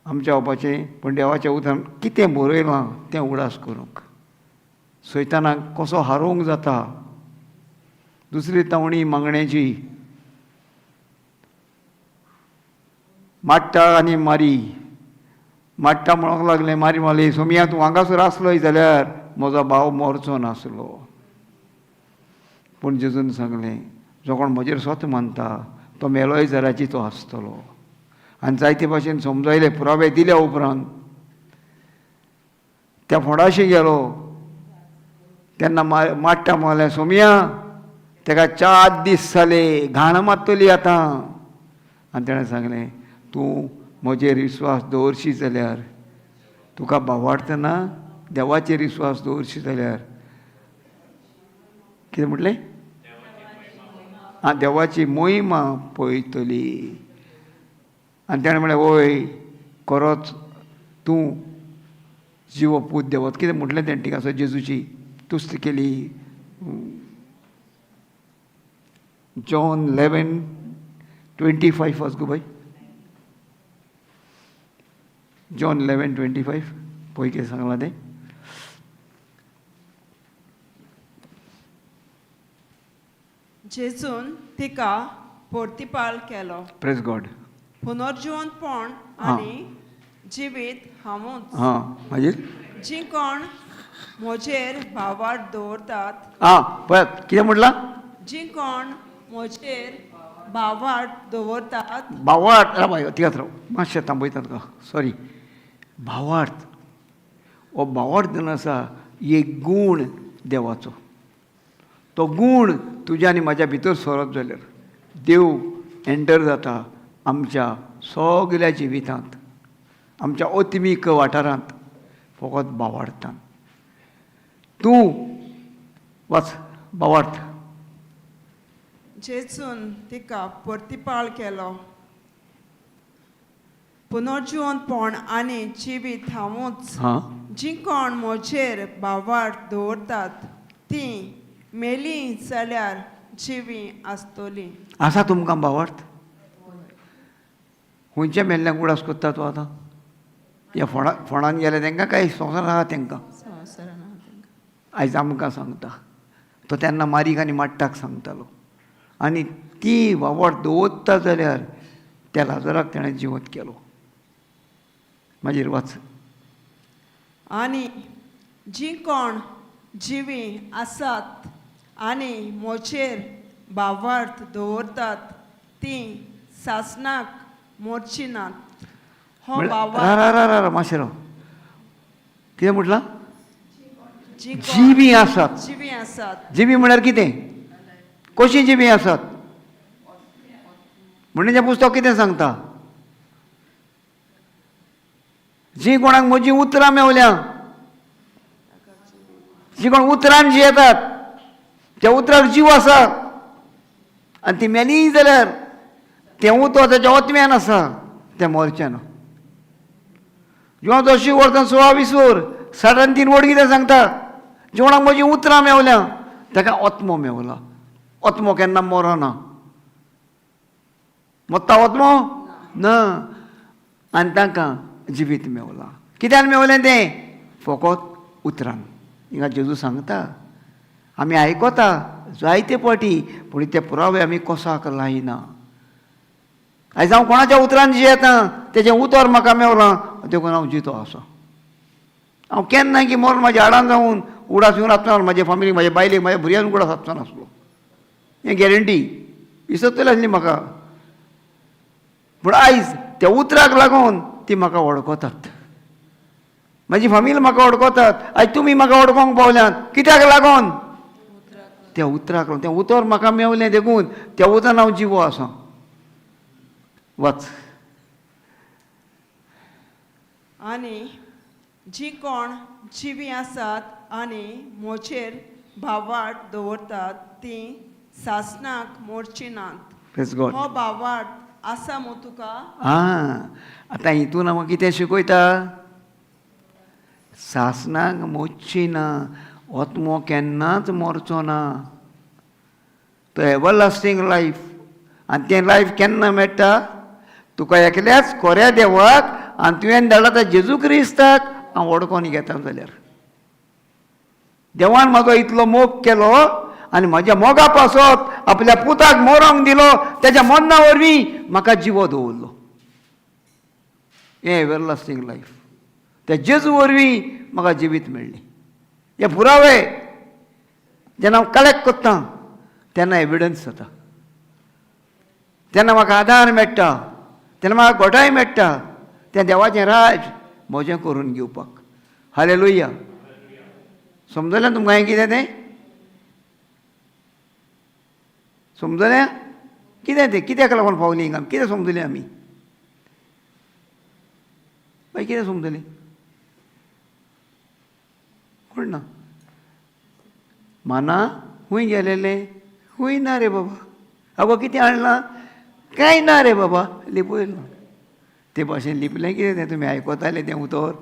Speaker 1: आमच्या बापाचें, पूण देवाच्या उतरान कितें बरयलां तें उगडास करूंक, सैतानाक कसो हारोवंक जाता. दुसरी तावणी मागण्याची, माट्टा आनी मारी. माट्टा म्हणूंक लागलें, मारी मारली, सोमिया तूं हांगासर आसलोय जाल्यार म्हजो भाव मरचो नासलो. पूण जेजून सांगलें, जो कोण म्हजेर स्वत मानता तो मेलोय जाल्यार तो आसतलो. आनी जायते भाशेन समजायले, पुरावे दिल्या उपरांत त्या फोंडाशी गेलो. तेन्ना माट्टा म्हणलें, सोमिया तेका 4 दीस जाले, घाण मारतली आतां. आनी तेणें सांगलें, तूं म्हजेर विस्वास दवरशी जाल्यार, तुका बावाडतना देवाचेर विस्वास दवरशी जाल्यार, कितें म्हटलें? आं, देवाची मोहिमा पळयतली. आनी तेणें म्हणलें, वय खरोच तूं जिवो पूत देवत. कितें म्हटलें तेणें थिंगासर जेजूची तुस्त केली. John 11:25 वाच गो बाय. जॉन 11:25, पळय कितें सांगलां तें.
Speaker 2: जेजून तिका पोर्तिपाल केलो,
Speaker 1: प्रेज गॉड.
Speaker 2: पुनर्जिवंतपण आनी जिवीत हांवूच.
Speaker 1: हां, मागीर?
Speaker 2: जी कोण म्हजेर भावार्थ दवरतात,
Speaker 1: आं, पळयात कितें म्हटलां.
Speaker 2: जी कोण म्हजेर भावार्थ दवरतात.
Speaker 1: भावार्थ. राव बाय, थिंगाच राव मातशें, थांबयता तुका, सॉरी. भावार्थ हो, भावार्थ जेन्ना आसा, एक गूण देवाचो. तो गूण तुज्या आनी म्हाज्या भितर सरत जाल्यार देव एंटर जाता आमच्या सगल्या जिवितांत, आमच्या आत्मीक वाठारांत, फकत भावार्थान. तूं वाच भावार्थ.
Speaker 2: जेजून तिका प्रतिपाळ केलो, पुनर्जिवंतपण आनी जिवीत हांवूच.
Speaker 1: हां.
Speaker 2: जी कोण म्हजेर भावार्थ दवरतात ती मेली जाल्यार जिवी आसतली.
Speaker 1: आसा तुमकां भावार्थ? खंयच्या मेल्ल्यांक उडास कोत्ता तूं आतां? ह्या फोंडान गेले तांकां, काय संवसार आहा तांकां? आयज आमकां सांगता तो. तेन्ना मारीक आनी माट्टाक सांगतालो. आनी ती वावड दवरता जाल्यार त्या लाजराक ताणें जिवंत केलो. मागीर वाच.
Speaker 2: आनी जी कोण जिवी आसात आनी म्हजेर भावार्थ दवरतात ती सासणाक मोडची नात. हो
Speaker 1: म्हणल्यार
Speaker 2: भावार्थ
Speaker 1: रा रा रा रा, मातशें राव. कितें म्हटलां?
Speaker 2: जी कोण
Speaker 1: जिवीं आसात.
Speaker 2: जिवी आसात.
Speaker 1: जिवी म्हळ्यार कितें? कशीं जिवीं आसात? म्हणून हें पुस्तक कितें सांगता? जीं कोणाक म्हजीं उतरां मेवल्या, जीं कोण उतरान जियेतात, त्या उतराक जीव आसा आनी ती मेली जाल्यार तें उतर ताच्या ओतम्यान आसा, तें मरचें ना. जेव्हा जशी वर्सां 16 विसर 60 3 वड कितें सांगता? जेवणाक म्हजीं उतरां मेवल्या ताका ओत्मो मेवला. ओत्मो केन्ना मरना. मोत्ता ओत्मो ना. आनी तांकां जिवीत मेवला. कित्यान मेवलें तें? फकत उतरान. हिंगा जेजू सांगता, आमी आयकता जायते पाटी, पूण ते पुरावे आमी कोसाक लायना. आयज हांव कोणाच्या उतरान जियेता? तेजें उतर म्हाका मेवलां देखून हांव जितो आसा. हांव केन्ना की मरून म्हाज्या हाडान जावन उडास येवन आसतना म्हाजे फामिलीक, म्हाज्या बायलेक, म्हाज्या भुरग्यांक उडास आसचो नासलो, हें गॅरंटी. विसरतलें आसली म्हाका, पूण आयज त्या उतराक लागून ती म्हाका वळखतात. म्हाजी फामील म्हाका वळखतात. आयज तुमी म्हाका वळखोंक पावल्यात. कित्याक लागून? त्या उतराक लागून. तें उतर म्हाका मेवलें देखून त्या उतरान हांव जिवो आसा. वाच.
Speaker 2: आनी जी कोण जिवी आसात आनी म्हजेर भावार्थ दवरतात ती सासणाक मोडची नात.
Speaker 1: प्रेज गॉड.
Speaker 2: हो भावार्थ आसा मू तुका?
Speaker 1: आं, आतां हितून आमकां कितें शिकयता? सासणाक मोडची ना. ओत्मो केन्नाच मरचो ना. तो एवरलास्टींग लायफ. आनी तें लायफ केन्ना मेळटा तुका? एकल्याच कोऱ्या देवाक आनी तुवें धाडला त्या जेजू क्रिस्ताक हांव वळखोन घेता जाल्यार. देवान म्हाजो इतलो मोग केलो आनी म्हज्या मोगा पासत आपल्या पुताक मरोंक दिलो. तेज्या मरणा वरवीं म्हाका जिवो दवरलो. हें एवरलास्टींग लायफ. त्या जेजू वरवीं म्हाका जिवीत मेळ्ळें. हे पुरावे जेन्ना हांव कलेक्ट करता तेन्ना एविडन्स जाता, तेन्ना म्हाका आदार मेळटा, तेन्ना म्हाका घोटाय मेळटा तें देवाचें राज म्हजें करून घेवपाक. हालेलुया. समजलें तुमकां हें कितें तें? समजलें कितें तें? कित्याक लागून पावलीं हिंगा? कितें समजलें आमी बाय? कितें समजलें? कोण ना माना. खूंय गेलेले? खूंय ना रे बाबा. अगो, कितें हाडलां? कांय ना रे बाबा, लिपयलां. ते भाशेन लिपलें कितें तें? तुमी आयकताले तें उतर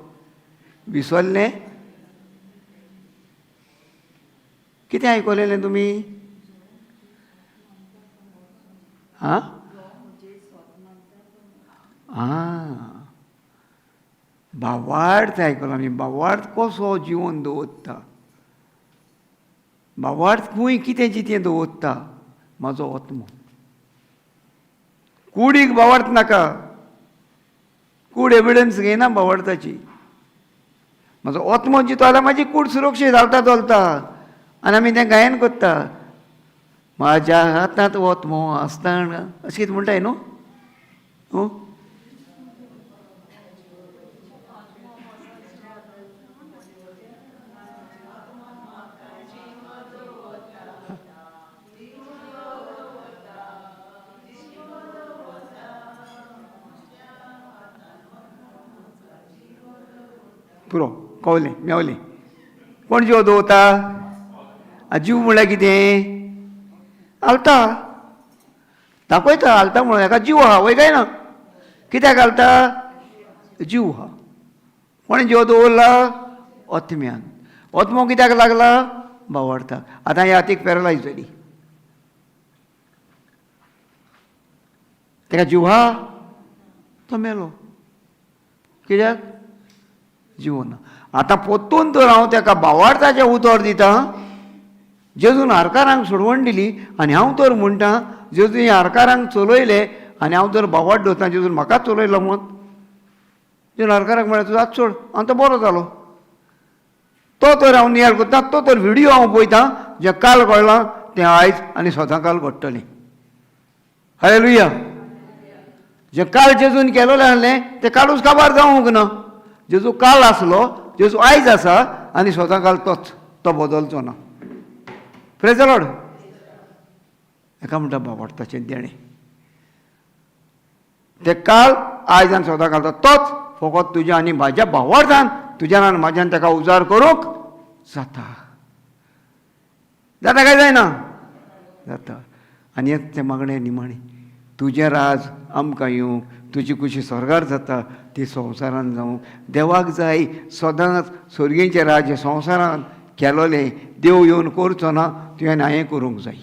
Speaker 1: विसरलें? कितें आयकलेलें तुमी? आं आं भावार्थ आयकलो आमी. भावार्थ कसो जिवन दवरता, भावार्थ खंय कितें जितें दवरता? म्हाजो आत्मो. कुडीक भावार्थ नाका, कूड एविडन्स घेयना भावार्थाची. म्हाजो आत्मो जितो जाल्यार म्हाजी कूड सुरक्षीत हालता चलता आनी आमी तें गायन करता. म्हाज्या हातांत आत्मो आसतना अशें कितें म्हणटाय न्हू? पुरो कवलें मेवलें. कोण जीव दवरता? जीव म्हणल्यार कितें? हालता, दाखयता. हालता म्हणून हेका जीव आहा वय काय ना? कित्याक हालता? जीव आहा. कोणें जीव दवरला? आत्म्यान. आत्मो कित्याक लागला? भावार्थाक. आतां ह्या हातीक पॅरलायज जाली, ताका जीव आहा, तो मेलो. कित्याक? जीव ना. आतां पोत्तून तर हांव ताका भावार्थाचें उतर दितां. जेजून हरकारांक सोडवण दिली आनी हांव तर म्हणटा जेजून हरकारांक चलयले आनी हांव तर भावार्थ दवरता जेजून म्हाकाच चलयलो म्हूण. जेजून हरकाराक म्हळ्यार तुजो हात सोड आनी तो बरो जालो. तो तर हांव नियाळ करता, तो तर व्हिडियो हांव पळयतां, जें काल कळ्ळां तें आयज आनी सदां काल घडटलें. हालेलुया. जें काल जेजून केलोलें आहलें तें कालूच काबार जावंक ना. जेजू काल आसलो, जेजू आयज आसा आनी सदां काल तोच, तो बदलचो ना. Praise the Lord. हेका म्हणटा भावार्थाचें देणें. तें काल आयज आनी सदां काल तोच, फकत तुज्या आनी म्हाज्या भावार्थान तुज्यान आनी म्हाज्यान ताका उजार करूंक जाता. जाता काय जायना? जाता. आनी हें तें मागणें निमाणें, तुजें राज आमकां येवंक, तुजी खुशी स्वर्गार जाता ती संवसारान जावंक. देवाक जाय सदांच स्वर्गींचें राज्य संवसारान केलोलें देव येवन करचो ना, तुवें हांवें करूंक जाय.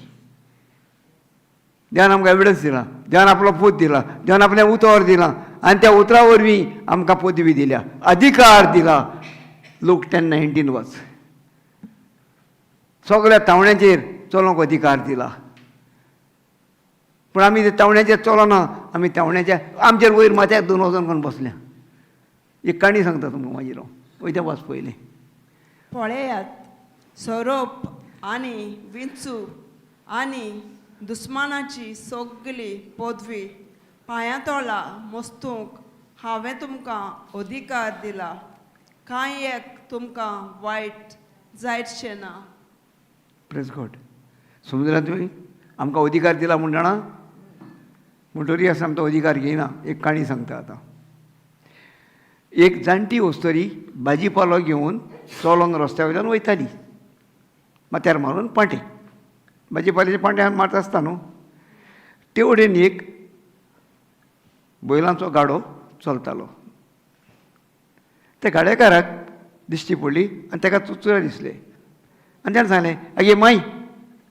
Speaker 1: देवान आमकां एविडन्स दिला, देवान आपलो पूत दिला, देवान आपलें उतर दिलां आनी त्या उतरा वरवीं आमकां पदवी दिल्या, अधिकार दिला. लूक 10:19 वाच. सगळ्या तावण्याचेर चलोवंक अधिकार दिला, पूण आमी ते तावण्याचेर चलना. आमी तावण्याच्या आमचेर वयर माथ्याक दोन वचोन करून बसल्या. एक काणी सांगता तुमकां मागीर हांव वयता वाच पयलें.
Speaker 2: पळयात, सोरोप आनी विंचू आनी दुस्मानाची सगली पदवी पांयांतोळा मस्तूंक हांवें तुमकां अधिकार दिला, कांय एक तुमकां वायट जायतशें ना.
Speaker 1: Praise God. समजला तुमी? आमकां अधिकार दिला म्हूण जाणा, म्हणटरी आसा आमचो अधिकार घेयना. एक काणी सांगता आतां. एक जाणटी वस्तरी भाजी पालो घेवन चलोन रस्त्या वयल्यान वयताली, माथ्यार मारून पांटे, भाजी पाल्याचे पांटे मारता आसता न्हू. ते वटेन एक बैलांचो गाडो चलतालो. त्या गाडेकाराक दिश्टी पडली आनी ताका चुचुरे दिसले आनी ताणें सांगलें, आगे माई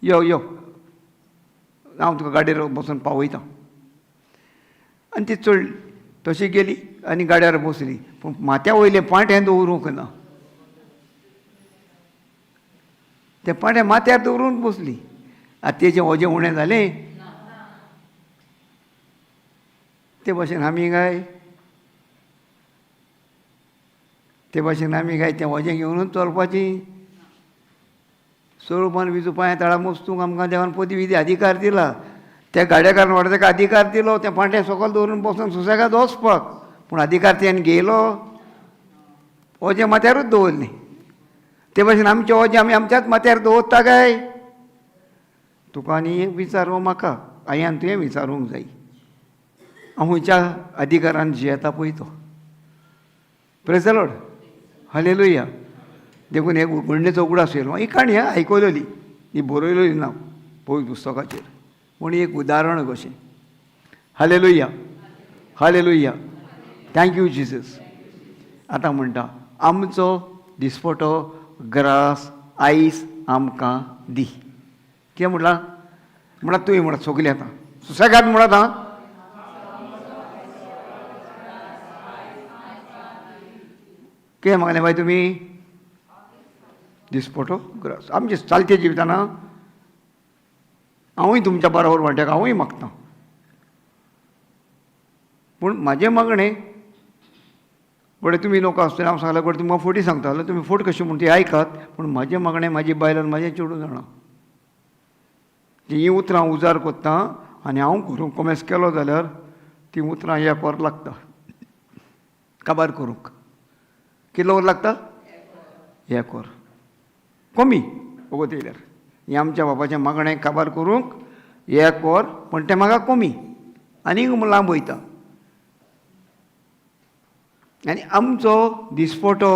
Speaker 1: यो यो, हांव तुका गाडयेर बसून पावयतां. आनी ती चडली, तशी गेली आनी गाड्यार बसली, पूण माथ्या वयलें पांटें दवरूंक ना. तें पांटें माथ्यार दवरून बसली. आतां तेजें वजें उणें जालें? ते भाशेन आमी काय, ते भाशेन आमी काय तें वजें घेवनूच चलपाची. स्वरुपान विजू पांया तळा मस्तूंक आमकां देवान पदवी अधिकार दिला. त्या गाड्याकारान वाडटा ताका अधिकार दिलो तें पांटें सकयल दवरून बसून सुसेगाद वचपाक, पूण अधिकार तेणें घेयलो, वजें माथ्यारूच दवरलें. ते भाशेन आमचें वजें आमी आमच्याच माथ्यार दवरता काय? तुका आनी एक विचार म्हाका, आयान तुवें विचारूंक जाय, हांव खंयच्या अधिकारान जियेता पळय तो. Praise the Lord. Hallelujah. देखून एक घडणेचो उगडास येयलो. ही काणी आयकलेली, ही बरयलेली ना पवित्र पुस्तकाचेर, पूण एक उदाहरण कशें. Hallelujah, hallelujah. Thank you Jesus. आतां म्हणटा, आमचो दिसपटो ग्रास आयस आमकां दी. कितें म्हटलां? म्हळ्यार तुवें म्हळां सगळीं आतां सुसेगाद म्हणत आं. कितें मागलें बाय तुमी? दिसपटो ग्रास. आमचे चालते जिविताना हांवूय तुमच्या बरोबर वांट्याक हांवूय मागता, पूण म्हाजें मागणें घडये तुमी लोक आसतले, हांव सांगल्यार घडये तुमकां फटी सांगता जाल्यार तुमी फट कशी म्हूण ती आयकात, पूण म्हाजें मागणें म्हाजी बायल आनी म्हाजें चेडूं जाणा. तीं उतरां उजार कोत्ता आनी हांव करूंक कोमेस केलो जाल्यार तीं उतरां एक वर लागता काबार करूंक. कितलो वर लागता? एक वर कमी वगत येयल्यार. हें आमच्या बापाचें मागणें काबार करूंक एक वर, पूण तें म्हाका कमी आनीक लांब वयता. आनी आमचो दिसपटो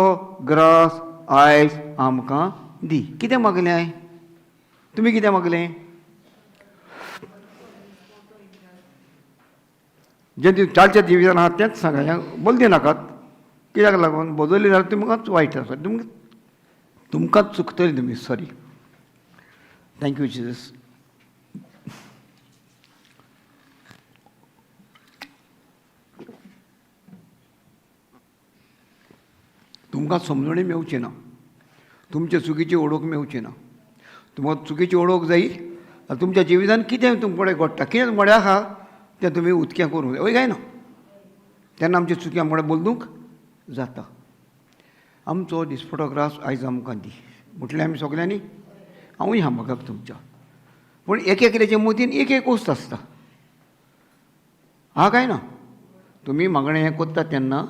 Speaker 1: ग्रास आयज आमकां दी. कितें मागलें तुमी? कितें मागलें? जें चालच्या जिवितान आहा तेंच सांगा, बदली नाकात. कित्याक लागून बदलली जाल्यार तुमकांच वायट आसा, तुमकांच चुकतली तुमी. Sorry, thank you Jesus. तुमकां समजणी मेवची ना, तुमचे चुकीची ओळख मेवची ना. तुमकां चुकीची ओळख जायी जाल्यार तुमच्या जिवितान कितें तुमचे कडेन घडटा, कितें तुमचे कडेन आहा तें तुमी उदकें करूंक जाय. वय काय ना? तेन्ना आमची चुकी आमचे कडेन बदलूंक जाता. आमचो दिसपटो ग्रास आयज आमकां दी म्हटलें आमी सगल्यांनी. हांवूय हा म्हाका तुमच्या, पूण एक एकल्याच्या मतीन एक एक वस्त आसता. हा काय ना? तुमी मागणें हें कोत्ता तेन्ना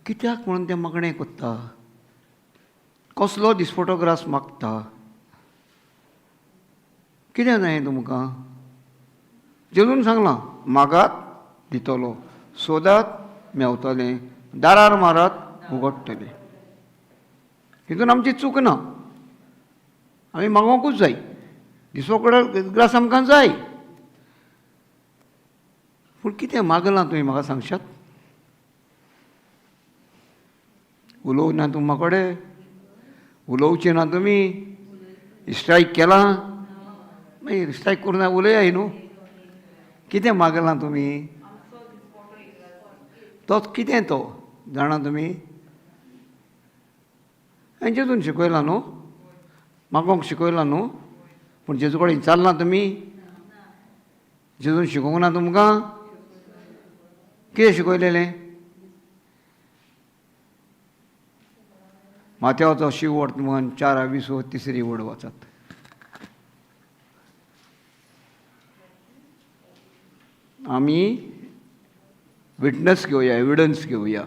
Speaker 1: कित्याक म्हणून तें मागणें कोत्ता? कसलो दिसपटो ग्रास मागता? कितें जाय तुमकां? जेजून सांगलां, मागात दितलो, सोदात मेवतलें, दारार मारात उगडटलें. हितून आमची चूक ना, आमी मागोवंकूच जाय. दिसपटो ग्रास आमकां जाय, पूण कितें मागलां तुमी म्हाका सांगशात? उलोवं ना तुमा कडेन? उलोवचें ना तुमी? स्ट्रायक केलां? मागीर स्ट्रायक करूं ना, उलयाय न्हू. कितें मागलां तुमी? तोच कितें तो जाणा तुमी? हांवें जेजून शिकयलां न्हू, मागोंक शिकयलां न्हू, पूण जेजू कडेन विचारलां तुमी? जेजून शिकोवंक ना तुमकां? कितें शिकयलेलें? माथ्याचो शिवट मन 4:20 तिसरी वड वाचात. आमी विटनस घेवया, एविडन्स घेवया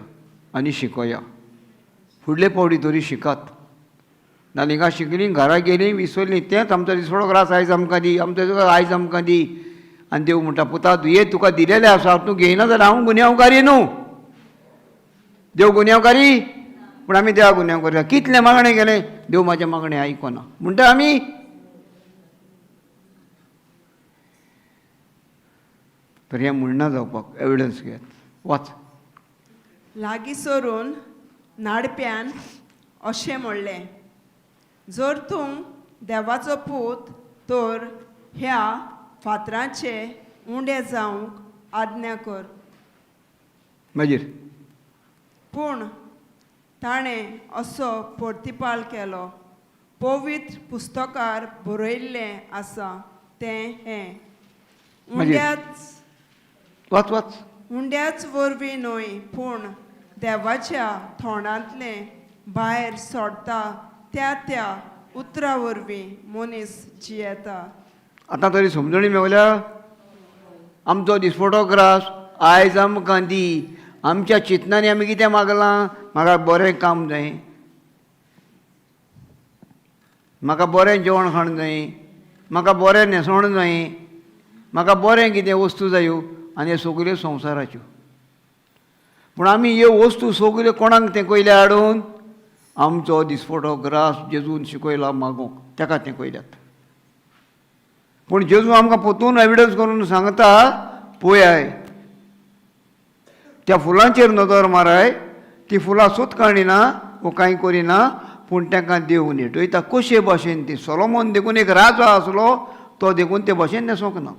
Speaker 1: आनी शिकोया. फुडले पावटी तरी शिकात. ना हिंगा शिकलीं, घरा गेलीं, विसरलीं, तेंच आमचो दिसवडो ग्रास आयज आमकां दी, आमचो आयज आमकां दी. आनी देव म्हणटा, पुता तुवें तुका दिलेलें आसा, तूं घेयना जाल्यार हांव गुन्यांवकारी न्हू. देव गुन्यांवकारी? पूण आमी देवा गुन्यांवकारी. कितलें मागणें केलें, देव म्हाजें मागणें आयकना म्हणटा आमी. तर हें म्हणना जावपाक एविडन्स घेयात. वाच.
Speaker 2: लागीं सरून नाडप्यान अशें म्हणलें, जर तूं देवाचो पूत तर ह्या फातरांचे उंडे जावंक आज्ञा कर.
Speaker 1: मागीर
Speaker 2: पूण ताणें असो प्रतिपाल केलो, पवित्र पुस्तकार बरयल्लें आसा तें हें, उंड्याच
Speaker 1: वाच वाच
Speaker 2: उंड्याच वरवीं न्हय पूण देवाच्या तोंडांतलें भायर सोडटा त्या त्या उतरा वरवीं मनीस जियेता.
Speaker 1: आतां तरी समजणी मेवल्या? आमचो दिसपटो ग्रास आयज आमकां दी. आमच्या चिंतनांनी आमी कितें मागलां? म्हाका बरें काम जाय, म्हाका बरें जेवण खाण जाय, म्हाका बरें न्हेसवण जाय, म्हाका बरें कितें वस्तू जायो, आनी ह्यो सगल्यो संवसाराच्यो. पूण आमी ह्यो वस्तू सगल्यो कोणाक तेंकयल्या हाडून? आमचो दिसपटो ग्रास जेजून शिकयला मागूंक, तेका तेंकयल्यात. पूण जेजू आमकां परतून एविडन्स करून सांगता, पळयाय त्या फुलांचेर नदर माराय, ती फुलां सूत काडिना वो कांय करिना, पूण तांकां देव न्हेटयता. कशे भाशेन ती? सोलोमोन देखून एक राजा आसलो, तो देखून ते भाशेन न्हेसोंक ना.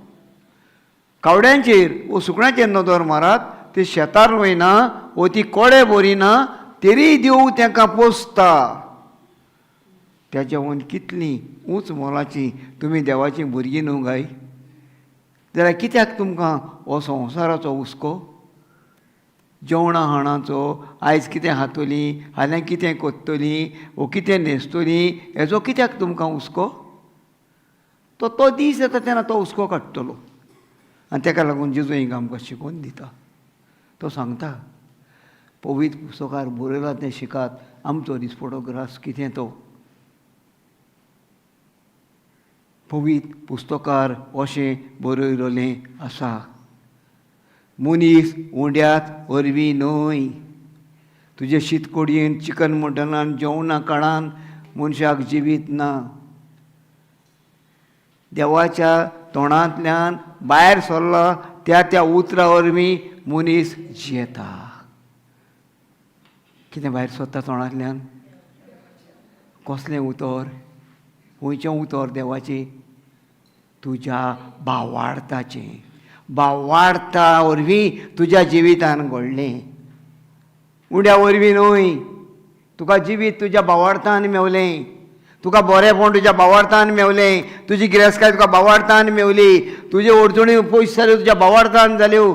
Speaker 1: कावड्यांचेर वो सुकण्यांचेर नदर मारात, ती शेतार वयना वो ती कोडे भरिना, तरी देव तांकां पोसता. त्याच्या वयन कितलीं ऊंच मोलाचीं तुमी देवाचीं भुरगीं न्हू गाय? जाल्यार कित्याक तुमकां हो संवसाराचो हुस्को, जेवणा खाणाचो, आयज कितें खातलीं, फाल्यां कितें कोत्तलीं वो कितें न्हेसतलीं, हेजो कित्याक तुमकां हुस्को? तो तो दीस येता तेन्ना तो हुस्को काडटलो. आनी ताका लागून जेजू हिंगा आमकां शिकोवन दिता. तो सांगता, पवित्र पुस्तकार बरयलां तें शिकात, आमचो दिसपडो ग्रास कितें तो. पवित्र पुस्तकार अशें बरयलें आसा, मनीस उंड्यात वरवीं न्हय, तुजे शीतकोडयेन चिकन मटनान जेवणा काळान मनशाक जिवीत ना. देवाच्या तोंडांतल्यान भायर सरला त्या त्या उतरा वरवीं मनीस जियेता. कितें भायर सरता तोंडांतल्यान? कसलें उतर? खंयचें उतर देवाचें? तुज्या भावार्थाचें. भावार्था वरवीं तुज्या जिवितान घडलें, उंड्या वरवीं न्हय. तुका जिवीत तुज्या भावार्थान मेवलें, तुका बरेंपण तुज्या भावार्थान मेवलें, तुजी गिरेस्तकाय तुका भावार्थान मेवली, तुज्यो अडचणी पयस जाल्यो तुज्या भावार्थान जाल्यो.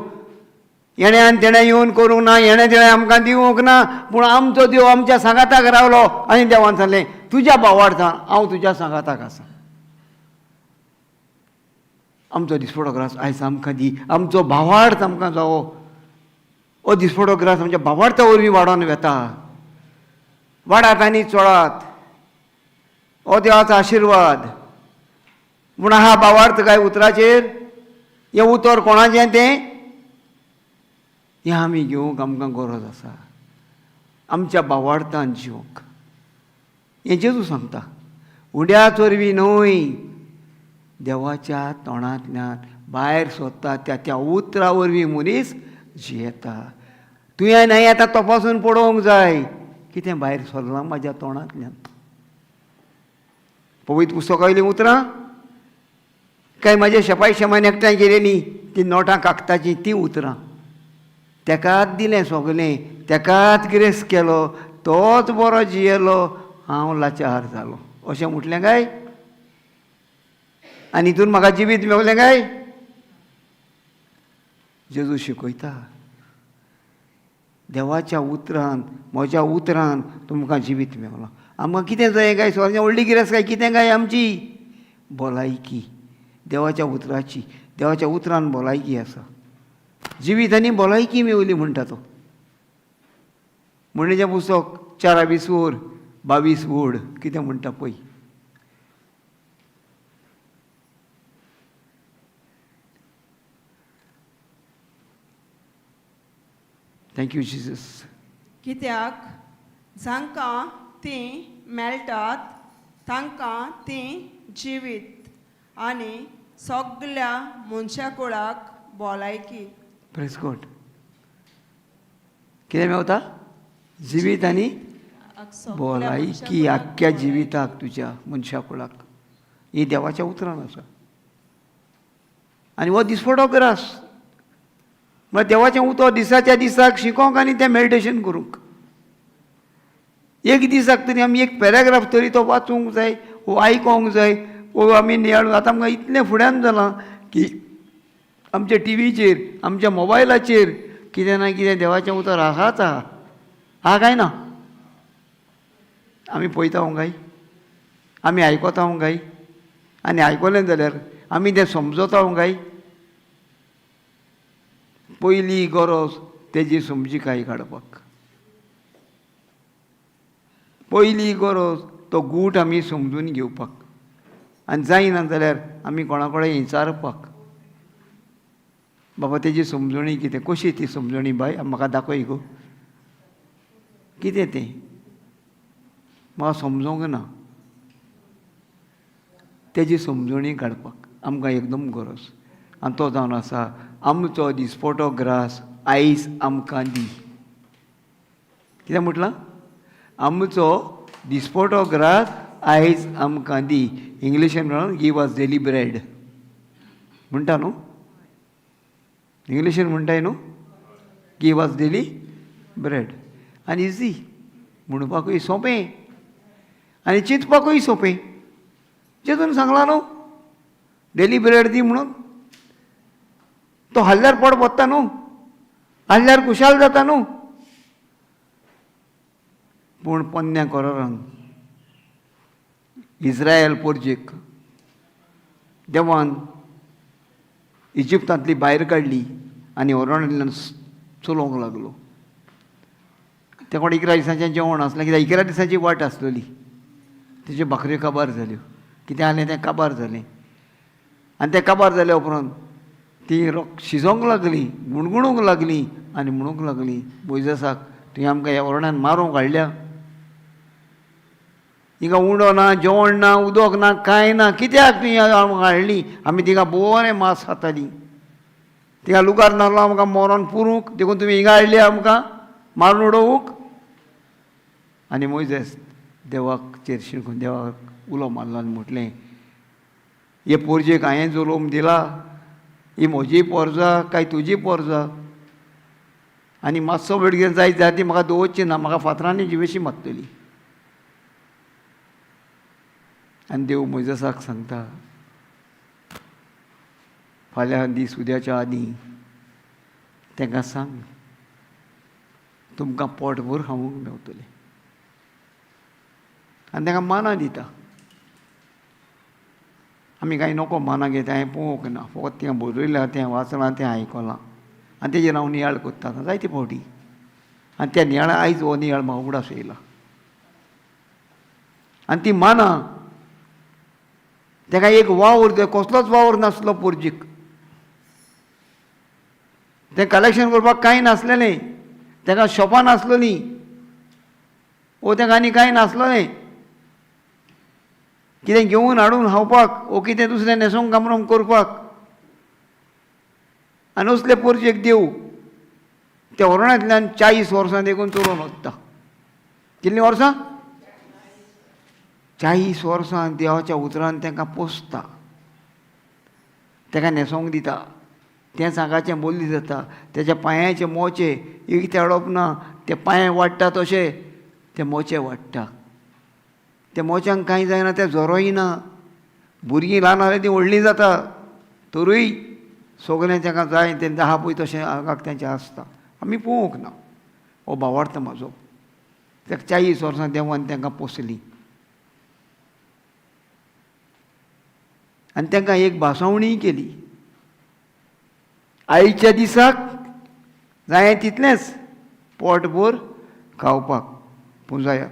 Speaker 1: हेणें आनी तेणें येवन करूंक ना, हेणें तेणें आमकां दिवंक ना, पूण आमचो देव आमच्या सांगाताक रावलो आनी देवान सांगलें तुज्या भावार्थान हांव तुज्या सांगाताक आसा. आमचो दिसपडो ग्रास आयज आमकां दी, आमचो भावार्थ आमकां जावो. हो दिसपडो ग्रास आमच्या भावार्था वरवीं वाडोवन वेता. वाडात आनी चोळात, हो देवाचो आशिर्वाद. पूण आहा भावार्थ काय उतराचेर? हें उतर कोणाचें तें हें आमी घेवंक आमकां गरज आसा, आमच्या भावार्थान जिवंक. हें जेजू सांगता, उड्या वरवीं न्हय, देवाच्या तोंडांतल्यान भायर सोदता त्या त्या उतरा वरवीं मनीस जियेता. तुवें न्हय आतां तपासून पळोवंक जाय कितें भायर सरलां म्हाज्या तोंडांतल्यान. पवित्र पुस्तकां वयलीं उतरां काय म्हाज्या शेपाय शेमान एकठांय केलेलीं तीं नोटां कागताचीं तीं उतरां? तेकाच दिलें सगलें, तेकाच गिरेस्त केलो, तोच बरो जियेलो, हांव लाचार जालो अशें म्हटलें काय? आनी हितून म्हाका जिवीत मेवलें काय? जेजू शिकयता, देवाच्या उतरान म्हज्या उतरान तुमकां जिवीत मेवलां. आमकां कितें जाय काय? सगळें व्हडली गिरेस्त काय कितें काय? आमची भलायकी देवाच्या उतराची, देवाच्या उतरान भलायकी आसा. जिवीत आनी भलायकी मेवली म्हणटा तो. म्हणणेचें पुस्तक 4 वर 22 वड कितें म्हणटा पळय. Thank you Jesus.
Speaker 2: कित्याक जांकां तीं मेळटात तांकां तीं जिवीत आनी सगल्या मनशा कुळाक भलायकी.
Speaker 1: प्रेस गॉड. कितें मेवता? जिवीत आनी भलायकी आख्ख्या जिविताक तुज्या मनशा कुळाक. ही देवाच्या उतरान आसा. आनी हो दिसपडो ग्रास म्हळ्यार देवाचें उतर दिसाच्या दिसाक शिकोंक आनी तें मेडिटेशन करूंक. एक दिसाक तरी आमी एक पॅराग्राफ तरी तो वाचूंक जाय वो आयकोंक जाय वो आमी नियाळूंक. आतां आमकां इतलें फुड्यान जालां की आमच्या टिवीचेर आमच्या मोबायलाचेर कितें ना कितें देवाचें उतर आसाच आहा. आहा काय ना? आमी पळयता काय? आमी आयकता काय? आनी आयकलें जाल्यार आमी तें समजता काय? पयली गरज तेजी समजिकाय काडपाक, पयली गरज तो गूट आमी समजून घेवपाक, आनी जायना जाल्यार आमी कोणा कडेन विचारपाक, बाबा तेजी समजणी कितें, कशी ती समजणी बाय म्हाका दाखय गो, कितें तें म्हाका समजोंक ना. तेजी समजणी काडपाक आमकां एकदम गरज. आनी तो जावन आसा आमचो दिसपटो ग्रास आयज आमकां दी. कितें म्हटलां? आमचो दिसपटो ग्रास आयज आमकां दी. इंग्लिशीन म्हणून गिव अस डेली ब्रेड म्हणटा न्हू. इंग्लिशीन म्हणटाय न्हू, गिव अस डेली ब्रेड. आनी इजी म्हणपाकूय सोंपें आनी चिंतपाकूय सोंपें. जेजून सांगलां न्हू डेली ब्रेड दी म्हणून. तो हाडल्यार पोट भरता न्हू, हाडल्यार खुशाल जाता न्हू. पूण पोन्न्या कोरारान इस्रायल पोरजेक देवान इजिप्तांतली भायर काडली आनी ओरणांतल्यान चलोवंक लागलो. ते कोण 11 दिसांचें जेवण आसलें, कित्याक 11 दिसांची वाट आसलेली. तेज्यो भाकऱ्यो काबार जाल्यो, कितें आसलें तें काबार जालें. आनी तें काबार जाल्या उपरांत ती रोख शिजोवंक लागली, गुणगुणूंक लागली आनी म्हणूंक लागली, मोयजेसाक तुवें आमकां ह्या ओरणान मारूंक हाडल्या, हिंगा उंडो ना, जेवण ना, उदक ना, कांय ना, कित्याक तुवें आमकां हाडली? आमी तिंगा बरें मांस खातालीं, तिंगा लुगार नासलो आमकां मरोन पुरूंक, देखून तुमी हिंगा हाडली आमकां मारून उडोवंक. आनी मोयजेस देवाक चेर शिणकून देवाक उलो मारलो आनी म्हटलें, हे पोरजेक हांवें जल्म दिला, ही म्हजी पोरजा काय तुजी पोरजा? आनी मातसो वेळ कितें जायत जाल्यार ती म्हाका दवरची ना, म्हाका फातरांनी जिवेशी मारतली. आनी देव मोयजेसाक सांगता, फाल्यां दीस उद्याच्या आदीं तांकां सांग तुमकां पोटभर खावंक मेवतलें. आनी तांकां मानां दिता. आमी कांय नको मानां घेता, हांवें पळोवंक ना, फकत तें बरयलां, तें वाचलां, तें आयकलां आनी तेजेर हांव नियाळ करता आतां जायते फावटी. आनी त्या नियाळा आयज हो नियाळ म्हाका उगडास येयला. आनी ती मानां ताका एक वावर, कसलोच वावर नासलो पोरजीक, तें कलेक्शन करपाक कांय नासलेलें, ताका शॉपां नासलेलीं वो ताका आनी कांय नासलेलें कितें घेवन हाडून खावपाक वो कितें दुसरें न्हेसोंक कामरोंक करपाक. आनी असले पोरजेक देव त्या ओरणांतल्यान 40 वर्सां देखून चलोवन वता. कितलीं वर्सां? 40 वर्सां देवाच्या उतरान तांकां पोसता, ताका न्हेसोंक दिता, तें सांगाचें बोल्ली जाता, तेच्या पांयाचे मोचे एक तेडप ना, ते पांय वाडटा तशे ते मोचे वाडटा, त्या मोच्यांक कांय जायना, ते जोरोय ना. भुरगीं ल्हान आसल्यार तीं व्हडलीं जाता, तरूय सगळें तांकां जाय तें आहा पळय तशें आंगाक तेंचें आसता. आमी पळोवंक ना. हो भावार्थ म्हाजो. ताका 40 वर्सां देवान तांकां पोसलीं आनी तांकां एक भासावणीय केली, आयच्या दिसाक जाय तितलेंच पोटभर खावपाक पुंजायात,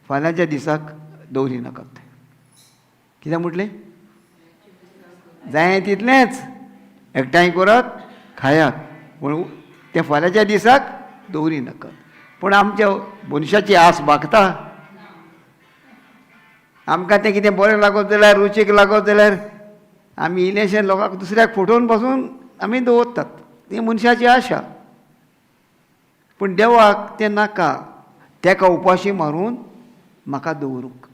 Speaker 1: फाल्यांच्या दिसाक दवरी नाकात. कितें म्हटलें? जाय तितलेंच एकठांय करात, खायात, पूण तें फाल्यांच्या दिसाक दवरी नाकात. पूण आमच्या मनशाची आस भागता. आमकां तें कितें बरें लागत जाल्यार, रुचीक लागत जाल्यार आमी इल्लेशें लोकांक दुसऱ्याक फटोवन पासून आमी दवरतात. ती मनशाची आशा. पूण देवाक तें नाका, तेका उपाशी मारून म्हाका दवरूंक.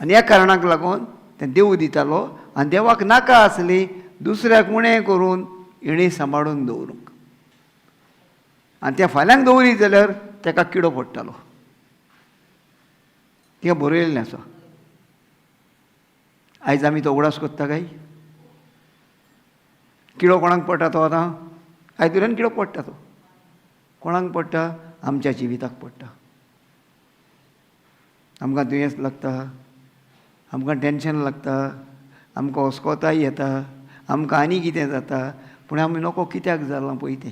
Speaker 1: आनी ह्या कारणाक लागून तें देव दितालो आनी देवाक नाका आसली दुसऱ्याक उणें करून इणें सांबाळून दवरूंक. आनी त्या फाल्यांक दवरीत जाल्यार तेका किडो पडटालो. तें बरयल्लें आसा. आयज आमी तो उगडास करता काय? किडो कोणाक पडटा तो आतां? आयदुऱ्यान किडो पडटा तो कोणाक पडटा? आमच्या जिविताक पडटा. आमकां दुयेंस लागता, आमकां टेंशन लागता, आमकां अस्कोताय येता, आमकां आनी कितें जाता, पूण आमी नको कित्याक जालां पळय तें.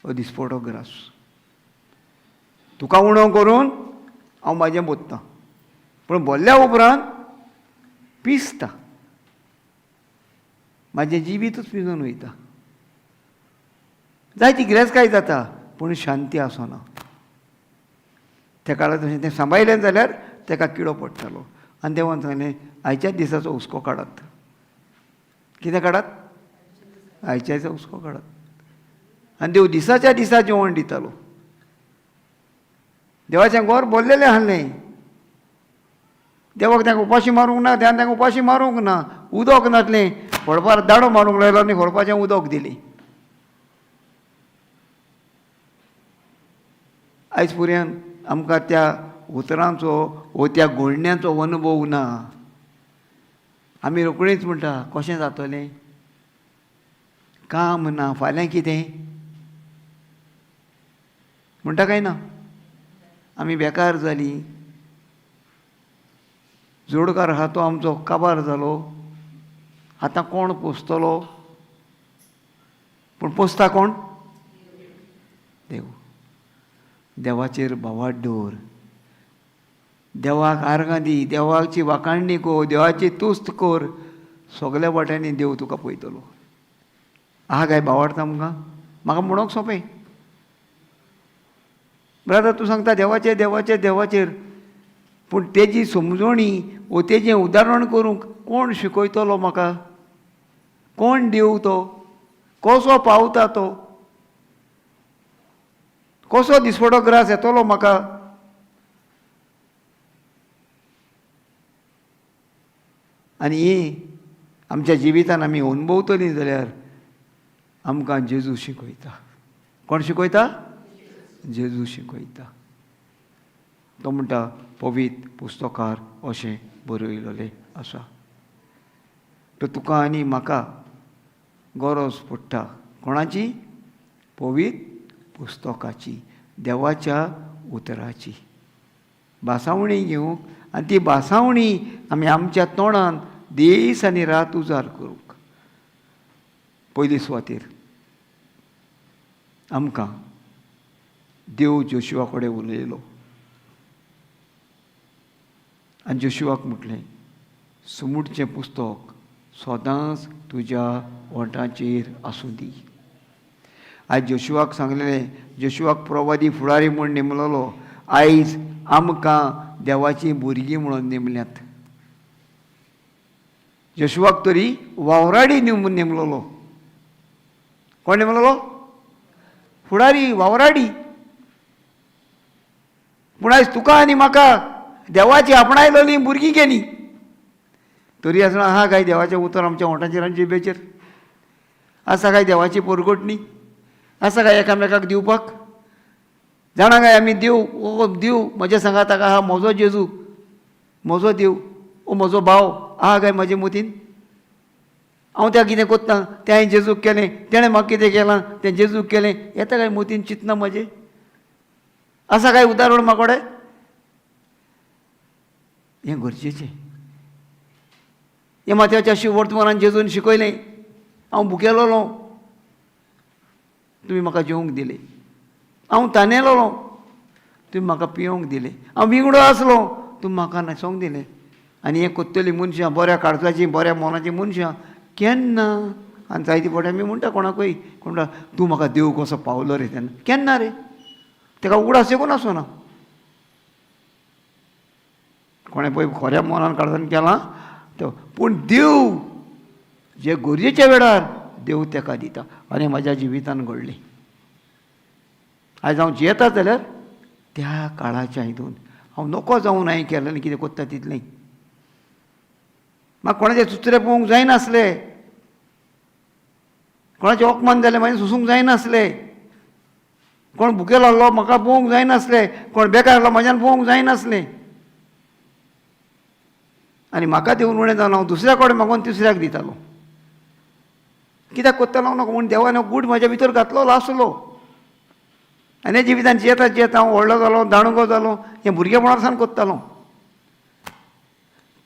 Speaker 1: हो दिसपटो ग्रास तुका उणो करून हांव म्हाजें बोत्तां, पूण बोल्ल्या उपरांत पिसता, म्हाजें जिवीतूच पिजून वयता. जायती गिरेस्तकाय जाता पूण शांती आसना. त्या काळार तशें तें सांबाळलें जाल्यार ताका किडो पडटालो. आनी देवान सांगलें, आयच्याच दिसाचो हुस्को काडात. कितें काडात? आयच्या दिसा हुस्को काडात. आनी देव दिसाच्या दिसा जेवण दितालो. देवाचें गोर बोल्लेलें आहलें, देवाक तांकां उपाशी मारूंक ना, देवान तांकां उपाशी मारूंक ना, उदक नासलें, खडपार दाडो मारूंक लायलो आनी खडपाचें उदक दिलें. आयज पर्यंत आमकां त्या उतरांचो वो त्या घोळण्याचो अनुभव ना. आमी रोखडीच म्हणटा कशें जातलें, काम ना, फाल्यां कितें म्हणटा काय ना. आमी बेकार जालीं, जोडकार आहा तो आमचो काबार जालो, आतां कोण पोसतलो? पूण पोसता कोण? देव. देवाचेर भावार्थ दवर, देवाक आर्गां दी, देवाची वाखाणणी कर, देवाची तुस्त कर, सगल्या वाट्यांनी देव तुका पळयतलो. आहा काय भावार्थ आमकां? म्हाका म्हणूंक सोंपें ब्रदर, तूं सांगता देवाचेर देवाचेर देवाचेर, पूण तेजी समजोणी वो तेजें उदाहरण करूंक कोण शिकयतलो म्हाका? कोण देव तो? कसो पावता तो? कसो दिसवडो ग्रास येतलो म्हाका? आनी ही आमच्या जिवितान आमी अनुभवतलीं जाल्यार आमकां जेजू शिकयता. कोण शिकयता? जेजू शिकयता. तो म्हणटा पवित्र पुस्तकार अशें बरयलेलें आसा. तो तुका आनी म्हाका गरज पडटा कोणाची? पवित्र पुस्तकाची, देवाच्या उतराची भासावणी घेवंक, आनी ती भासावणी आमी आमच्या तोंडान दीस आनी रात उजार करूंक. पयली सुवातेर आमकां देव जोशुआ कडेन उलयलो आनी जोशुआक म्हटलें, सुमुटचें पुस्तक सदांच तुज्या ओंठाचेर आसूं दी. आयज जोशुआक सांगलेलें, जोशुआक प्रवादी फुडारी म्हूण नेमलेलो, आयज आमकां देवाचीं भुरगीं म्हणून नेमल्यात. जोशुआक तरी वावराडी नेमलेलो. कोण नेमलेलो? फुडारी, वावराडी. पूण आयज तुका आनी म्हाका देवाची आपणायलेली भुरगीं केली. तरी आसतना आहा काय देवाचें उतर आमच्या ओंठाचेर आनी जिबेचेर? आसा काय देवाची पोरगोटणी? आसा काय एकामेकाक दिवपाक? जाणा काय आमी देव, ओ देव म्हज्या सांगाताक आहा, म्हजो जेजू, म्हजो देव, ओ म्हजो भाव आहा काय म्हजे मतीन? हांव त्या कितें कोत्ता, तें हांवें जेजूक केलें, तेणें म्हाका कितें केलां तें जेजूक केलें, येता काय मतीन चिंतना म्हजें? आसा काय उदाहरण म्हाकोडे? हें गरजेचें. हें माथ्याच्या वर्तमानान जेजून शिकयलें. हांव भुकेलोलो, तुमी म्हाका जेवंक दिलें. हांव तानेलोलो, तुमी म्हाका पिवंक दिलें. हांव विंगडो आसलो, तुमी म्हाका न्हेसोंक दिलें. आनी हें कोत्तलीं मनशां, बऱ्या काळजाचीं, बऱ्या मनाचीं मनशां केन्ना, आनी जायती फावटी आमी म्हणटा कोणाकूय, कोण म्हणटा तूं म्हाका देव कसो पावलो रे तेन्ना, केन्ना रे? ताका उगडास येकून आसना. कोणें पळय खऱ्या मनान काळजान केलां तो, पूण देव जे गरजेच्या वेळार देव ताका दिता. आनी म्हज्या जिवितान घडलें. आयज हांव जियेता जाल्यार त्या काळाच्या हितून हांव नको जावन हांवें केलें आनी कितें कोत्ता तितलें. म्हाका कोणाचे चुचरे पळोवंक जायनासले, कोणाचें अपमान जालें म्हाजें सोसूंक जायनासलें, कोण भुकेलो आहलो म्हाका पळोवंक जायनासलें, कोण बेकार आहलो म्हज्यान पळोवंक जायनासलें. आनी म्हाका दिवन उणें जावन हांव दुसऱ्या कडेन मागून तिसऱ्याक दितालो. कित्याक कोत्तालो नको म्हूण देवान गूट म्हज्या भितर घातलो आसलो. आनी जिवितान जियेता जियेता हांव व्हडलो जालो, दाणगो जालो, हें भुरगेपणा सावन कोत्तालो.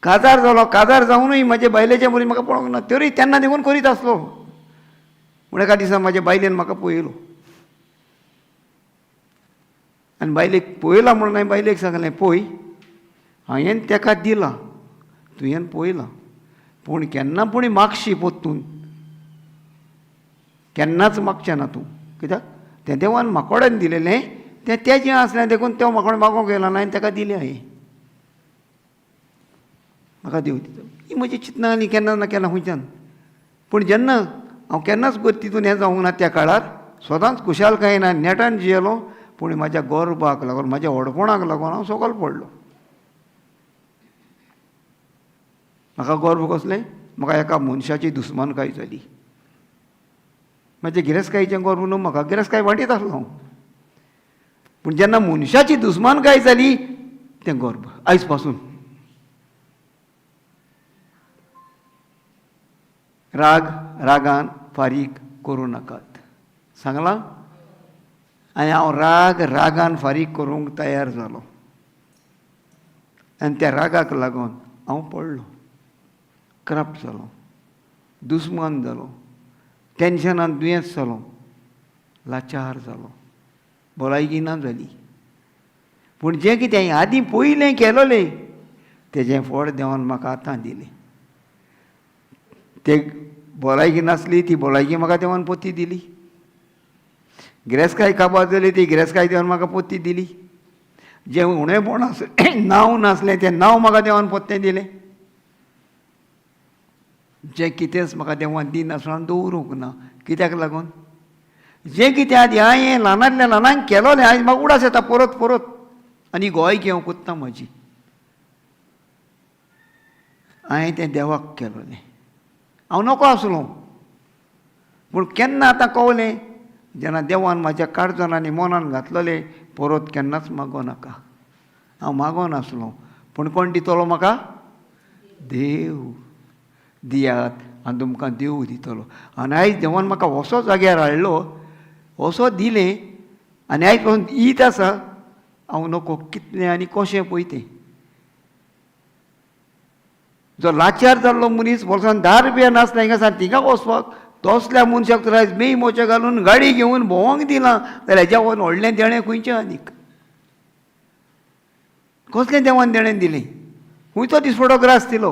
Speaker 1: काजार जालो, काजार जावनूय म्हजे बायलेचे मरीन म्हाका पळोवंक ना, तरी तेन्ना देखून करीत आसलो. म्हूण एका दिसा म्हज्या बायलेन म्हाका पळयलो आनी बायलेक पळयला म्हणून हांवें बायलेक सांगलें, पळय हांवें तेका दिलां, तुवें पळयलां, पूण केन्ना पूण मागशी पोत्तून केन्नाच मागचें ना तूं. कित्याक तें देवान म्हाकोडेन दिलेलें, तें तेजें आसलें देखून तें म्हाकोडेन मागोंक येयला ना, हांवें तेका दिलें. हांवें म्हाका देव दिता. ही म्हजी चिंतनां आनी केन्ना ना केन्ना खंयच्यान. पूण जेन्ना हांव केन्नाच तितून हें जावंक ना त्या काळार, सदांच खुशालकायेन आनी नेटान जियेलो. पूण म्हाज्या गर्वाक लागून, म्हाज्या व्हडपणाक लागून हांव सकयल पडलो. म्हाका गर्व कसलें? म्हाका एका मनशाची दुस्मानकाय जाली. म्हजे गिरेस्तकायेचें गर्व न्हू, म्हाका गिरेस्तकाय वांटीत आसलो हांव, पूण जेन्ना मनशाची दुस्मानकाय जाली तें गर्व आयज पासून. राग रागान फारीक करूं नाकात, सांगलां. आनी हांव राग रागान फारीक करूंक तयार जालो आनी त्या रागाक लागून हांव पडलो, करप्ट जालो, दुस्मान जालो, टेन्शनान दुयेंस जालो, लाचार जालो, भलायकी ना जाली. पूण जें कितें आदीं पयलें केलोलें तेजें फळ देवान म्हाका आतां दिलें. ते भलायकी नासली ती भलायकी म्हाका देवान पोती दिली, गिरेस्तकाय काबार जाली ती गिरेस्तकाय देवान म्हाका पोती दिली, जें उणेपण आसलें नांव नासलें तें नांव म्हाका देवान पोत्तें दिलें. जें कितेंच म्हाका देवान दिनासतना दवरूंक ना. कित्याक लागून? जें कितें आदी हांवें ल्हानांतल्या ल्हानांक केलोलें आयज म्हाका उडास येता परत परत आनी गोंय घेवंक कोत्ता म्हजी. हांवें तें देवाक केलोलें, हांव नको आसलो, पूण केन्ना आतां कवलें जेन्ना देवान म्हाज्या काळजान आनी मनान घातलोलें परत केन्नाच मागो नाका. हांव मागो नासलो, पूण कोण दितलो म्हाका? देव. दियात आनी तुमकां देव दितलो. आनी आयज देवान म्हाका असो जाग्यार हाडलो, असो दिलें आनी आयज पासून ईद आसा. हांव नको कितलें आनी कशें पळय तें. जो लाचार जाल्लो मनीस बोल्सान 10 रुपया नासले हिंगा सान थिंगा वचपाक, तसल्या मनशाक तर आयज मेय मोचे घालून गाडी घेवन भोंवंक दिलां जाल्यार हेज्या वयर व्हडलें देणें खंयचें आनीक? कसलें देवान देणें दिलें? खंयचो दिसवडो ग्रास दिलो?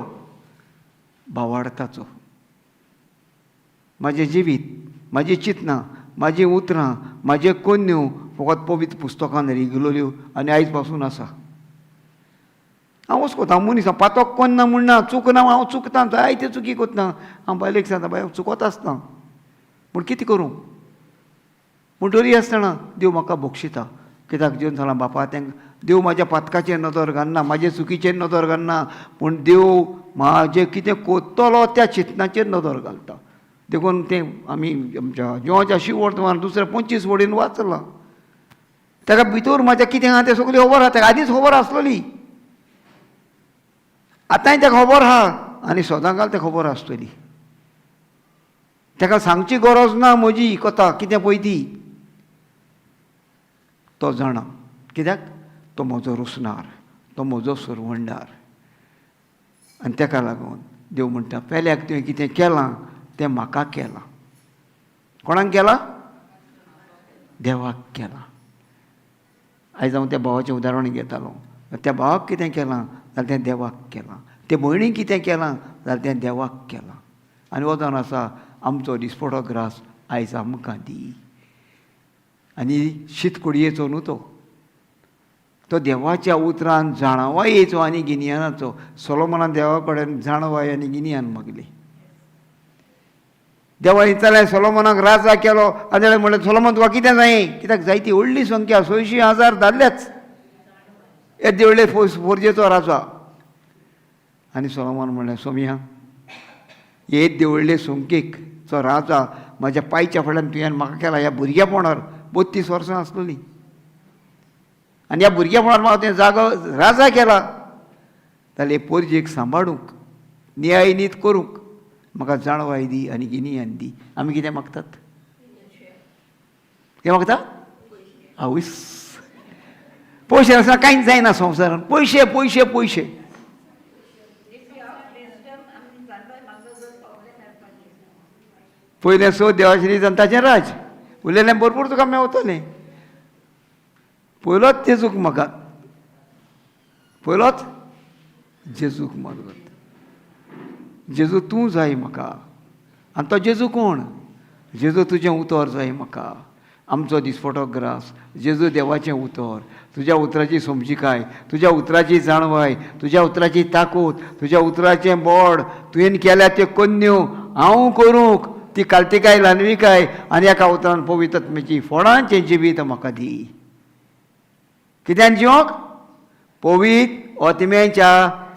Speaker 1: भावार्थाचो. म्हाजें जिवीत, म्हाजी चिंतनां, म्हाजीं उतरां, म्हाज्यो कोन्न्यो फकत पवित्र पुस्तकान रिगलोल्यो आनी आयज पासून आसा. हांव वचकोता, हांव मनीस, हांव पातोक कोन्ना म्हूण ना, चुकना, हांव चुकता, जायते चुकी कोत्ता. हांव बायलेक सांगता, बाय हांव चुकोत आसता, पूण कितें करूं? पूण तरी आसतना देव म्हाका बक्षिता. कित्याक जेवन सांगलां बापा तांकां देव म्हाज्या पातकाचेर नदर घालना, म्हाजे चुकीचेर नदर घालना, पूण देव म्हाजें कितें कोत्तलो त्या चिंतनाचेर नदर घालता. देखून तें आमी आमच्या जिवाच्या शिवर्तमान दुसऱ्या 25 वडीन वाचलां. ताका भितर म्हाज्या कितें आहा तें सगळें खबर आहा, ताका आदींच खबर आसलोली, आतांय ताका खबर आहा आनी सदांकाल तें खबर आसतली. ताका सांगची गरज ना म्हजी कथा कितें पळय ती, तो जाणा. कित्याक? तो म्हजो रुसणार, तो म्हजो सुरवंडार. आनी ताका लागून देव म्हणटा पेल्याक तुवें कितें केलां तें म्हाका केलां. कोणाक केलां? देवाक केलां. आयज हांव त्या भावाचें उदाहरण घेतालो. त्या भावाक कितें केलां जाल्यार तें देवाक केलां, ते भयणीक कितें केलां जाल्यार तें देवाक केलां. आनी हो जावन आसा आमचो दिसपटो ग्रास आयज आमकां दी. आनी शीतकोडयेचो न्हू तो, तो देवाच्या उतरान जाणवायेचो आनी गिन्यानाचो. सोलोमनान देवा कडेन जाणवाय आनी गिन्यान मागली. देवान विचारलें सोलोमनाक राजा केलो आनी ताणें म्हणलें सोलोमन तुका कितें जाय? कित्याक जायती व्हडली संख्या 600,000 दादलेच, येदे व्हडले फोर्जेचो राजा. आनी सोलोमन म्हणलें सोमिया येदे व्हडले संख्येचो राजा म्हाज्या पांयच्या फाटल्यान तुवें म्हाका केला. ह्या भुरगेपणार 32 वर्सां आसलोली आनी ह्या भुरगेपणार म्हाका तुवें जागो राजा केला, जाल्यार हे पोरजेक सांबाळूंक न्याय नीत करूंक म्हाका जाणवाय दी आनी गिन्यान दी. आमी कितें मागतात? कितें मागता? आवयस, पयशे आसतना कांयच जायना संवसारान. पयशे पयशे पयशे. पयलें सो देवाची रीत आनी ताचें राज, उरलेलें भरपूर तुका मेवतलें. पयलोच जेजूक मागात, पयलोच जेजूक मागत. जेजू तूं जाय म्हाका. आनी तो जेजू कोण? जेजू तुजें उतर जाय म्हाका, आमचो दिसपटो ग्रास. जेजू देवाचें उतर, तुज्या उतराची समजिकाय, तुज्या उतराची जाणवाय, तुज्या उतराची ताकूत, तुज्या उतराचें बोड, तुवें केल्या त्यो कोन्न्यो हांव करूंक ती कालतिकाय ल्हानविकाय आनी एका उतरान पवित्र आत्म्याची फोडांचें जिवीत म्हाका दी. कित्यान जिवोंक? पवित्र आत्म्याच्या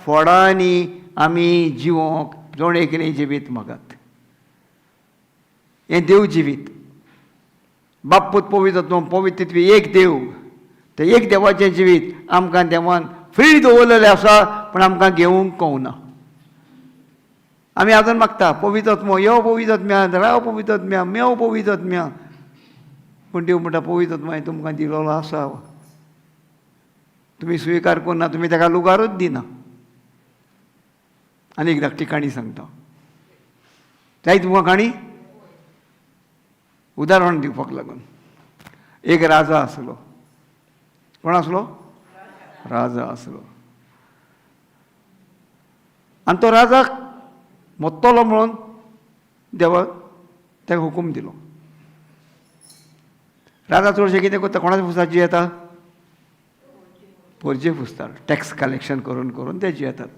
Speaker 1: फोडांनी आमी जिवोंक जण एकलें जिवीत मागात. हें देव जिवीत. बाप पूत पवित्र पवित्र एक देव, ते एक देवाचें जिवीत आमकां देवान फ्री दवरलेलें आसा, पूण आमकां घेवंक कळना. आमी आजून मागता पवित्र आत्मो यो, पवित्र आत्म्या राव, पवित्र आत्म्या मेव, पवित्र आत्म्या. पूण देव म्हणटा पवित्र आत्मा हांवें तुमकां दिलोलो आसा, तुमी स्विकार करना, तुमी ताका लुगारूच दिना. आनी एक धाकटी काणी सांगता, जाय तुमकां काणी? उदाहरण दिवपाक लागून. एक राजा आसलो. कोण आसलो? राजा आसलो. आनी तो राजाक मोत्तलो म्हणून देवान ताका हुकूम दिलो. राजा चडशें कितें करता, कोणाच्या फुसात जियेता? पोरजे फुसतात. टॅक्स कलेक्शन करून करून ते जियेतात.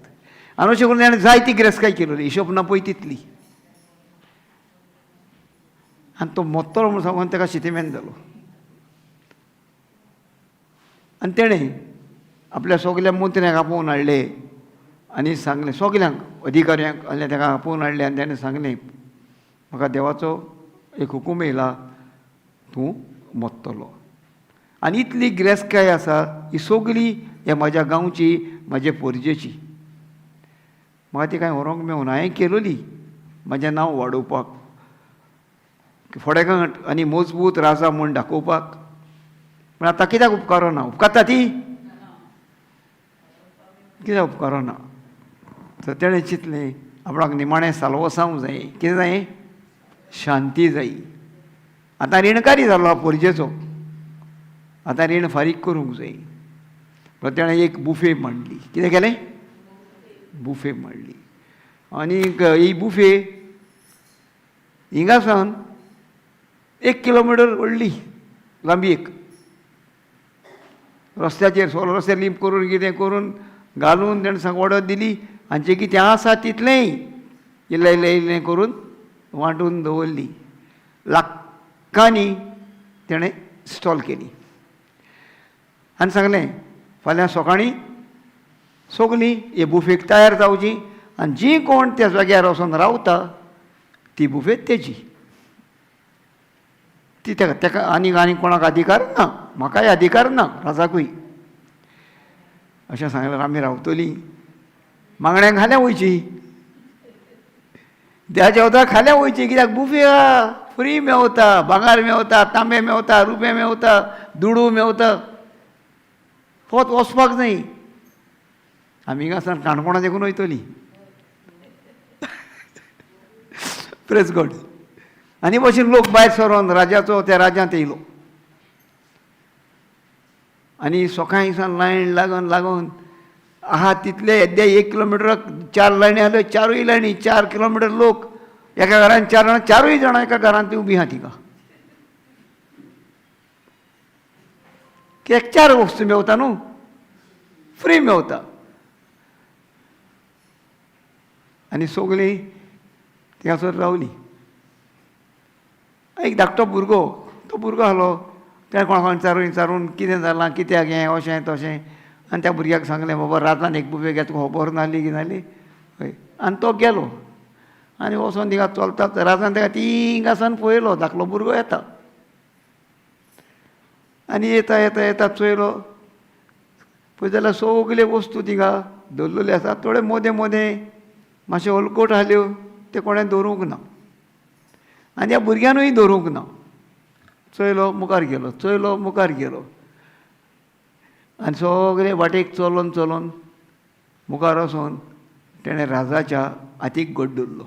Speaker 1: आनी अशें करून ताणें जायती गिरेस्तकाय केलोली, हिशोब ना पळय तितली. आनी तो मोत्तलो म्हणून सांगून ताका शितिमेन जालो. आनी तेणें आपल्या सगल्या मंत्र्यांक आपोवन हाडले आनी सांगलें, सगल्यांक अधिकाऱ्यांक आनी ताका आपोवन हाडलें आनी तेणें सांगलें, म्हाका देवाचो एक हुकूम येयला, तूं मोत्तलो. आनी इतली गिरेस्तकाय आसा ही सगली ह्या म्हाज्या गांवची, म्हाजे पोरजेची. म्हाका ती कांय व्हरोंक मेवना. हांवें केलोली म्हाजें नांव वाडोवपाक, फडेगट आनी मजबूत राजा म्हूण दाखोवपाक. पूण आतां कित्याक उपकारना? उपकारता ती कित्याक उपकारना? तर तेणें चिंतलें आपणाक निमाणें साल्वसांव जाय. कितें जाय? शांती जाय. आतां रिणकारी जालो पोरजेचो, आतां रीण फारीक करूंक जाय. पण तेणें एक बुफे मांडली. कितें केलें? बुफे मांडली. आनी ही बुफे हिंगा सावन 1 किलोमिटर व्हडली लांबी, एक रस्त्याचेर सोलो रस्त्यार लिंप करून कितें करून घालून तेणें सांग ऑर्डर दिली. आनी जें कितें आसा तितलेंय इल्लें इल्लें इल्लें करून वांटून दवरली. लाखांनी तेणें स्टॉल केली आनी सांगलें, फाल्यां सकाळीं सगलीं हे बुफेक तयार जावची आनी जी कोण त्या जाग्यार वचोन रावता ती बुफे तेजी. ती तेका तेका आनीक आनी कोणाक अधिकार ना, म्हाकाय अधिकार ना, राजाकूय. अशें सांगल्यार आमी रावतलीं. मागण्यांक खाल्या वयची, देवाच्या वतार खाल्या वयची. कित्याक बुफे फ्री मेवता, भांगर मेवता, तांबे मेवता, रुपे मेवता, दुडू मेवता, फकत वचपाक जाय. आमी हिंगा सावन काणकोणा देखून वयतली. Praise God. आनी भशेन लोक भायर सरोन राजाचो त्या राज्यांत येयलो आनी सकाळीं सावन लायन लागून लागून आहा तितले येद्या 1 किलोमिटराक 4 लायनी आसल्यो. 4 लायनी 4 किलोमिटर लोक एका घरान 4 जाणां, 4 जाणां एका घरांत ती उबी आहा तिका. कित्याक 4 वस्तू मेवता न्हू, फ्री मेवता. आनी सगलीं थिंगासर रावलीं. एक धाकटो भुरगो, तो भुरगो आहलो, तेणें कोणा कोणाक विचारून विचारून कितें जालां, कित्याक हें अशें तशें. आनी त्या भुरग्याक सांगलें, बाबा राजान एक बुफे घेतलो, तुका खबर नासली कितें जाली. हय. आनी तो गेलो आनी वचोन थिंगा चलता राजान ताका थिंगासान पळयलो, धाकलो भुरगो येता. आनी येता येता येता चोयलो पळय जाल्यार सगल्यो वस्तू थिंगा दवरलेल्यो आसा. थोडे मोदें मोदें मातशें हलकोट आहल्यो, ते कोणें दवरूंक ना आनी ह्या भुरग्यानूय दवरूंक ना. चोयलो मुखार गेलो, चोयलो मुखार गेलो आनी सगळे वाटेक चलोन चलोन मुखार वचोन तेणें राजाच्या हातीक गोड दवरलो.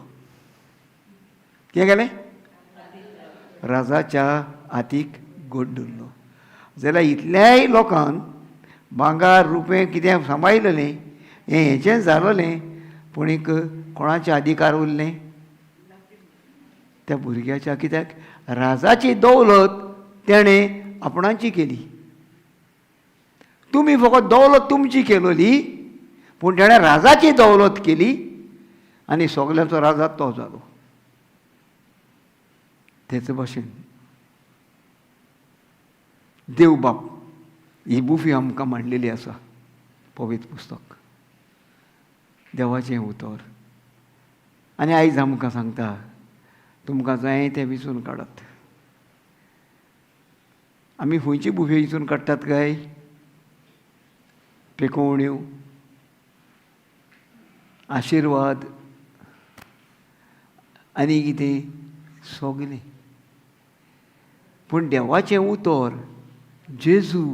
Speaker 1: कितें केलें? राजाच्या हातीक गोड दवरलो. जाल्यार इतल्याय लोकान भांगर रुपें कितें सांबाळिल्लें हें हेचें जालोलें, पूण एक कोणाचे अधिकार उरलें? त्या भुरग्याच्या. कित्याक राजाची दौलत तेणें आपणाची केली. तुमी फकत दौलत तुमची केलोली, पूण तेणें राजाची दौलत केली आनी सगल्यांचो राजा तो जालो. तेच भाशेन देव बाप ही बुफी आमकां मांडलेली आसा. पवित्र पुस्तक देवाचें उतर. आनी आयज आमकां सांगता, तुमकां जाय तें विंचून काडात. आमी खंयची बुफे विंचून काडटात काय? पेकोवण्यो, आशिर्वाद आनी कितें सगलें. पूण देवाचें उतर जेजू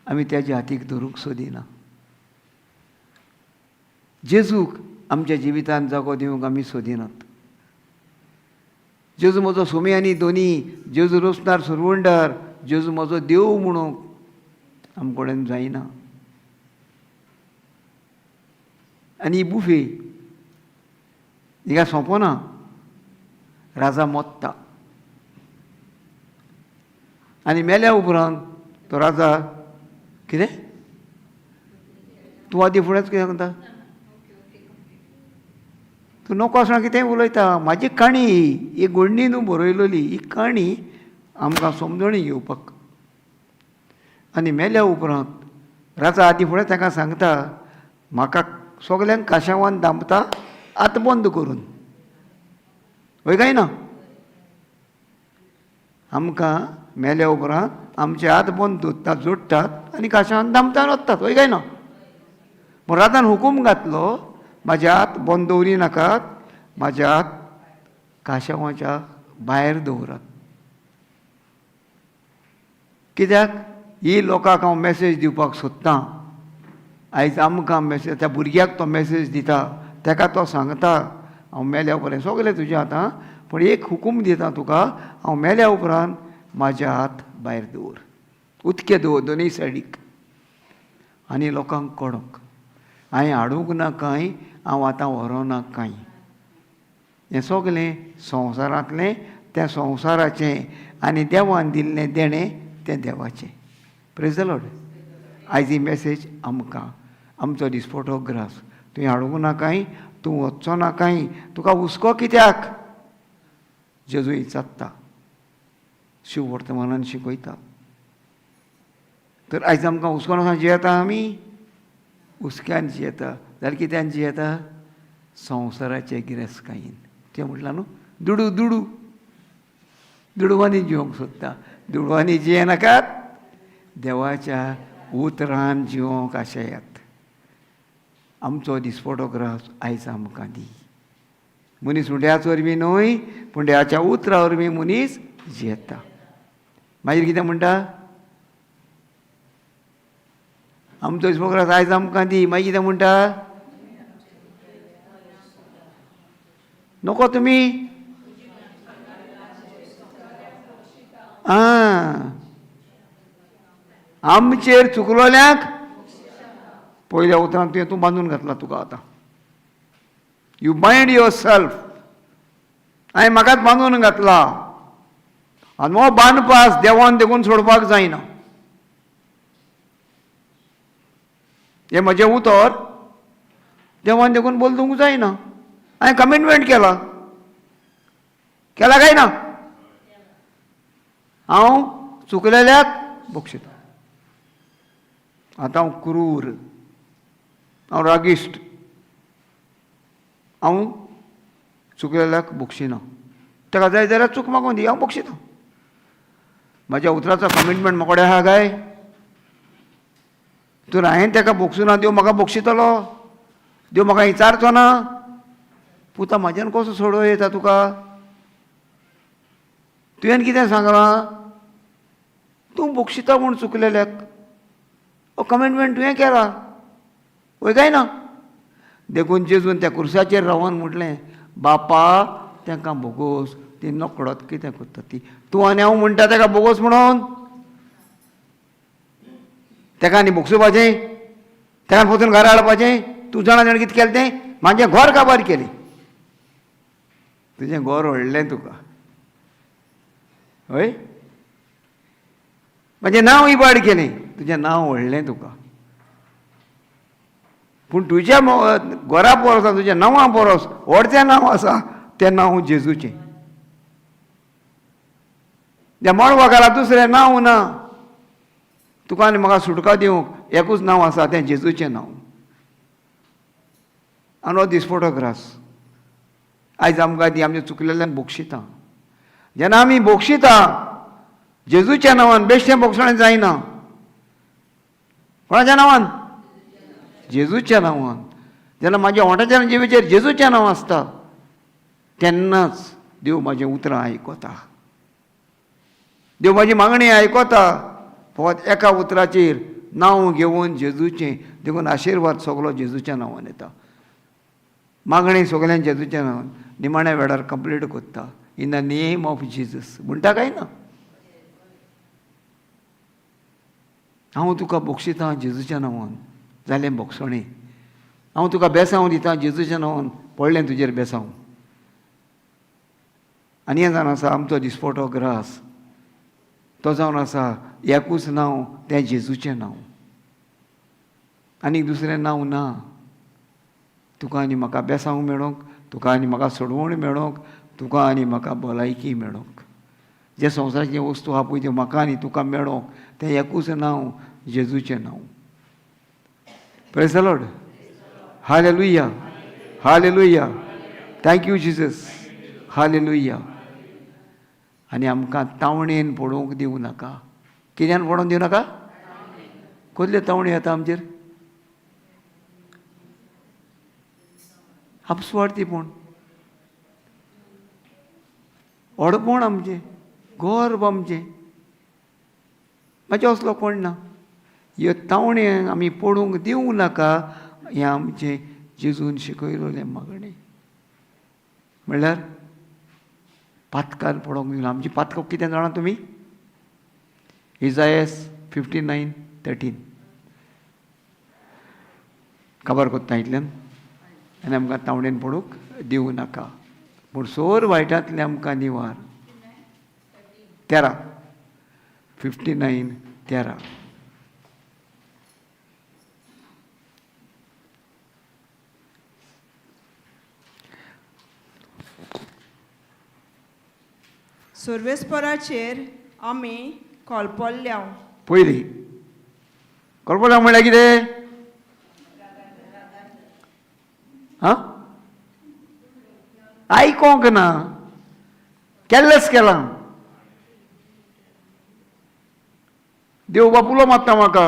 Speaker 1: आमी तेज्या हातीक धरूंक सोदिना. जेजूक आमच्या जिवितांत जागो दिवंक आमी सोदिनात. जेजू म्हजो सोमी आनी दोनी, जेजू रोसणार सुरवंडार, जेजू म्हजो देव म्हणूंक आमचे कडेन जायना. आनी ही बुफे हिंगा सोंपना. राजा मोत्ता आनी मेल्या उपरांत तो राजा कितें तूं आदी फुडेंच कितें सांगता? तूं नको आसतना कितेंय उलयता. म्हाजी काणी ही गोडणी न्हू बरयलोली, ही काणी आमकां समजणी घेवपाक. आनी मेल्या उपरांत राजा आदी फुडें ताका सांगता, म्हाका सगल्यांक काशावान दामता आत बंद करून. हय काय ना? आमकां मेल्या उपरांत आमचे हात बंद दवरतात, जोडटात आनी काशावान दामता वतात. हय काय ना? पूण राजान हुकूम घातलो, म्हाजे हात बंद दवरी नाकात, म्हाजे हात काशावाच्या भायर दवरात. कित्याक? ही लोकांक हांव मॅसेज दिवपाक सोदतां. आयज आमकां मॅसेज, त्या भुरग्याक तो मॅसेज दिता, ताका तो सांगता, हांव मेल्या उपरांत सगलें तुजें आतां, पूण एक हुकूम दिता तुका, हांव मेल्या उपरांत म्हाजे हात भायर दवर, उदके दवर दोनूय सायडीक, आनी लोकांक कडोंक हांवें हाडूंक ना कांय, हांव आतां व्हरूंक ना कांय. हें सगलें संवसारांतलें तें संवसाराचें, आनी देवान दिल्लें देणें तें देवाचें. Praise the Lord. आयज ही मॅसेज आमकां, आमचो दिसपटो ग्रास तुवें हाडूंक ना कांय, तूं वचचो ना कांय, तुका हुस्को कित्याक? जेजू विचारता, शिव वर्तमानान शिकयता. तर आयज आमकां हुस्को नासतना जियेता आमी, हुस्क्यान जियेता जाल्यार कित्यान जियेता? संवसाराचे गिरेस्तकायेन. तें म्हटलां न्हू, दुडू दुडू दुडवांनी जिवंक सोदता. दुडवांनी जियेनाकात, देवाच्या उतरान जिवंक आशयात. आमचो दिसपटो ग्रास आयज आमकां दी. मनीस उंड्याच वरवीं न्हय, पूण देवाच्या उतरा वरवीं मनीस जियेता. मागीर कितें म्हणटा? आमचो दिसपटो ग्रास आयज आमकां दी. मागीर कितें म्हणटा? नको तुमी आं आमचेर चुकलोल्यांक पयल्या उतरान तुवें तूं बांदून घातला तुका आतां. You bind your self. हांवें म्हाकाच बांदून घातला आनी हो बांदपास देवान देखून सोडपाक जायना. हें म्हजें उतर देवान देखून बदलूंक जायना. हांवें कमिटमेंट केला, केला काय ना? हांव चुकलेल्याक बक्षिता. आतां हांव क्रूर, हांव रागिश्ट, हांव चुकलेल्याक बक्षिना. ताका जाय जाल्यार चूक मागून दी, हांव बक्षिता. म्हज्या उतराचो कमिटमेंट म्हाका कडेन आहा काय? तर हांवें ताका बक्षुना, देव म्हाका बक्षितलो? देव म्हाका विचारचो ना? पुता म्हाज्यान कसो सोडोवं येता तुका? तुवें कितें सांगलां? तूं बक्षिता म्हूण चुकलेल्याक हो कमिटमेंट तुवें केला, वय काय ना? देखून जेजून त्या कुर्साचेर रावन म्हटलें, बापा तांकां भोगोस, ती नकळत कितें करता ती. तूं आनी हांव म्हणटा ताका भोगोस म्हणून? ताका आनी भोगसुपाचें? ताका वचून घरा हाडपाचें? तूं जाणा जाण कितें केलें तें? म्हाजें घर काबार केलें. तुजें घर व्हडलें तुका, हय? म्हाजें नांव इबाड केलें, तुजें नांव व्हडलें तुका. पूण तुज्या घरा परस, तुज्या नांवा परस व्हड जें नांव आसा तें नांव जेजूचें. त्या मळबाकारा दुसरें नांव ना. तुका आनी म्हाका सुटका दिवंक एकूच नांव आसा, तें जेजूचें नांव. आनी हो दिसपटो ग्रास आयज आमकां ती आमच्या चुकलेल्यान बोगशिता. जेन्ना आमी बोगशिता जेजूच्या नांवान, बेश्टें बोगसणें जायना. कोणाच्या नांवान? जेजूच्या नांवान. जेन्ना म्हाज्या ओंठाच्या जिबेचेर जेजूचें नांव आसता तेन्नाच देव म्हाजें उतरां आयकता, देव म्हाजी मागणी आयकता. फकत एका उतराचेर नांव घेवन जेजूचें, देखून आशिर्वाद सगलो जेजूच्या नांवान येता. मागणी सगल्यान जेजूच्या नांवान निमाण्या वेळार कंप्लीट करता. In the name of Jesus म्हणटा काय ना? हांव तुका बोगशितां जेजूच्या नांवान, जालें बोगसणें. हांव तुका बेसांव दितां जेजूच्या नांवान, पडलें तुजेर बेसांव. आनी हें जावन आसा आमचो दिसपटो ग्रास, तो जावन आसा एकूच नांव, तें जेजूचें नांव, आनीक दुसरें नांव ना. तुका आनी म्हाका बेसांव मेळोंक, तुका आनी म्हाका सोडवण मेळोंक, तुका आनी म्हाका भलायकी मेळोंक, जे संवसाराचे वस्तू आहा पळय त्यो म्हाका आनी तुका मेळोंक, तें एकूच नांव, जेजूचें नांव. Praise the Lord. Hallelujah, hallelujah. Thank you Jesus. Hallelujah. आनी आमकां तावणेन पडोवंक दिवं नाका. कित्यान पडोवंक दिवं नाका? कसल्यो तावणी येता आमचेर? आपसुवार्थीपण, व्हडपण आमचें, गर्व आमचें. म्हाजे असलो कोण ना. ह्यो तावणे आमी पडूंक दिवं नाका. हें आमचें जेजून शिकयलें मागणें. म्हणल्यार पातकान पडोंक दिवना. आमची पातकां कितें जाणा तुमी? इजायस 59:13 काबार कोत्ता इतल्यान. आनी आमकां तावणेन पडूंक दिवं नाका, पूण सोर वायटांतलें आमकां निवार. 13, 59:13.
Speaker 2: सर्वेस्पराचेर आमी कोलपल्ल्या.
Speaker 1: पयली कोलपल्ल्या म्हणल्यार कितें? आं, आयकोंक ना, केल्लेच केलां. देव बापुलो मारता म्हाका,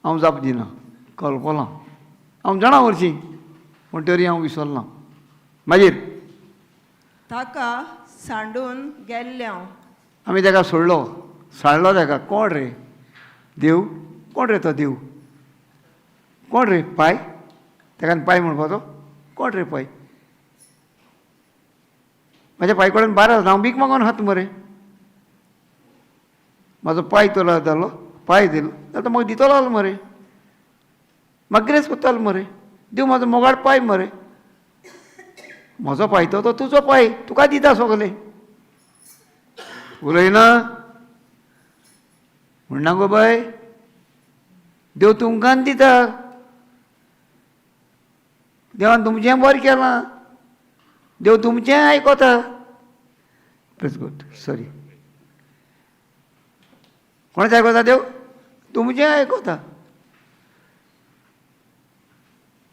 Speaker 1: हांव जाप दिना, कल्पलां. हांव जाणा हरशीं, पूण तरी हांव विसरलां. मागीर
Speaker 2: ताका सांडून गेल्ल्या.
Speaker 1: आमी ताका सोडलो, सांडलो ताका. कोण रे देव? कोण रे तो देव? कोण रे पाय? ताका पाय म्हणपाचो? कोण रे पाय? म्हाज्या पाय कडेन बारा, हांव भीक मागून हात मरे. म्हाजो पाय तोला जालो, पाय दिलो जाल्यार तो म्हाका दितलो आसलो मरे, म्हाका ग्रेस कोत्तालो मरे. देव म्हाजो मोगाळ पाय मरे, म्हजो पाय तो तुजो पाय, तुका दिता सगलें. उलयना म्हणना गो बाय, देव तुमकां दिता, देवान तुमचें बरें केलां, देव तुमचें आयकता. प्रेज गॉड. सॉरी, कोणाचें आयकता देव? तुमचें आयकता.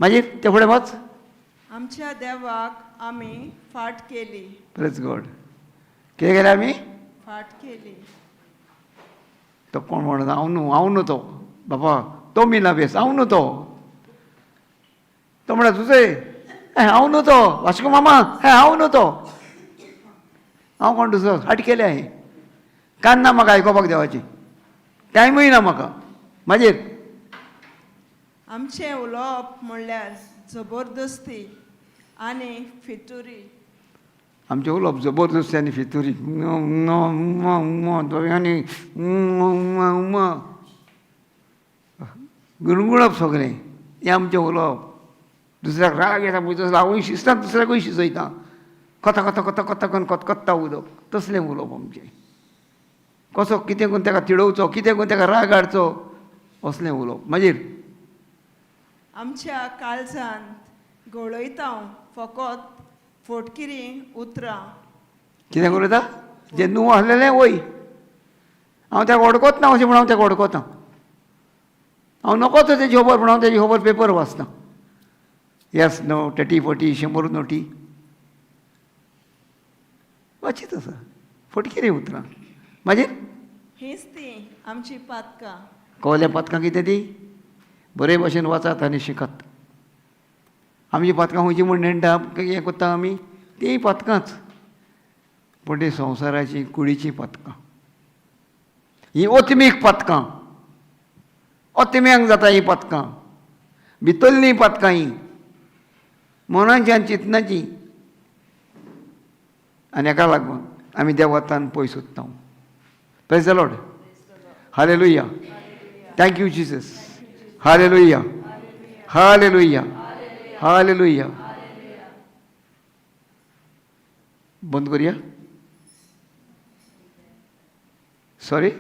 Speaker 1: मागीर ते फुडें वच.
Speaker 2: आमच्या देवाक आमी फाट केली.
Speaker 1: Praise God. कितें केलें आमी?
Speaker 2: फाट केली.
Speaker 1: तो कोण म्हणटा? हांव न्हू, हांव न्हू तो बाबा, तो मिना बेस, हांव न्हू तो. तो म्हणटा तुजें, हांव न्हू तो वास्को मामा, हें हांव न्हू तो. हांव कोण दुसरो? फाट केले हांवें. कान ना म्हाका आयकोपाक देवाची, टायमूय ना म्हाका. मागीर
Speaker 2: आमचें उलोवप म्हणल्यार जबरदस्ती आनी फितुरी.
Speaker 1: आमचें उलोवप जबरदस्ती आनी फितुरी. आनी गुणगुणप सगळें हें आमचें उलोवप. दुसऱ्याक राग येता पळय तसलो हांवूय शिजता, दुसऱ्याकूय शिजयता. कथा कथा कथा कथा करून कतकत्ता उदक, तसलें उलोवप आमचें. कसो कितें करून ताका तिडोवचो, कितें करून ताका राग हाडचो, असलें उलोवप. मागीर
Speaker 2: आमच्या काळजांत गळयता फकत फोटकिरी उतरां.
Speaker 1: कितें करता? जें न्हू आसलेलें वय. हांव ताका वडकोत ना अशें म्हण हांव ताका वडकोता. हांव नकोच तेजी खबर, म्हण हांव तेजी खबर पेपर वाचता. येस नो 30 40 100 नोटी. वाचीत आसा फटकिरी उतरां. मागीर
Speaker 2: हीच ती आमची पातकां.
Speaker 1: कवल्या पातकां कितें ती? बरे भशेन वाचात आनी शिकात. आमची पातकां खंयची म्हूण नेणटा हें करता आमी तीं पातकांच, पूण ती संवसाराची कुडीचीं पातकां, हीं ओतमीक पातकां, ओतम्यांक जाता हीं पातकां, भितरलीं पातकां हीं मनाची आनी चिंतनाची. आनी हेका लागून आमी देवातान पयस उत्ता. Praise the Lord. Hallelujah. Thank you Jesus. Hallelujah. Hallelujah. Hallelujah. बंद करूया. सॉरी.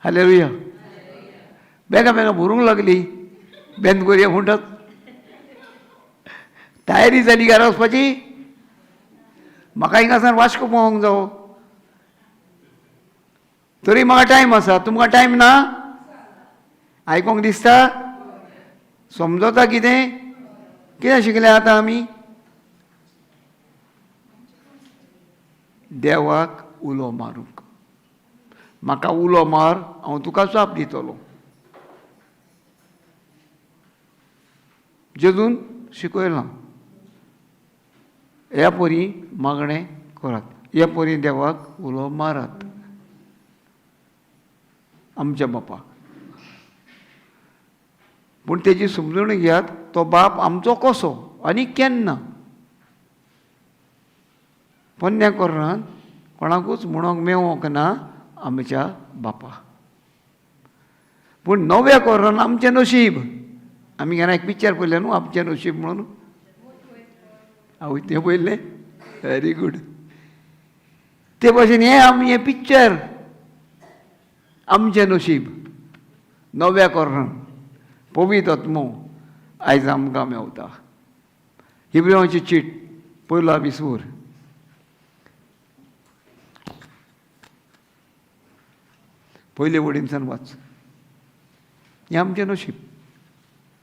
Speaker 1: हालेलुया. बेगा बेगा भरूंक लागली. बंद करूया म्हणटात. तयारी जाली घरा वचपाची. म्हाका हिंगासान वास्को पावोंक जावो तरी म्हाका टायम आसा. तुमकां टायम ना? आयकोंक दिसता? समजता कितें? कितें शिकले आतां आमी? देवाक उलो मारूंक. म्हाका उलो मार, हांव तुका जाप दितलो. जेजून शिकयलां ह्या परी मागणें करात, ह्या परी देवाक उलो मारात आमच्या बापाक. पूण तेजी समजून घेयात तो बाप आमचो कसो आनी केन्ना. पोन्न्या कोरान कोणाकूच म्हणोंक मेवोंक ना आमच्या बापा. पूण नव्या कोरान आमचें नशीब. आमी केन्ना एक पिक्चर पळयलें न्हू आमचें नशीब म्हणून. हांव तें पळयलें. Very good. ते भशेन हें आमी हें पिक्चर आमचें नशीब नव्या कोरान पवित्र आत्मो आयज आमकां मेवता. हिब्रियांची चीट पयलो विसवूर. पयले वडीनसान वाच. हें आमचें नशीब.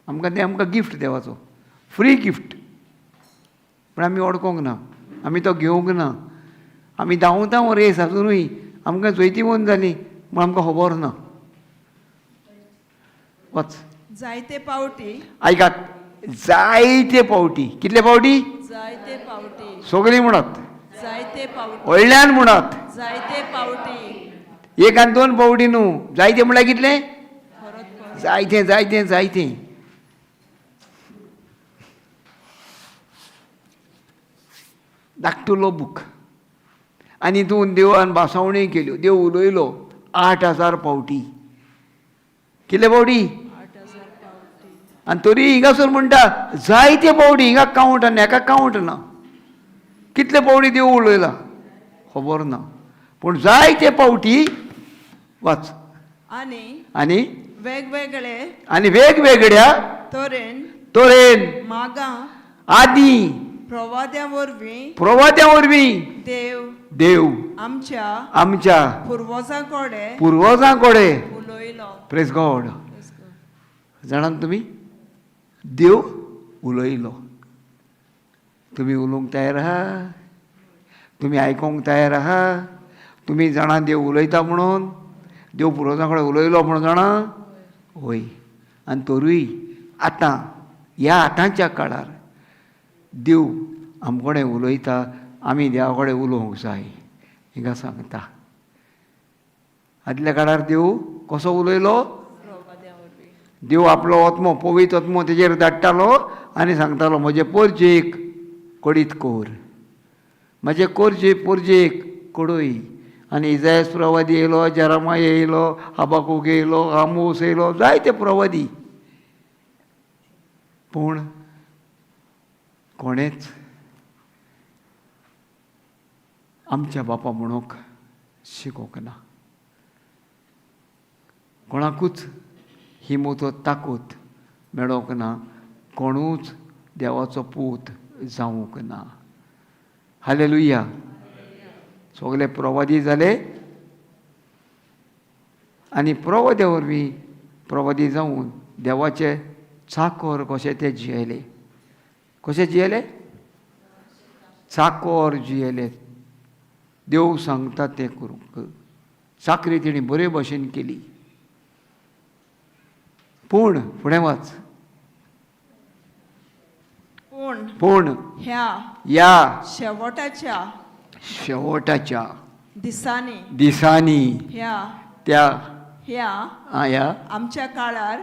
Speaker 1: आमकां तें आमकां गिफ्ट देवाचो, फ्री गिफ्ट. पूण आमी अडकोंक ना, आमी तो घेवंक ना. आमी धांवता रेस आजुनूय आमकां जैतिवंत जाली म्हूण आमकां खबर ना. वच.
Speaker 2: जायते पावटी.
Speaker 1: आयकात, जायते पावटी. कितले पावटी?
Speaker 2: जायते पावटी.
Speaker 1: सगळीं म्हणत.
Speaker 2: जायते पावटी.
Speaker 1: व्हडल्यान म्हणत.
Speaker 2: जायते पावटी.
Speaker 1: एक आनी दोन पावटी न्हू. जायते म्हणल्यार कितले?
Speaker 2: परत.
Speaker 1: जायते जायते जायते. धाकटुलो बूक. आनी तूं देवान भासावणी केल्यो. देव उलयलो 8000 पावटी. कितले पावटी?
Speaker 2: 8000 पावटी.
Speaker 1: आनी तरी हिंगासर म्हणटा जायते पावटी. हिंगा कावंट आनी हेका कावंट ना. कितले पावटी देव उलयला खबर ना, पूण जायते पावटी. वाच.
Speaker 2: आनी
Speaker 1: आनी
Speaker 2: वेगवेगळे
Speaker 1: आनी वेगवेगळ्या
Speaker 2: तरेन
Speaker 1: तरेन
Speaker 2: मागां
Speaker 1: आदी
Speaker 2: प्रवाद्या वरवीं
Speaker 1: प्रवाद्या वरवीं
Speaker 2: देव
Speaker 1: देव
Speaker 2: आमच्या
Speaker 1: आमच्या
Speaker 2: पुर्वजां कडेन
Speaker 1: पुर्वजां कडेन
Speaker 2: उलयलो.
Speaker 1: Praise God. जाणात तुमी, देव उलयलो. तुमी उलोवंक तयार आहा? तुमी आयकोंक तयार आहा? तुमी जाणा देव उलयता म्हणून? देव पुर्वजां कडेन उलयलो म्हणून जाणा? वय. आनी तरूय आतां ह्या आतांच्या काळार देव आमचे कडेन उलयता. आमी देवा कडेन उलोवंक जाय. हिंगा सांगता. आदल्या काळार देव कसो उलयलो? देव आपलो आत्मो पवित्र आत्मो तेजेर धाडटालो आनी सांगतालो म्हजे पोरजेक कडीत कोर, म्हजे कोरजे पोरजेक कडय. आनी इजायस प्रवादी येयलो, जेरामा येयलो, हाबाकूक येयलो, आमोस येयलो, जायते प्रवादी. पूण कोणेच आमच्या बापा म्हणूंक शिकोवंक ना. कोणाकूच ही मोतो ताकूत मेळोंक ना. कोणूच देवाचो पूत जावंक ना. हालेलुया. सगळे प्रवादी जाले. आनी प्रवाद्या वरवीं प्रवादी जावन देवाचे चाकोर कशे ते जियेले. कशे जियेले? चाकोर जियेले. देव सांगता तें करूंक चाकरी तेणी बरे भशेन केली. पूण फुडें वाच.
Speaker 2: पूण
Speaker 1: पूण
Speaker 2: ह्या
Speaker 1: ह्या
Speaker 2: शेवटाच्या
Speaker 1: शेवटाच्या
Speaker 2: दिसांनी
Speaker 1: दिसांनी
Speaker 2: ह्या
Speaker 1: त्या
Speaker 2: ह्या
Speaker 1: ह्या
Speaker 2: आमच्या काळार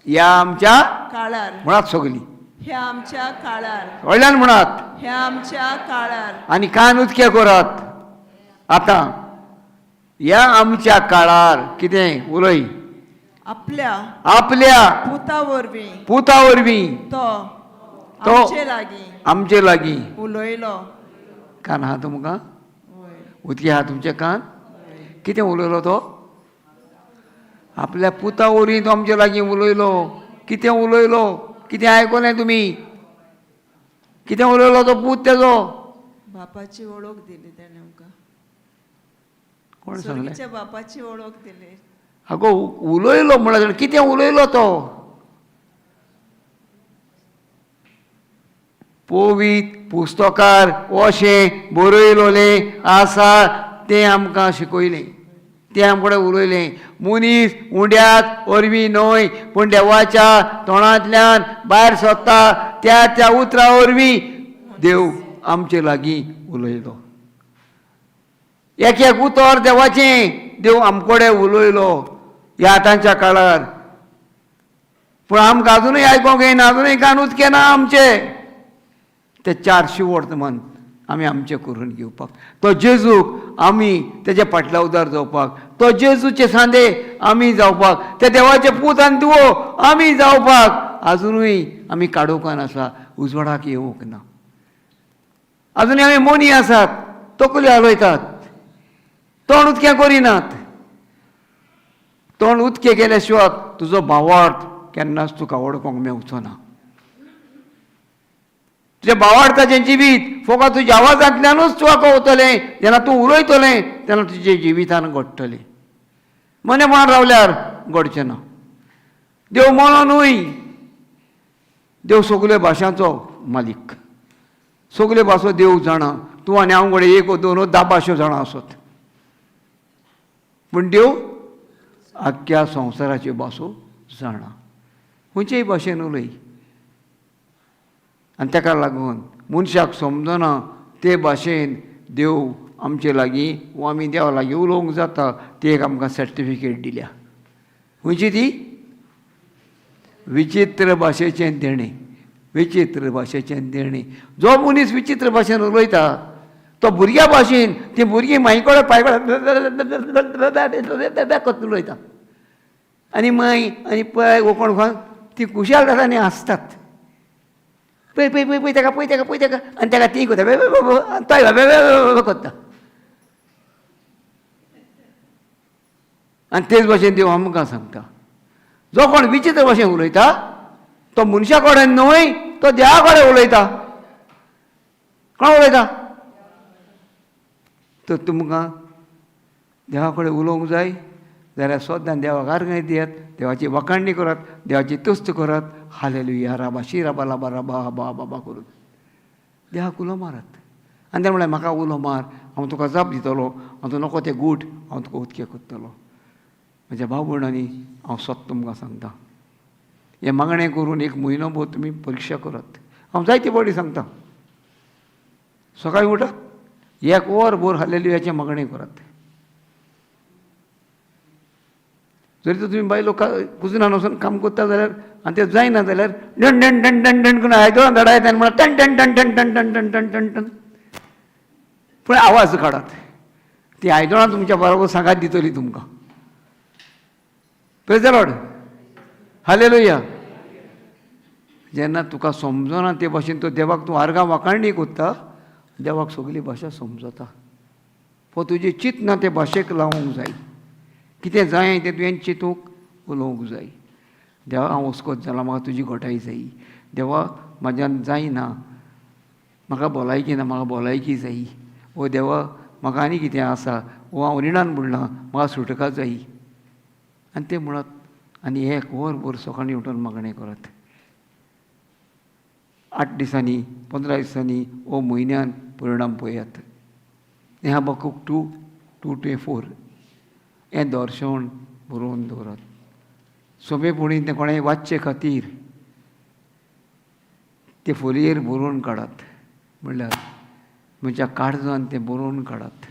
Speaker 1: ह्या आमच्या
Speaker 2: काळार
Speaker 1: म्हणात सगली
Speaker 2: ह्या आमच्या काळार
Speaker 1: व्हडल्यान म्हणात
Speaker 2: ह्या आमच्या काळार
Speaker 1: आनी कान उदके करात. आतां ह्या आमच्या काळार कितें उलय?
Speaker 2: आपल्या
Speaker 1: आपल्या
Speaker 2: पुता वरवीं
Speaker 1: पुता वरवीं
Speaker 2: तो
Speaker 1: तो
Speaker 2: आमचे लागीं
Speaker 1: आमचे लागीं.
Speaker 2: उलयलो.
Speaker 1: कान आहा तुमकां? उदके आहा तुमचे कान? कितें उलयलो तो? आपल्या पुता वरवीं तो आमचे लागीं उलयलो. कितें उलयलो? कितें आयकलें तुमी? कितें उलयलो तो पूत तेजो?
Speaker 2: बापाची वळख दिली तेणें आमकां.
Speaker 1: कोण सांगलें?
Speaker 2: सुर्गीच्या बापाची वळख दिली.
Speaker 1: आगो उलयलो म्हणल्यार कितें उलयलो तो? पवित्र पुस्तकार अशें बरयलोलें आसा तें आमकां शिकयलें, तें आमकां उलयलें. मनीस उंड्यात वरवीं न्हय पूण देवाच्या तोंडांतल्यान भायर सरता त्या त्या उतरां वरवीं देव आमचे लागीं उलयलो. एक एक उतर देवाचें देव आमकोडे उलयलो ह्या आतांच्या काळार. पूण आमकां आजुनूय आयकोंक येना, आजुनूय कान उदके ना आमचे. ते 400 वर्तमान आमी आमचें करून घेवपाक, तो जेजूक आमी तेजे फाटल्या उदार जावपाक, तो जेजूचे सांदे आमी जावपाक, ते देवाचे पूत आनी धुवो आमी जावपाक आजुनूय आमी काडोवकान आसा, उजवाडाक येवंक ना. आजुनूय आमी मोनी आसात, तकल्यो हालयतात, तोंड उदकें करिनात. तोंड उदकें केल्या शिवाय तुजो भावार्थ केन्नाच तुका वळखूंक मेवचो ना. तुज्या भावार्थाचें जिवीत फकत तुज्या आवाजांतल्यानूच तुका कळटलें. जेन्ना तूं उलयतलें तेन्ना तुजें जिवितान घडटलें. मनेपणान रावल्यार घडचें ना. देव मोनो न्हय, देव सगल्यो भाशांचो मालीक, सगल्यो भासो देव जाणा. तूं आनी हांव कडेन 1 वा 2 वा 10 भाशो जाणा आसत, पूण देव आख्ख्या संवसाराच्यो भासो जाणा. खंयचेय भाशेन उलय. आनी ताका लागून मनशाक समजना ते भाशेन देव आमचे लागीं वा आमी देवा लागीं उलोवंक जाता. ती एक आमकां सर्टिफिकेट दिल्या. खंयची ती? विचित्र भाशेचें देणें. विचित्र भाशेचें देणें. जो मनीस विचित्र भाशेन उलयता तो भुरग्या भाशेन, ती भुरगीं मांयकडे पांयकडे करून उलयता आनी माय आनी पळय कोण कोण ती खुशाल जाता आनी हांसतात. पळय पळय पळय पळय ताका, पळय ताका, पळय ताका, आनी ताका ती करता तोय करता. आनी तेच भाशेन देव आमकां सांगता, जो कोण विचित्र भाशेन उलयता तो मनशा कडेन न्हय, तो देवा कडेन उलयता. कोण उलयता? तर तुमकां देवा कडेन उलोवंक जाय जाल्यार सद्दां देवाक आर्गां दियात, देवाची वाखाणणी करात, देवाची तुस्त करात, हालेलुया राबा शी राबा लाबा राबा बा बाबा करून देवाक उलो मारात. आनी तें म्हणलें, म्हाका उलो मार, हांव तुका जाप दितलो, हांव तूं नको तें गूट हांव तुका उदकें करतलो. म्हज्या भाव भयणांनी, हांव सत तुमकां सांगता, हें मागणें करून 1 म्हयनो भर तुमी परिक्षा करात. हांव जायते फावटी सांगता, सकाळीं उठात 1 वर भर हालेलुयाचें मागणें करात. जरी तर तुमी बायलो कुजनान वचून काम करता जाल्यार आनी तें जायना जाल्यार done done done done done करून आयदनां धाडायता आनी म्हणटा ton ton ton ton ton ton ton ton ton ton, पूण आवाज काडात. ती आयदनां तुमच्या बरोबर सांगात दितली तुमकां. Praise the Lord, hallelujah. जेन्ना तुका समजना ते भाशेन तो देवाक तूं आर्गां वाखाणणी करता, देवाक सगली भाशा समजता. पूण तुजी चिंतना ते भाशेक लावूंक जाय. कितें जाय तें तुवें चिंतूंक उलोवंक जाय. देवा हांव अस्कोत जाला, म्हाका तुजी घटाय जाय. देवा म्हाज्यान जायना, म्हाका भलायकी ना, म्हाका भलायकी जाय. ओ देवा म्हाका आनी कितें आसा, ओ हांव रिणान बुडलां, म्हाका सुटका जाय. आनी तें म्हणत आनी एक वर भर सकाळीं उठून मागणें करात. 8 दिसांनी 15 दिसांनी ओ म्हयन्यान परिणाम पळयात. हें हबकूक 2, 2 to 4 हें दर्शन बरोवन दवरात. सोंपेपणी तें कोणें वाचचे खातीर ते फोलयेर बरोवन काडात, म्हणल्यार म्हज्या काळजान तें बरोवन काडात.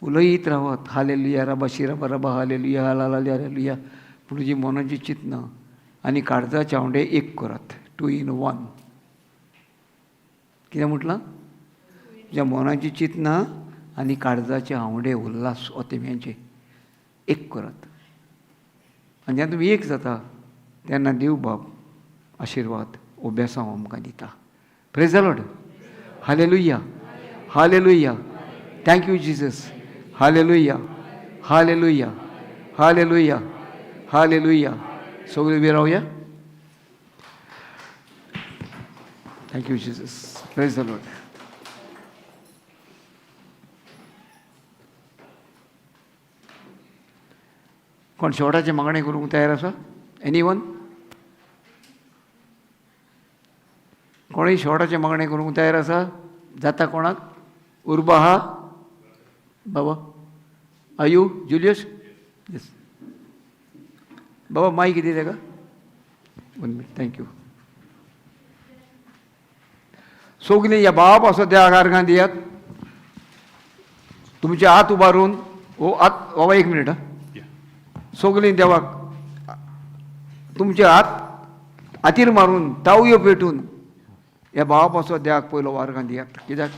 Speaker 1: उलयत रावात, हालेलुया रबा शिरबा रबा हालेलुया हालाली हालेलुया. पूण तुजी मनाची चिंतना आनी काळजाचे आंवडे एक करात, 2 in 1. कितें म्हटलां? तुज्या मनाची चिंतना आनी काळजाचे आंवडे उल्हास ओतेम्यांचे एक करात. आनी जेन्ना तुमी एक जाता तेन्ना देव बाब आशिर्वाद अभ्यासांव आमकां दिता. Praise the Lord. Hallelujah, hallelujah. Thank you Jesus. Hallelujah, hallelujah, hallelujah, hallelujah. सगळीं उबी रावया. Thank you Jesus. Praise the Lord. कोण शेवटाचें मागणें करूंक तयार आसा? Any one? कोणूय शेवटाचें मागणें करूंक तयार आसा? जाता कोणाक उर्बा आहा? बाबा आयु जुलियस? येस बाबा, मायक कितें ताका? 1 minute. Thank you. सगलीं ह्या बाबा पासो देवाक आर्गां दियात. तुमचे हात उबारून ओ हात बाबा 1 मिनीट. सगलीं देवाक तुमचे हात हातीर मारून तावयो पेटून ह्या भावा पासो देवाक पयलो आर्गां दियात. कित्याक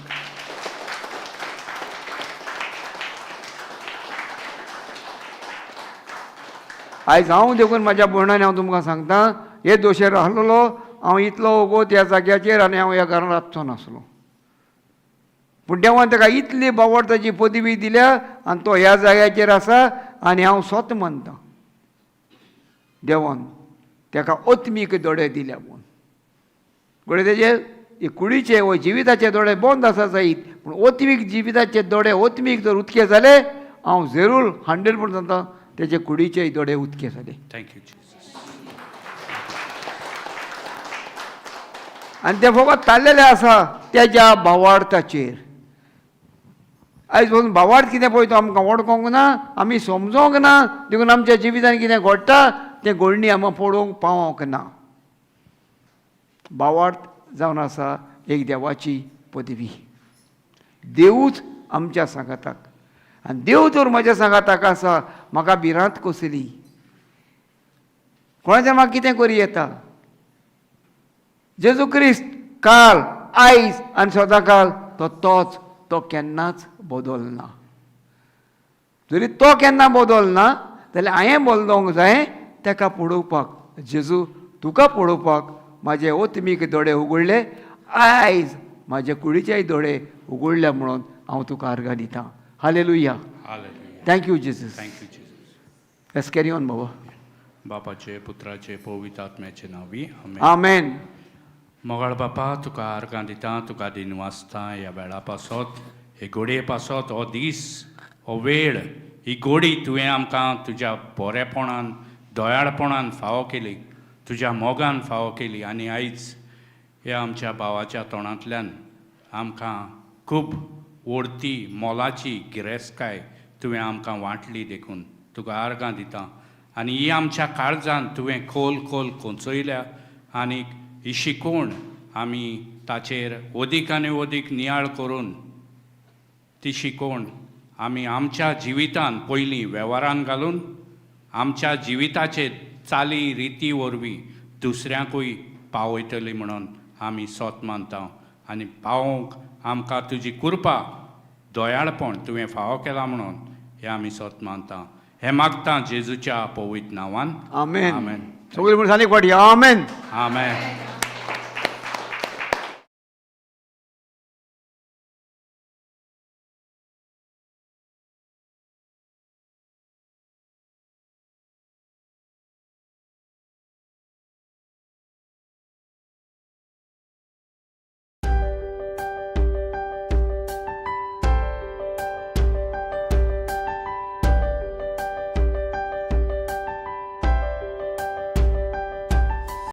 Speaker 1: आयज हांव देखून म्हाज्या भयणांनी हांव तुमकां सांगता, हे दोशेर आहलोलो हांव इतलो वोगोत ह्या जाग्याचेर आनी हांव ह्या घरान रावचो नासलो. पूण देवान ताका इतली बावडताची पदवी दिल्या आनी तो ह्या जाग्याचेर आसा आनी हांव स्वत मानता देवान ताका आत्मीक दोळे दिल्या म्हूण. घडये तेजे कुडीचे व जिविताचे दोळे बंद आसा जायत, पूण आत्मीक जिविताचे दोळे आत्मीक जर उदके जाले, हांव जरूर 100% सांगता तेजे कुडीचे दोळे उदके जाले.
Speaker 5: Thank you Jesus.
Speaker 1: आनी ते फकत ताल्लेले आसा तेज्या भावार्थाचेर. आयज पसून भावार्थ कितें पळय तो आमकां वळखोंक ना, आमी समजोंक ना, देखून आमच्या जिवितान कितें घडटा तें घडणी आमकां पळोवंक पावोंक ना. भावार्थ जावन आसा एक देवाची पदवी. देवूच आमच्या सांगाताक, आनी देव तर म्हज्या सांगाताक आसा, म्हाका भिरांत कसली? कोणाचें म्हाका कितें करी येता? जेजू क्रिस्त काल आयज आनी सदांकाल तो तोच, तो केन्नाच बदलना. जरी तो केन्ना बदलना जाल्यार हांवें बदलोंक जाय ताका पळोवपाक. जेजू तुका पळोवपाक म्हाजे ओतमीक दोळे उगडले, आयज म्हाजे कुडीचेय दोळे उगडले म्हणून हांव तुका आर्गां दितां. Hallelujah.
Speaker 5: Hallelujah.
Speaker 1: Thank you Jesus.
Speaker 5: Thank you Jesus.
Speaker 1: Let's carry on बाबा.
Speaker 5: बापाचे पुत्राचे पवित्र आत्म्याचे नांवी आमेन.
Speaker 1: आमेन.
Speaker 5: मोगाळ बापा, तुका आर्गां दिता, तुका दिन वाचता ह्या वेळा पासत, हे गोडये पासत, हो दीस, हो वेळ, ही गोडी तुवें आमकां तुज्या बरेपणान दयाळपणान फावो केली, तुज्या मोगान फावो केली. आनी आयज ह्या आमच्या भावाच्या तोंडांतल्यान आमकां खूब ओडती मोलाची गिरेस्तकाय तुवें आमकां वांटली, देखून तुका आर्गां दिता. आनी ही आमच्या काळजान तुवें खोल खोल कोंचयल्या आनी ही शिकवण आमी ताचेर ओदीक आनी ओदीक नियाळ करून ती शिकवण आमी आमच्या जिवितान पयलीं वेव्हारान घालून आमच्या जिविताचे चाली रिती वरवीं दुसऱ्यांकूय पावयतली म्हणून आमी सोत मानता. आनी पावोवंक आमकां तुजी कृपा दयाळपण तुवें फावो केला म्हणून हें आमी सोत मानता. हें मागता जेजूच्या पवित्र नांवान.
Speaker 1: आमेन.
Speaker 5: आमेन.
Speaker 1: सगळीं मनशांनी एक फावटी आमेन.
Speaker 5: आमेन.